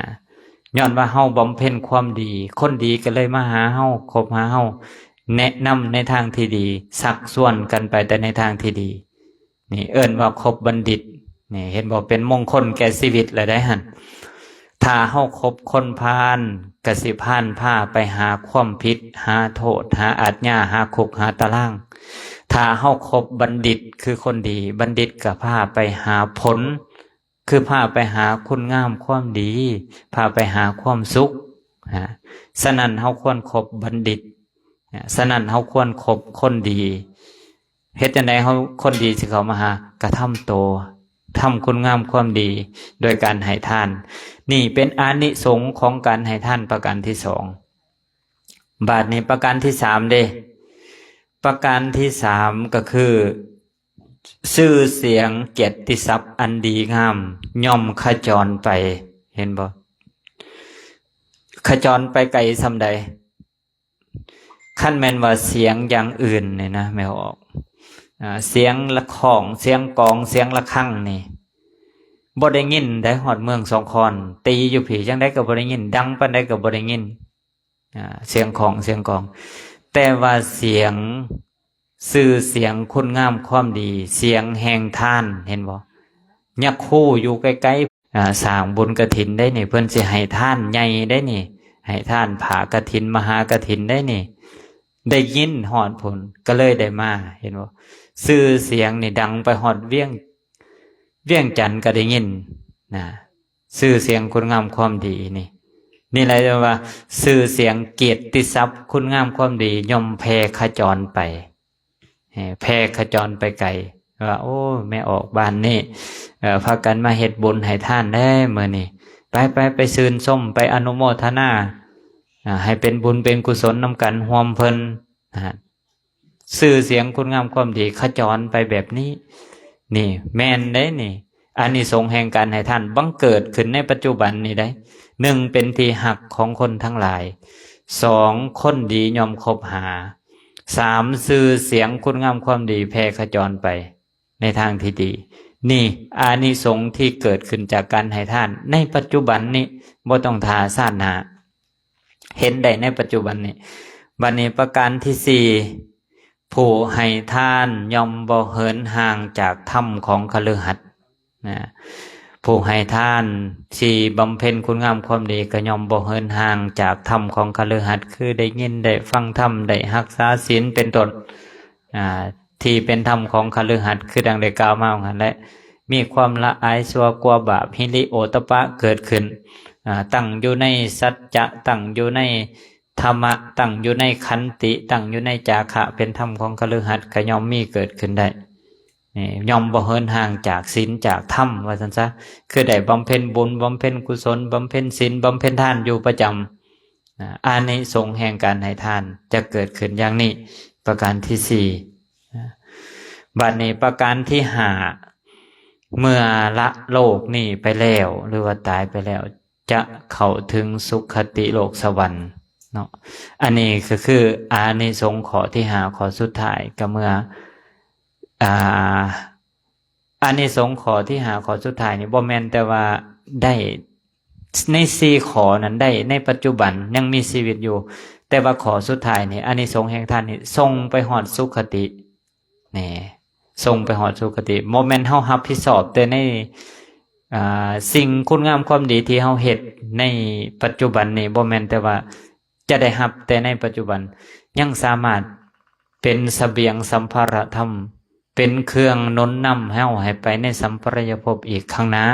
ຍ້ອນວ່າເຮົາບຳເພັນຄວາມດີ, ຄົນດີກໍເລີຍມາຫາເຮົາ, ຄົບຫາເຮົາ, ແນະນຳໃນທາງທີ່ດີ, ຊັກຊວນກັນໄປແຕ່ໃນທາງທີ່ດີ. ນີ້ເອີ້ນວ່າຄົບບັນດິດ. ນີ້ ເຫັນບໍ່? ເປັນມົງຄົນແກ່ຊີວິດແລ້ວໄດ໋ຫັ້ນ. ຖ້າເຮົາຄົບຄົນພານ ກະຊິພານພາໄປຫາຄວາມຜິດ, ຫາໂທດ, ຫາອາດຍາ, ຫາຄຸກ, ຫາຕາລາງ. ຖ້າເຮົາຄົບບັນດິດ ຄືຄົນດີ, ບັນດິດກະພາໄປຫາຜົນ ຄືພາໄປຫາຄຸນງາມຄວາມດີ, ພາໄປຫາຄວາມສຸກ. ສະນັ້ນ ເຮົາຄວນຄົບບັນດິດ. ສະນັ້ນ ເຮົາຄວນຄົບຄົນດີ. ເຮັດຈັ່ງໃດເຮົາ ຄົນດີຊິເຂົ້າມາຫາ? ກະທຳໂຕ, ທຳຄຸນງາມຄວາມດີໂດຍການໃຫ້ທານ. ນີ້ເປັນອານິສົງຂອງການໃຫ້ທານປະການທີສອງ. ບາດນີ້ປະການທີສາມເດ້. ປະການທີສາມກໍຄື ຊື່ສຽງກຽດຕິສັບອັນດີງາມຍ່ອມຂະຈອນໄປ. ເຫັນບໍ່? ຂະຈອນໄປໄກສ່ຳໃດ? ຄັນແມ່ນວ່າສຽງຢ່າງອື່ນນີ້ນະ ແມ່ນອອກ ອາ ສຽງລະຂ້ອງ, ສຽງກອງ, ສຽງລະຄັງນີ້ ບໍ່ໄດ້ຍິນໄດ້ຮອດເມືອງສອງຄອນ, ຕີຢູ່ພີ້ຈັ່ງໃດກໍບໍ່ໄດ້ຍິນ, ດັງປານໃດກໍບໍ່ໄດ້ຍິນ. ອາ ສຽງຂ້ອງ ສຽງກອງ, ແຕ່ວ່າສຽງ ຊື່ສຽງຄຸນງາມຄວາມດີ, ສຽງແຫ່ງທານ, ເຫັນບໍ່? ຍາຄູຢູ່ໃກ້ໆ ອາ ສ້າງບຸນກະຖິນໄດ໋ນີ້, ເພິ່ນຊິໃຫ້ທານໃຫຍ່ໄດ໋ນີ້, ໃຫ້ທານຜ້າກະຖິນ, ມະຫາກະຖິນໄດ໋ນີ້, ໄດ້ຍິນຮອດພຸ້ນ ກໍເລີຍໄດ້ມາ, ເຫັນບໍ່? ຊື່ສຽງນີ້ດັງໄປຮອດວຽງ, ວຽງຈັນກໍໄດ້ຍິນນະ. ຊື່ສຽງຄຸນງາມຄວາມດີນີ້, ນີ້ແຫຼະເອີ້ນວ່າຊື່ສຽງກຽດຕິສັບຄຸນງາມຄວາມດີຍ່ອມແຜ່ຂະຈອນໄປ, ແຜ່ຂະຈອນໄປໄກ ວ່າ ໂອ້ ແມ່ອອກບ້ານນີ້ ເອີ ພາກັນມາເຮັດບຸນໃຫ້ທານແດ່ມື້ນີ້, ໄປໆ ໄປຊື່ນຊົມ ໄປອະນຸໂມທະນາ ອາ ໃຫ້ເປັນບຸນເປັນກຸສົນນຳກັນຮ່ວມເພິ່ນນະ. ຊື່ສຽງຄຸນງາມຄວາມດີຂະຈອນໄປແບບນີ້. ນີ້ແມ່ນເດ້ນີ້, ອານິສົງແຫ່ງການໃຫ້ທານບັງເກີດຂຶ້ນໃນປັດຈຸບັນນີ້ໄດ໋. ໜຶ່ງ ເປັນທີ່ຮັກຂອງຄົນທັງຫຼາຍ, ສອງ ຄົນດີຍ່ອມຄົບຫາ, ສາມ ຊື່ສຽງຄຸນງາມຄວາມດີແຜ່ຂະຈອນໄປໃນທາງທີ່ດີ. ນີ້ອານິສົງທີ່ເກີດຂຶ້ນຈາກການໃຫ້ທານໃນປັດຈຸບັນນີ້, ບໍ່ຕ້ອງຖ້າຊາດໜ້າ. ເຫັນໄດ້ໃນປັດຈຸບັນນີ້. ບັດນີ້ປະການທີສີ່ ຜູ້ໃຫ້ທານຍ່ອມບໍ່ເຫີນຫ່າງຈາກທຳຂອງຄະລືຫັດນະ. ຜູ້ໃຫ້ທານທີ່ບຳເພັນຄຸນງາມຄວາມດີກໍຍ່ອມບໍ່ເຫີນຫ່າງຈາກທຳຂອງຄະລືຫັດ, ຄືໄດ້ຍິນໄດ້ຟັງທຳ, ໄດ້ຮັກສາສິນເປັນຕົ້ນ. ອາ ທີ່ເປັນທຳຂອງຄະລືຫັດ ຄືດັ່ງໄດ້ກ່າວມາຫັ້ນແຫຼະ, ມີຄວາມລະອາຍຊົ່ວກົວບາບ ຫິລິໂອຕະປະເກີດຂຶ້ນ ອາ ຕັ້ງຢູ່ໃນສັດຈະ ຕັ້ງຢູ່ໃນທຳມະ ຕັ້ງຢູ່ໃນຂັນຕິ ຕັ້ງຢູ່ໃນຈາຄະ ເປັນທຳຂອງຄະລືຫັດ ກໍຍ່ອມມີເກີດຂຶ້ນໄດ້. ນີ້ ຍ່ອມບໍ່ເຫີນຫ່າງຈາກສິນຈາກທຳ ວ່າຊັ້ນຊະ ຄືໄດ້ບຳເພັນບຸນ ບຳເພັນກຸສົນ ບຳເພັນສິນ ບຳເພັນທານຢູ່ປະຈຳ ອາ ອານິສົງແຫ່ງການໃຫ້ທານຈະເກີດຂຶ້ນຢ່າງນີ້ ປະການທີສີ່. ອາ ບັດນີ້ປະການທີຫ້າ ເມື່ອລະໂລກນີ້ໄປແລ້ວ ຫຼືວ່າຕາຍໄປແລ້ວ ຈະເຂົ້າເຖິງສຸຄະຕິໂລກສະຫວັນເນາະ. ອັນນີ້ກໍຄືອານິສົງຂໍ້ທີຫ້າ ຂໍ້ສຸດທ້າຍ ກໍເມື່ອ ອາ ອານິສົງຂໍ້ທີຫ້າ ຂໍ້ສຸດທ້າຍນີ້ ບໍ່ແມ່ນແຕ່ວ່າໄດ້ໃນສີ່ຂໍ້ນັ້ນ ໄດ້ໃນປັດຈຸບັນຍັງມີຊີວິດຢູ່, ແຕ່ວ່າຂໍ້ສຸດທ້າຍນີ້ ອານິສົງແຫ່ງທານນີ້ ສົ່ງໄປຮອດສຸຄະຕິ ນີ້ ສົ່ງໄປຮອດສຸຄະຕິ ບໍ່ແມ່ນເຮົາຮັບຜິດຊອບແຕ່ໃນ ອາ ສິ່ງຄຸນງາມຄວາມດີທີ່ເຮົາເຮັດໃນປັດຈຸບັນນີ້ ບໍ່ແມ່ນແຕ່ວ່າຈະໄດ້ຮັບແຕ່ໃນປັດຈຸບັນ, ຍັງສາມາດເປັນສະບຽງສຳພາລະທຳ ເປັນເຄື່ອງໜູນນຳເຮົາໃຫ້ໄປໃນສຳປະລາຍະພົບອີກຂ້າງໜ້າ,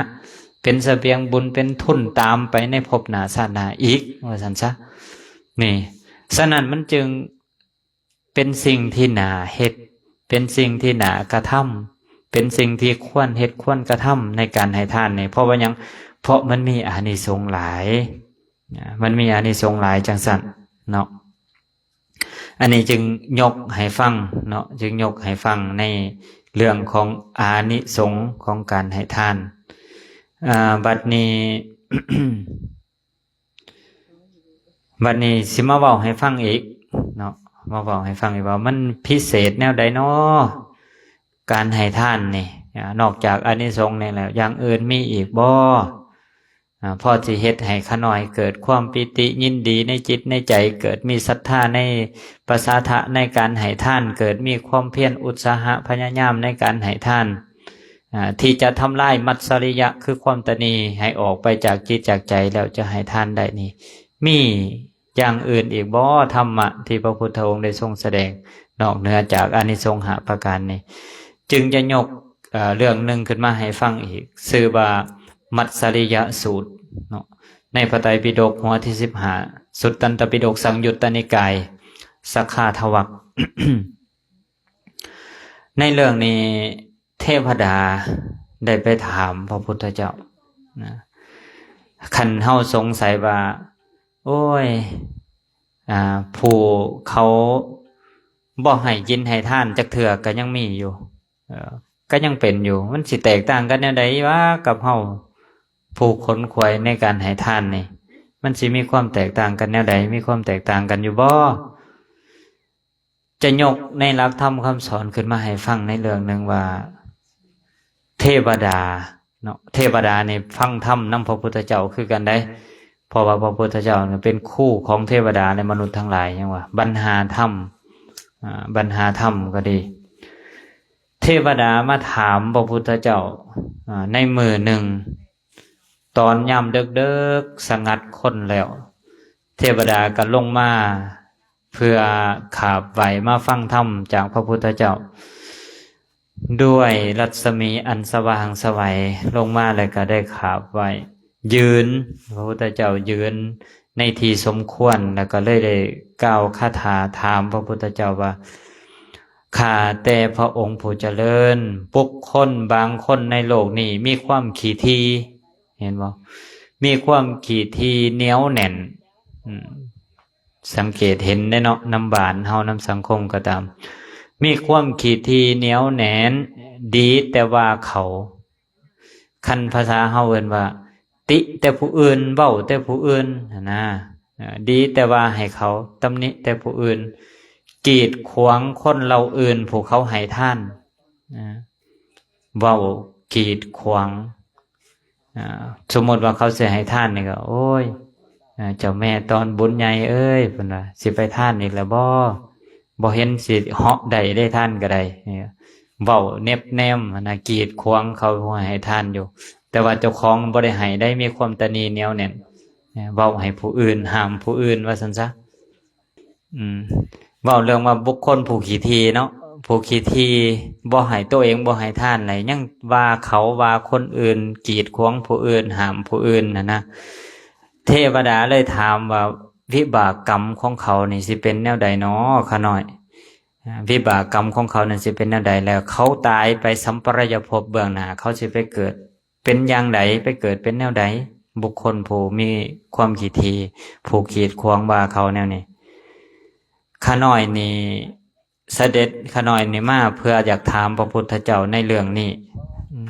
ເປັນສະບຽງບຸນ ເປັນທຶນຕາມໄປໃນພົບໜ້າຊາດໜ້າອີກ ວ່າຊັ້ນຊະ. ນີ້ ສະນັ້ນມັນຈຶ່ງ ເປັນສິ່ງທີ່ໜ້າເຮັດ ເປັນສິ່ງທີ່ໜ້າກະທຳ ເປັນສິ່ງທີ່ຄວນເຮັດຄວນກະທຳໃນການໃຫ້ທານນີ້. ເພາະວ່າຫຍັງ? ເພາະມັນມີອານິສົງຫຼາຍ ນະ ມັນມີອານິສົງຫຼາຍຈັ່ງຊັ້ນເນາະ. ອັນນີ້ຈຶ່ງຍົກໃຫ້ຟັງເນາະ ຈຶ່ງຍົກໃຫ້ຟັງໃນເລື່ອງຂອງອານິສົງຂອງການໃຫ້ທານ. ອາ ບັດນີ້ ບັດນີ້ຊິມາເວົ້າໃຫ້ຟັງອີກເນາະ ມາເວົ້າໃຫ້ຟັງອີກວ່າມັນພິເສດແນວໃດນໍ ການໃຫ້ທານນີ້ ອາ ນອກຈາກອານິສົງນີ້ແລ້ວ ຢ່າງອື່ນມີອີກບໍ່? ອາ ພໍຊິເຮັດໃຫ້ຂະນ້ອຍເກີດຄວາມປີຕິຍິນດີໃນຈິດໃນໃຈ ເກີດມີສັດທາໃນປະສາທະໃນການໃຫ້ທານ ເກີດມີຄວາມພຽນອຸດສາຫະພະຍາຍາມໃນການໃຫ້ທານ ອາ ທີ່ຈະທຳລາຍມັດສະລິຍະ ຄືຄວາມຕະໜີ ໃຫ້ອອກໄປຈາກຈິດຈາກໃຈ ແລ້ວຈະໃຫ້ທານໄດ້ນີ້ ມີຢ່າງອື່ນອີກບໍ່? ທຳມະທີ່ພະພຸດທະອົງໄດ້ຊົງສະແດງ ນອກເໜືອຈາກອານິສົງຫ້າປະການນີ້ ຈຶ່ງຈະຍົກ ເອີ ເລື່ອງໜຶ່ງຂຶ້ນມາໃຫ້ຟັງອີກ ຊື່ວ່າ ມັດສະລິຍະສູດເນາະ ໃນພະໄຕປິດົກຫົວທີສິບຫ້າ ສຸດຕັນຕະປິດົກ ສັງຍຸດຕະນິກາຍ ສະຄາທະວັກ. ໃນເລື່ອງນີ້ ເທວະດາໄດ້ໄປຖາມພະພຸດທະເຈົ້ານະ ຄັນເຮົາສົງໄສວ່າ ໂອ້ຍ ອາ ຜູ້ເຂົາບໍ່ໃຫ້ກິນໃຫ້ທານຈັກເທື່ອກໍຍັງມີຢູ່ ເອີ ກໍຍັງເປັນຢູ່ ມັນຊິແຕກຕ່າງກັນແນວໃດວະກັບເຮົາ ຜູ້ຂົນຂວາຍໃນການໃຫ້ທານນີ້ ມັນຊິມີຄວາມແຕກຕ່າງກັນແນວໃດ? ມີຄວາມແຕກຕ່າງກັນຢູ່ບໍ່? ຈະຍົກໃນຫຼັກທຳຄຳສອນຂຶ້ນມາໃຫ້ຟັງໃນເລື່ອງໜຶ່ງວ່າ ເທວະດາເນາະ ເທວະດານີ້ຟັງທຳນຳພະພຸດທະເຈົ້າຄືກັນໃດ໋ ເພາະວ່າພະພຸດທະເຈົ້າເປັນຄູຂອງເທວະດາ ແລະ ມະນຸດທັງຫຼາຍ ຫຍັງວ່າບັນຫາທຳ ອາ ບັນຫາທຳກໍດີ ເທວະດາມາຖາມພະພຸດທະເຈົ້າ ອາ ໃນມື້ໜຶ່ງ ຕອນຍາມເດິກໆ ສະຫງັດຄົນແລ້ວ ເທວະດາກໍລົງມາເພື່ອຂາບໄຫວ້ ມາຟັງທຳຈາກພະພຸດທະເຈົ້າ ດ້ວຍລັດສະໝີອັນສະຫວ່າງໄສ ລົງມາແລ້ວກໍໄດ້ຂາບໄຫວ້ ຢືນ ພະພຸດທະເຈົ້າຢືນໃນທີ່ສົມຄວນ ແລ້ວກໍເລີຍໄດ້ກ່າວຄາຖາຖາມພະພຸດທະເຈົ້າວ່າ ຂ້າແຕ່ພະອົງຜູ້ຈະເລີນ, ບຸກຄົນບາງຄົນໃນໂລກນີ້ມີຄວາມຂີ້ຖີ່, ເຫັນບໍ່? ມີຄວາມຂີ້ຖີ່ໜຽວແໜ້ນ. ອືມ, ສັງເກດເຫັນເດ້ເນາະ, ນຳບ້ານເຮົາ, ນຳສັງຄົມກໍຕາມ, ມີຄວາມຂີ້ຖີ່ໜຽວແໜ້ນ, ດີແຕ່ວ່າເຂົາ, ຄັນພາສາເຮົາເອີ້ນວ່າ ຕິແຕ່ຜູ້ອື່ນ, ເວົ້າແຕ່ຜູ້ອື່ນຫັ້ນນາ, ເອີ ດີແຕ່ວ່າໃຫ້ເຂົາ, ຕຳໜິແຕ່ຜູ້ອື່ນ, ກີດຂວາງຄົນເຫຼົ່າອື່ນຜູ້ເຂົາໃຫ້ທານ, ເອີ ເວົ້າກີດຂວາງ, ເອີ ສົມມຸດວ່າເຂົາຊິໃຫ້ທານນີ້ກໍ ໂອ້ຍ, ເອີ ເຈົ້າແມ່ຕອນບຸນໃຫຍ່ເອີຍ, ເພິ່ນວ່າ, ຊິໄປທານອີກແລ້ວບໍ່? ບໍ່ເຫັນຊິເຫາະໄດ້ເດ້, ທານກໍໄດ້, ເອີ ເວົ້າເນັບແນມຫັ້ນນະ, ກີດຂວາງເຂົາຜູ້ໃຫ້ທານຢູ່, ແຕ່ວ່າເຈົ້າຂອງບໍ່ໄດ້ໃຫ້ໄດ້, ມີຄວາມຕະໜີໜຽວແໜ້ນ, ເວົ້າໃຫ້ຜູ້ອື່ນ, ຫ້າມຜູ້ອື່ນ, ວ່າຊັ້ນຊະ. ອືມ, ເວົ້າເລື່ອງວ່າບຸກຄົນຜູ້ຂີ້ຖີ່ເນາະ, ຜູ້ຂີ້ຖີ່ ບໍ່ໃຫ້ໂຕເອງ ບໍ່ໃຫ້ທານ ແລ້ວຍັງວ່າເຂົາ ວ່າຄົນອື່ນ ກີດຂວາງຜູ້ອື່ນ ຫ້າມຜູ້ອື່ນຫັ້ນນະ. ເທວະດາເລີຍຖາມວ່າ ວິບາກກຳຂອງເຂົານີ້ຊິເປັນແນວໃດນໍ ຂ້ານ້ອຍ? ອາ ວິບາກກຳຂອງເຂົານັ້ນຊິເປັນແນວໃດ? ແລ້ວເຂົາຕາຍໄປ ສຳປະລາຍະພົບເບື້ອງໜ້າ ເຂົາຊິໄປເກີດເປັນຢ່າງໃດ? ໄປເກີດເປັນແນວໃດ? ບຸກຄົນຜູ້ມີຄວາມຂີ້ຖີ່ ຜູ້ກີດຂວາງວ່າເຂົາແນວນີ້. ຂ້ານ້ອຍນີ້ ສະເດັດ ຂ້ານ້ອຍນີ້ມາເພື່ອຢາກຖາມພະພຸດທະເຈົ້າໃນເລື່ອງນີ້. ອືມ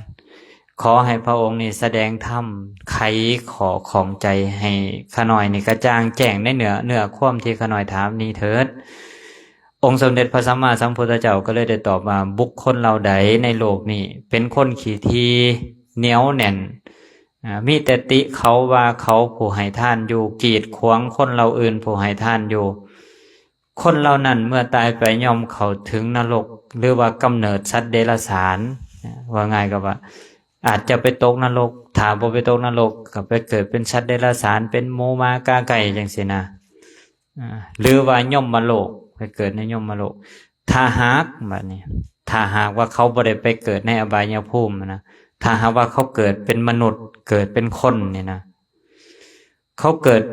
ຂໍໃຫ້ພະອົງນີ້ສະແດງທຳ ໄຂຂໍ້ຂ້ອງໃຈໃຫ້ຂ້ານ້ອຍນີ້ກະຈ່າງແຈ້ງໃນເນື້ອ ເນື້ອຄວາມທີ່ຂ້ານ້ອຍຖາມນີ້ເຖີດ. ອົງສົມເດັດພະສຳມາສຳພຸດທະເຈົ້າກໍເລີຍໄດ້ຕອບວ່າ ບຸກຄົນເຫຼົ່າໃດໃນໂລກນີ້ເປັນຄົນຂີ້ຖີ່ ໜຽວແໜ້ນ ອາ ມີແຕ່ຕິເຂົາວ່າເຂົາຜູ້ໃຫ້ທານຢູ່ ກີດຂວາງຄົນເຫຼົ່າອື່ນຜູ້ໃຫ້ທານຢູ່ ຄົນເຫຼົ່ານັ້ນເມື່ອຕາຍໄປຍ່ອມເຂົ້າເຖິງນະລົກ ຫຼືວ່າກຳເນີດສັດເດຍລະສານ. ເວົ້າງ່າຍກໍວ່າ ອາດຈະໄປຕົກນະລົກ ຖ້າບໍ່ໄປຕົກນະລົກກໍໄປເກີດເປັນສັດເດຍລະສານ ເປັນໝູໝາກາໄກ່ ຈັ່ງຊີ້ນະ ອາ ຫຼືວ່າຍົມມະໂລກ ໄປເກີດໃນຍົມມະໂລກ. ຖ້າຫາກ ບາດນີ້ ຖ້າຫາກວ່າເຂົາບໍ່ໄດ້ໄປເກີດໃນອະບາຍຍະພູມນະ ຖ້າຫາກວ່າເຂົາເກີດເປັນມະນຸດ ເກີດເປັນຄົນນີ້ນະ ເຂົາເກີດ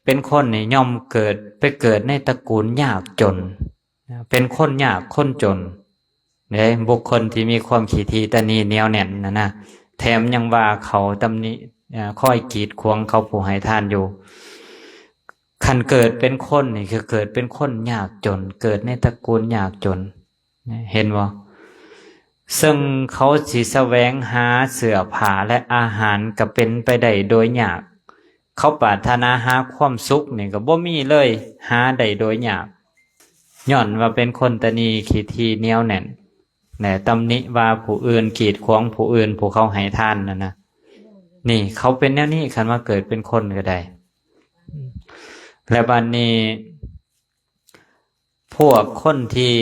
ເປັນຄົນນີ້ ຍ່ອມເກີດ ໄປເກີດໃນຕະກູນຍາກຈົນ ເປັນຄົນຍາກຄົນຈົນເດ້ ບຸກຄົນທີ່ມີຄວາມຂີ້ຖີ່ຕະໜີໜຽວແໜ້ນນັ້ນນະ ແຖມຍັງວ່າເຂົາຕຳໜິ ເອີ ຄອຍກີດຂວາງເຂົາຜູ້ໃຫ້ທານຢູ່. ຄັນເກີດເປັນຄົນນີ້ ຄືເກີດເປັນຄົນຍາກຈົນ ເກີດໃນຕະກູນຍາກຈົນ. ເຫັນບໍ່? ເຊິ່ງເຂົາຊິສະແຫວງຫາເສື້ອຜ້າ ແລະ ອາຫານກໍເປັນໄປໄດ້ໂດຍຍາກ. ເຂົາປາດຖະໜາຫາຄວາມສຸກນີ້ກໍບໍ່ມີເລີຍ ຫາໄດ້ໂດຍຍາກ ຍ້ອນວ່າເປັນຄົນຕະໜີຂີ້ຖີ່ໜຽວແໜ້ນ ແລະ ຕຳໜິວ່າຜູ້ອື່ນ ກີດຂວາງຜູ້ອື່ນ ຜູ້ເຂົາໃຫ້ທານນັ້ນນະ. ນີ້ເຂົາເປັນແນວນີ້ ຄັນວ່າເກີດເປັນຄົນກໍໄດ້. ແລະ ບັດນີ້ ພວກຄົນທີ່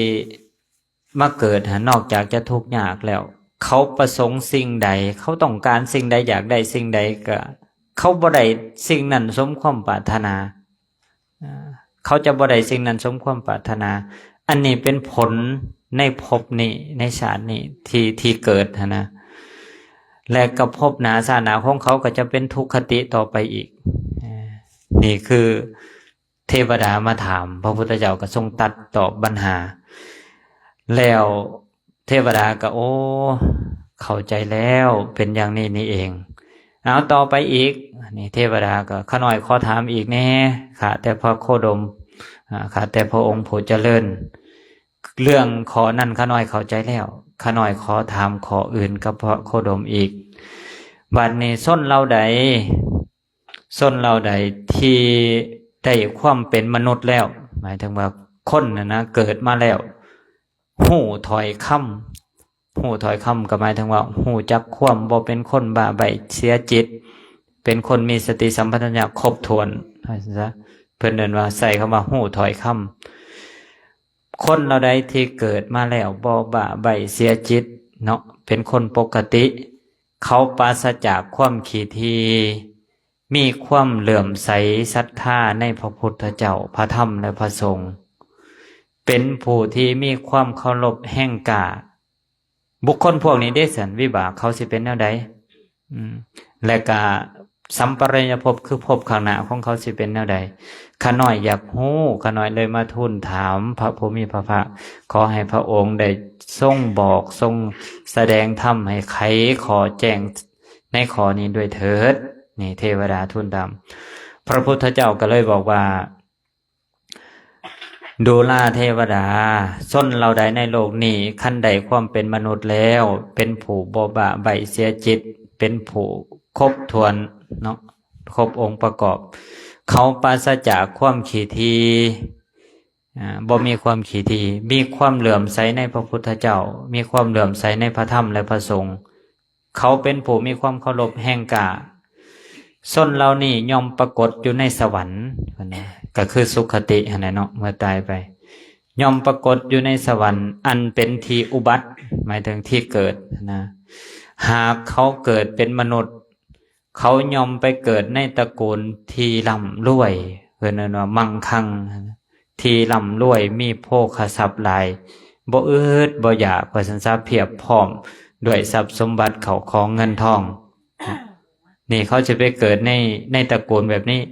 ມາເກີດຫັ້ນ ນອກຈາກຈະທຸກຍາກແລ້ວ ເຂົາປະສົງສິ່ງໃດ? ເຂົາຕ້ອງການສິ່ງໃດ? ຢາກໄດ້ສິ່ງໃດ? ກໍເຂົາບໍ່ໄດ້ສິ່ງນັ້ນສົມຄວາມປາດຖະໜາ. ເຂົາຈະບໍ່ໄດ້ສິ່ງນັ້ນສົມຄວາມປາດຖະໜາ. ອັນນີ້ເປັນຜົນໃນພົບນີ້ ໃນຊາດນີ້ ທີ່ ທີ່ເກີດຫັ້ນນະ. ແລະ ກໍພົບໜ້າຊາດໜ້າຂອງເຂົາກໍຈະເປັນທຸກຄະຕິຕໍ່ໄປອີກ. ນີ້ຄື ເທວະດາມາຖາມ ພະພຸດທະເຈົ້າກໍຊົງຕັດຕອບບັນຫາ ແລ້ວເທວະດາກໍ ໂອ້ ເຂົ້າໃຈແລ້ວ ເປັນຢ່າງນີ້ນີ້ເອງ. ເອົາ ຕໍ່ໄປອີກ ນີ້ເທວະດາກໍ ຂ້ານ້ອຍຂໍຖາມອີກແດ່ ຂ້າແຕ່ພະໂຄດົມ ອາ ຂ້າແຕ່ພະອົງຜູ້ຈະເລີນ ເລື່ອງຂໍ້ນັ້ນຂ້ານ້ອຍເຂົ້າໃຈແລ້ວ ຂ້ານ້ອຍຂໍຖາມຂໍ້ອື່ນກັບພະໂຄດົມອີກ. ບັດນີ້ຊົນເຫຼົ່າໃດ ຊົນເຫຼົ່າໃດທີ່ໄດ້ຄວາມເປັນມະນຸດແລ້ວ ໝາຍເຖິງວ່າຄົນນັ້ນນະ ເກີດມາແລ້ວ ຮູ້ຖ້ອຍຄຳ ຮູ້ຖ້ອຍຄຳກໍໝາຍເຖິງວ່າ ຮູ້ຈັກຄວາມບໍ່ເປັນຄົນບ້າໃບ້ເສຍຈິດ ເປັນຄົນມີສະຕິສຳປະທັນຍະຄົບຖ້ວນ ວ່າຊັ້ນຊະ ເພິ່ນເອີ້ນວ່າ ໃຊ້ຄຳວ່າຮູ້ຖ້ອຍຄຳ. ຄົນເຫຼົ່າໃດທີ່ເກີດມາແລ້ວບໍ່ບ້າໃບ້ເສຍຈິດເນາະ ເປັນຄົນປົກກະຕິ ເຂົາປາສະຈາກຄວາມຂີ້ຖີ່ ມີຄວາມເຫຼື້ອມໃສສັດທາໃນພະພຸດທະເຈົ້າ ພະທຳ ແລະ ພະສົງ ເປັນຜູ້ທີ່ມີຄວາມເຄົາລົບແຮງກ້າ. ບຸກຄົນພວກນີ້ເດ ຊັ້ນວິບາກເຂົາຊິເປັນແນວໃດ? ອືມ ແລະກະສຳປະລາຍະພົບ ຄືພົບຂ້າງໜ້າຂອງເຂົາຊິເປັນແນວໃດ? ຂ້ານ້ອຍຢາກຮູ້ ຂ້ານ້ອຍເລີຍມາທູນຖາມພະຜູ້ມີພະພາກ ຂໍໃຫ້ພະອົງໄດ້ຊົງບອກ ຊົງສະແດງທຳໃຫ້ໄຂຂໍ້ແຈ້ງໃນຂໍ້ນີ້ດ້ວຍເຖີດ. ນີ້ເທວະດາທູນຖາມ ພະພຸດທະເຈົ້າກໍເລີຍບອກວ່າ ດູລາເທວະດາ, ຊົນເຫຼົ່າໃດໃນໂລກນີ້ ຄັນໄດ້ຄວາມເປັນມະນຸດແລ້ວ ເປັນຜູ້ບໍ່ບ້າໃບ້ເສຍຈິດ, ເປັນຜູ້ຄົບຖ້ວນເນາະ, ຄົບອົງປະກອບ, ເຂົາປາສະຈາກຄວາມຂີ້ຖີ່, ອາ, ບໍ່ມີຄວາມຂີ້ຖີ່, ມີຄວາມເຫຼື້ອມໃສໃນພະພຸດທະເຈົ້າ, ມີຄວາມເຫຼື້ອມໃສໃນພະທຳ ແລະ ພະສົງ, ເຂົາເປັນຜູ້ມີຄວາມເຄົາລົບແຮງກ້າ. ຊົນເຫຼົ່ານີ້ຍ່ອມປາກົດຢູ່ໃນສະຫວັນ, ເພິ່ນວ່າ, ກໍຄືສຸຄະຕິຫັ້ນແຫຼະເນາະ, ເມື່ອຕາຍໄປ ຍ່ອມປາກົດຢູ່ໃນສະຫວັນ ອັນເປັນທີ່ອຸບັດ, ໝາຍເຖິງທີ່ເກີດນະ. ຫາກເຂົາເກີດເປັນມະນຸດ, ເຂົາຍ່ອມໄປເກີດໃນຕະກູນທີ່ລ່ຳລວຍ, ເພິ່ນເອີ້ນວ່າມັງຄັງ, ທີ່ລ່ຳລວຍ, ມີໂພຄະຊັບຫຼາຍ, ບໍ່ອຶດບໍ່ຢາກ ວ່າຊັ້ນຊະ, ພຽບພ້ອມດ້ວຍຊັບສົມບັດເຂົ້າຂອງເງິນທອງ. ນີ້ເຂົາຈະໄປເກີດໃນ ໃນຕະກູນແບບນີ້,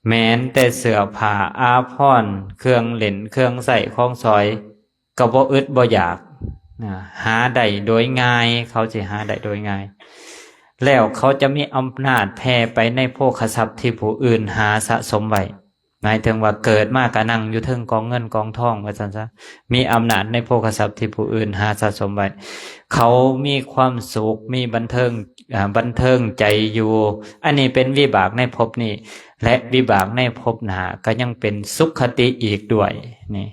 ແມ່ນແຕ່ເສື້ອຜ້າອາພອນ ເຄື່ອງຫຼິ້ນ ເຄື່ອງໃຊ້ຂອງສອຍ ກໍບໍ່ອຶດບໍ່ຢາກນະ, ຫາໄດ້ໂດຍງ່າຍ, ເຂົາຊິຫາໄດ້ໂດຍງ່າຍ. ແລ້ວເຂົາຈະມີອຳນາດແຜ່ໄປໃນໂພຄະຊັບທີ່ຜູ້ອື່ນຫາສະສົມໄວ້. ໝາຍເຖິງວ່າເກີດມາກໍນັ່ງຢູ່ເທິງກອງເງິນກອງທອງ ວ່າຊັ້ນຊະ, ມີອຳນາດໃນໂພຄະຊັບທີ່ຜູ້ອື່ນຫາສະສົມໄວ້. ເຂົາມີຄວາມສຸກ, ມີບັນເທີງ ອາ ບັນເທີງໃຈຢູ່. ອັນນີ້ເປັນວິບາກໃນພົບນີ້ ແລະ ວິບາກໃນພົບໜ້າກໍຍັງເປັນສຸຄະຕິອີກດ້ວຍ. ນີ້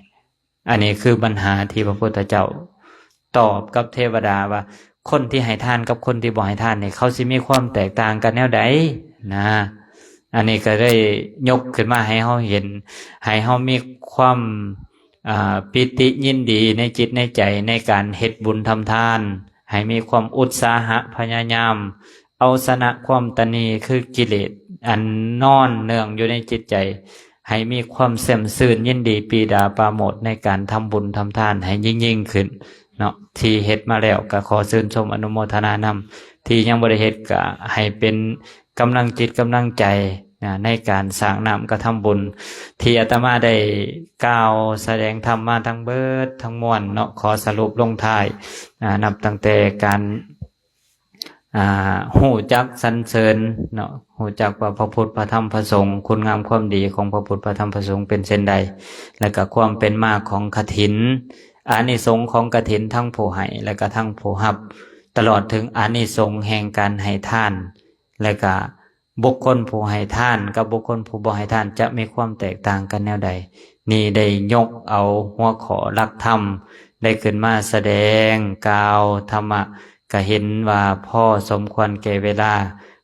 ອັນນີ້ຄືບັນຫາທີ່ພະພຸດທະເຈົ້າຕອບກັບເທວະດາວ່າ ຄົນທີ່ໃຫ້ທານກັບຄົນທີ່ບໍ່ໃຫ້ທານນີ້ ເຂົາຊິມີຄວາມແຕກຕ່າງກັນແນວໃດນະ. ອັນນີ້ກໍໄດ້ຍົກຂຶ້ນມາໃຫ້ເຮົາເຫັນ, ໃຫ້ເຮົາມີຄວາມ ອ່າ ປີຕິຍິນດີໃນຈິດໃນໃຈໃນການເຮັດບຸນທຳທານ, ໃຫ້ມີຄວາມອຸດສາຫະພະຍາຍາມ ເອົາຊະນະຄວາມຕະໜີ ຄືກິເລດອັນນອນເນື່ອງຢູ່ໃນຈິດໃຈ, ໃຫ້ມີຄວາມແຊ່ມຊື່ນຍິນດີປີດາປາໂມດໃນການທຳບຸນທຳທານໃຫ້ຍິ່ງໆຂຶ້ນເນາະ. ທີ່ເຮັດມາແລ້ວກໍຂໍຊື່ນຊົມອະນຸໂມທະນານຳ, ທີ່ຍັງບໍ່ໄດ້ເຮັດກໍໃຫ້ເປັນກຳລັງຈິດກຳລັງໃຈນະ ໃນການສ້າງນ້ຳກະທຳບຸນ ທີ່ອາດຕະມາໄດ້ກ່າວສະແດງທຳມາທັງເບິດທັງມວນເນາະ. ຂໍສະຫຼຸບລົງທ້າຍ ອາ ນັບຕັ້ງແຕ່ການ ອ່າ ຮູ້ຈັກສັນເສີນເນາະ, ຮູ້ຈັກວ່າພະພຸດ ພະທຳ ພະສົງ, ຄຸນງາມຄວາມດີຂອງພະພຸດ ພະທຳ ພະສົງເປັນເຊັ່ນໃດ, ແລະກະຄວາມເປັນມາຂອງກະຖິນ, ອານິສົງຂອງກະຖິນທັງຜູ້ໃຫ້ ແລະກະທັງຜູ້ຮັບ, ຕະຫຼອດເຖິງອານິສົງແຫ່ງການໃຫ້ທານ, ແລະກະບຸກຄົນຜູ້ໃຫ້ທານກັບບຸກຄົນຜູ້ບໍ່ໃຫ້ທານຈະມີຄວາມແຕກຕ່າງກັນແນວໃດ. ນີ້ໄດ້ຍົກເອົາຫົວຂໍ້ຫຼັກທຳ ໄດ້ຂຶ້ນມາສະແດງກ່າວທຳມະ ກະເຫັນວ່າພໍສົມຄວນແກ່ເວລາ,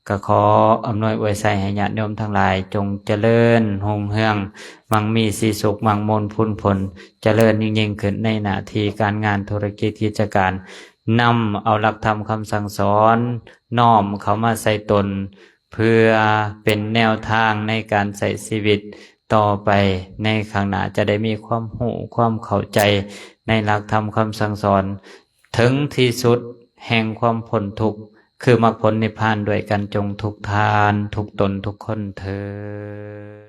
ກະຂໍອຳນວຍອວຍໄຊໃຫ້ຍາດໂຍມທັງຫຼາຍ ຈົ່ງຈະເລີນຮຸ່ງເຮືອງ, ມັ່ງມີສີສຸກ, ໝັ້ງມົນພູນຜົນ, ຈະເລີນຍິ່ງໆຂຶ້ນໃນໜ້າທີ່ການງານ, ທຸລະກິດ, ກິດຈະການ, ນຳເອົາຫຼັກທຳຄຳສັ່ງສອນ ນ້ອມເຂົ້າມາໃສ່ຕົນ ເພື່ອເປັນແນວທາງໃນການໃຊ້ຊີວິດຕໍ່ໄປໃນຂ້າງໜ້າ, ຈະໄດ້ມີຄວາມຮູ້ຄວາມເຂົ້າໃຈໃນຫຼັກທຳຄຳສັ່ງສອນ ເຖິງທີ່ສຸດແຫ່ງຄວາມພົ້ນທຸກ ຄືມັກຜົນນິບພານ ດ້ວຍກັນຈົງທຸກທ່ານທຸກຕົນທຸກຄົນເທີ້ນ.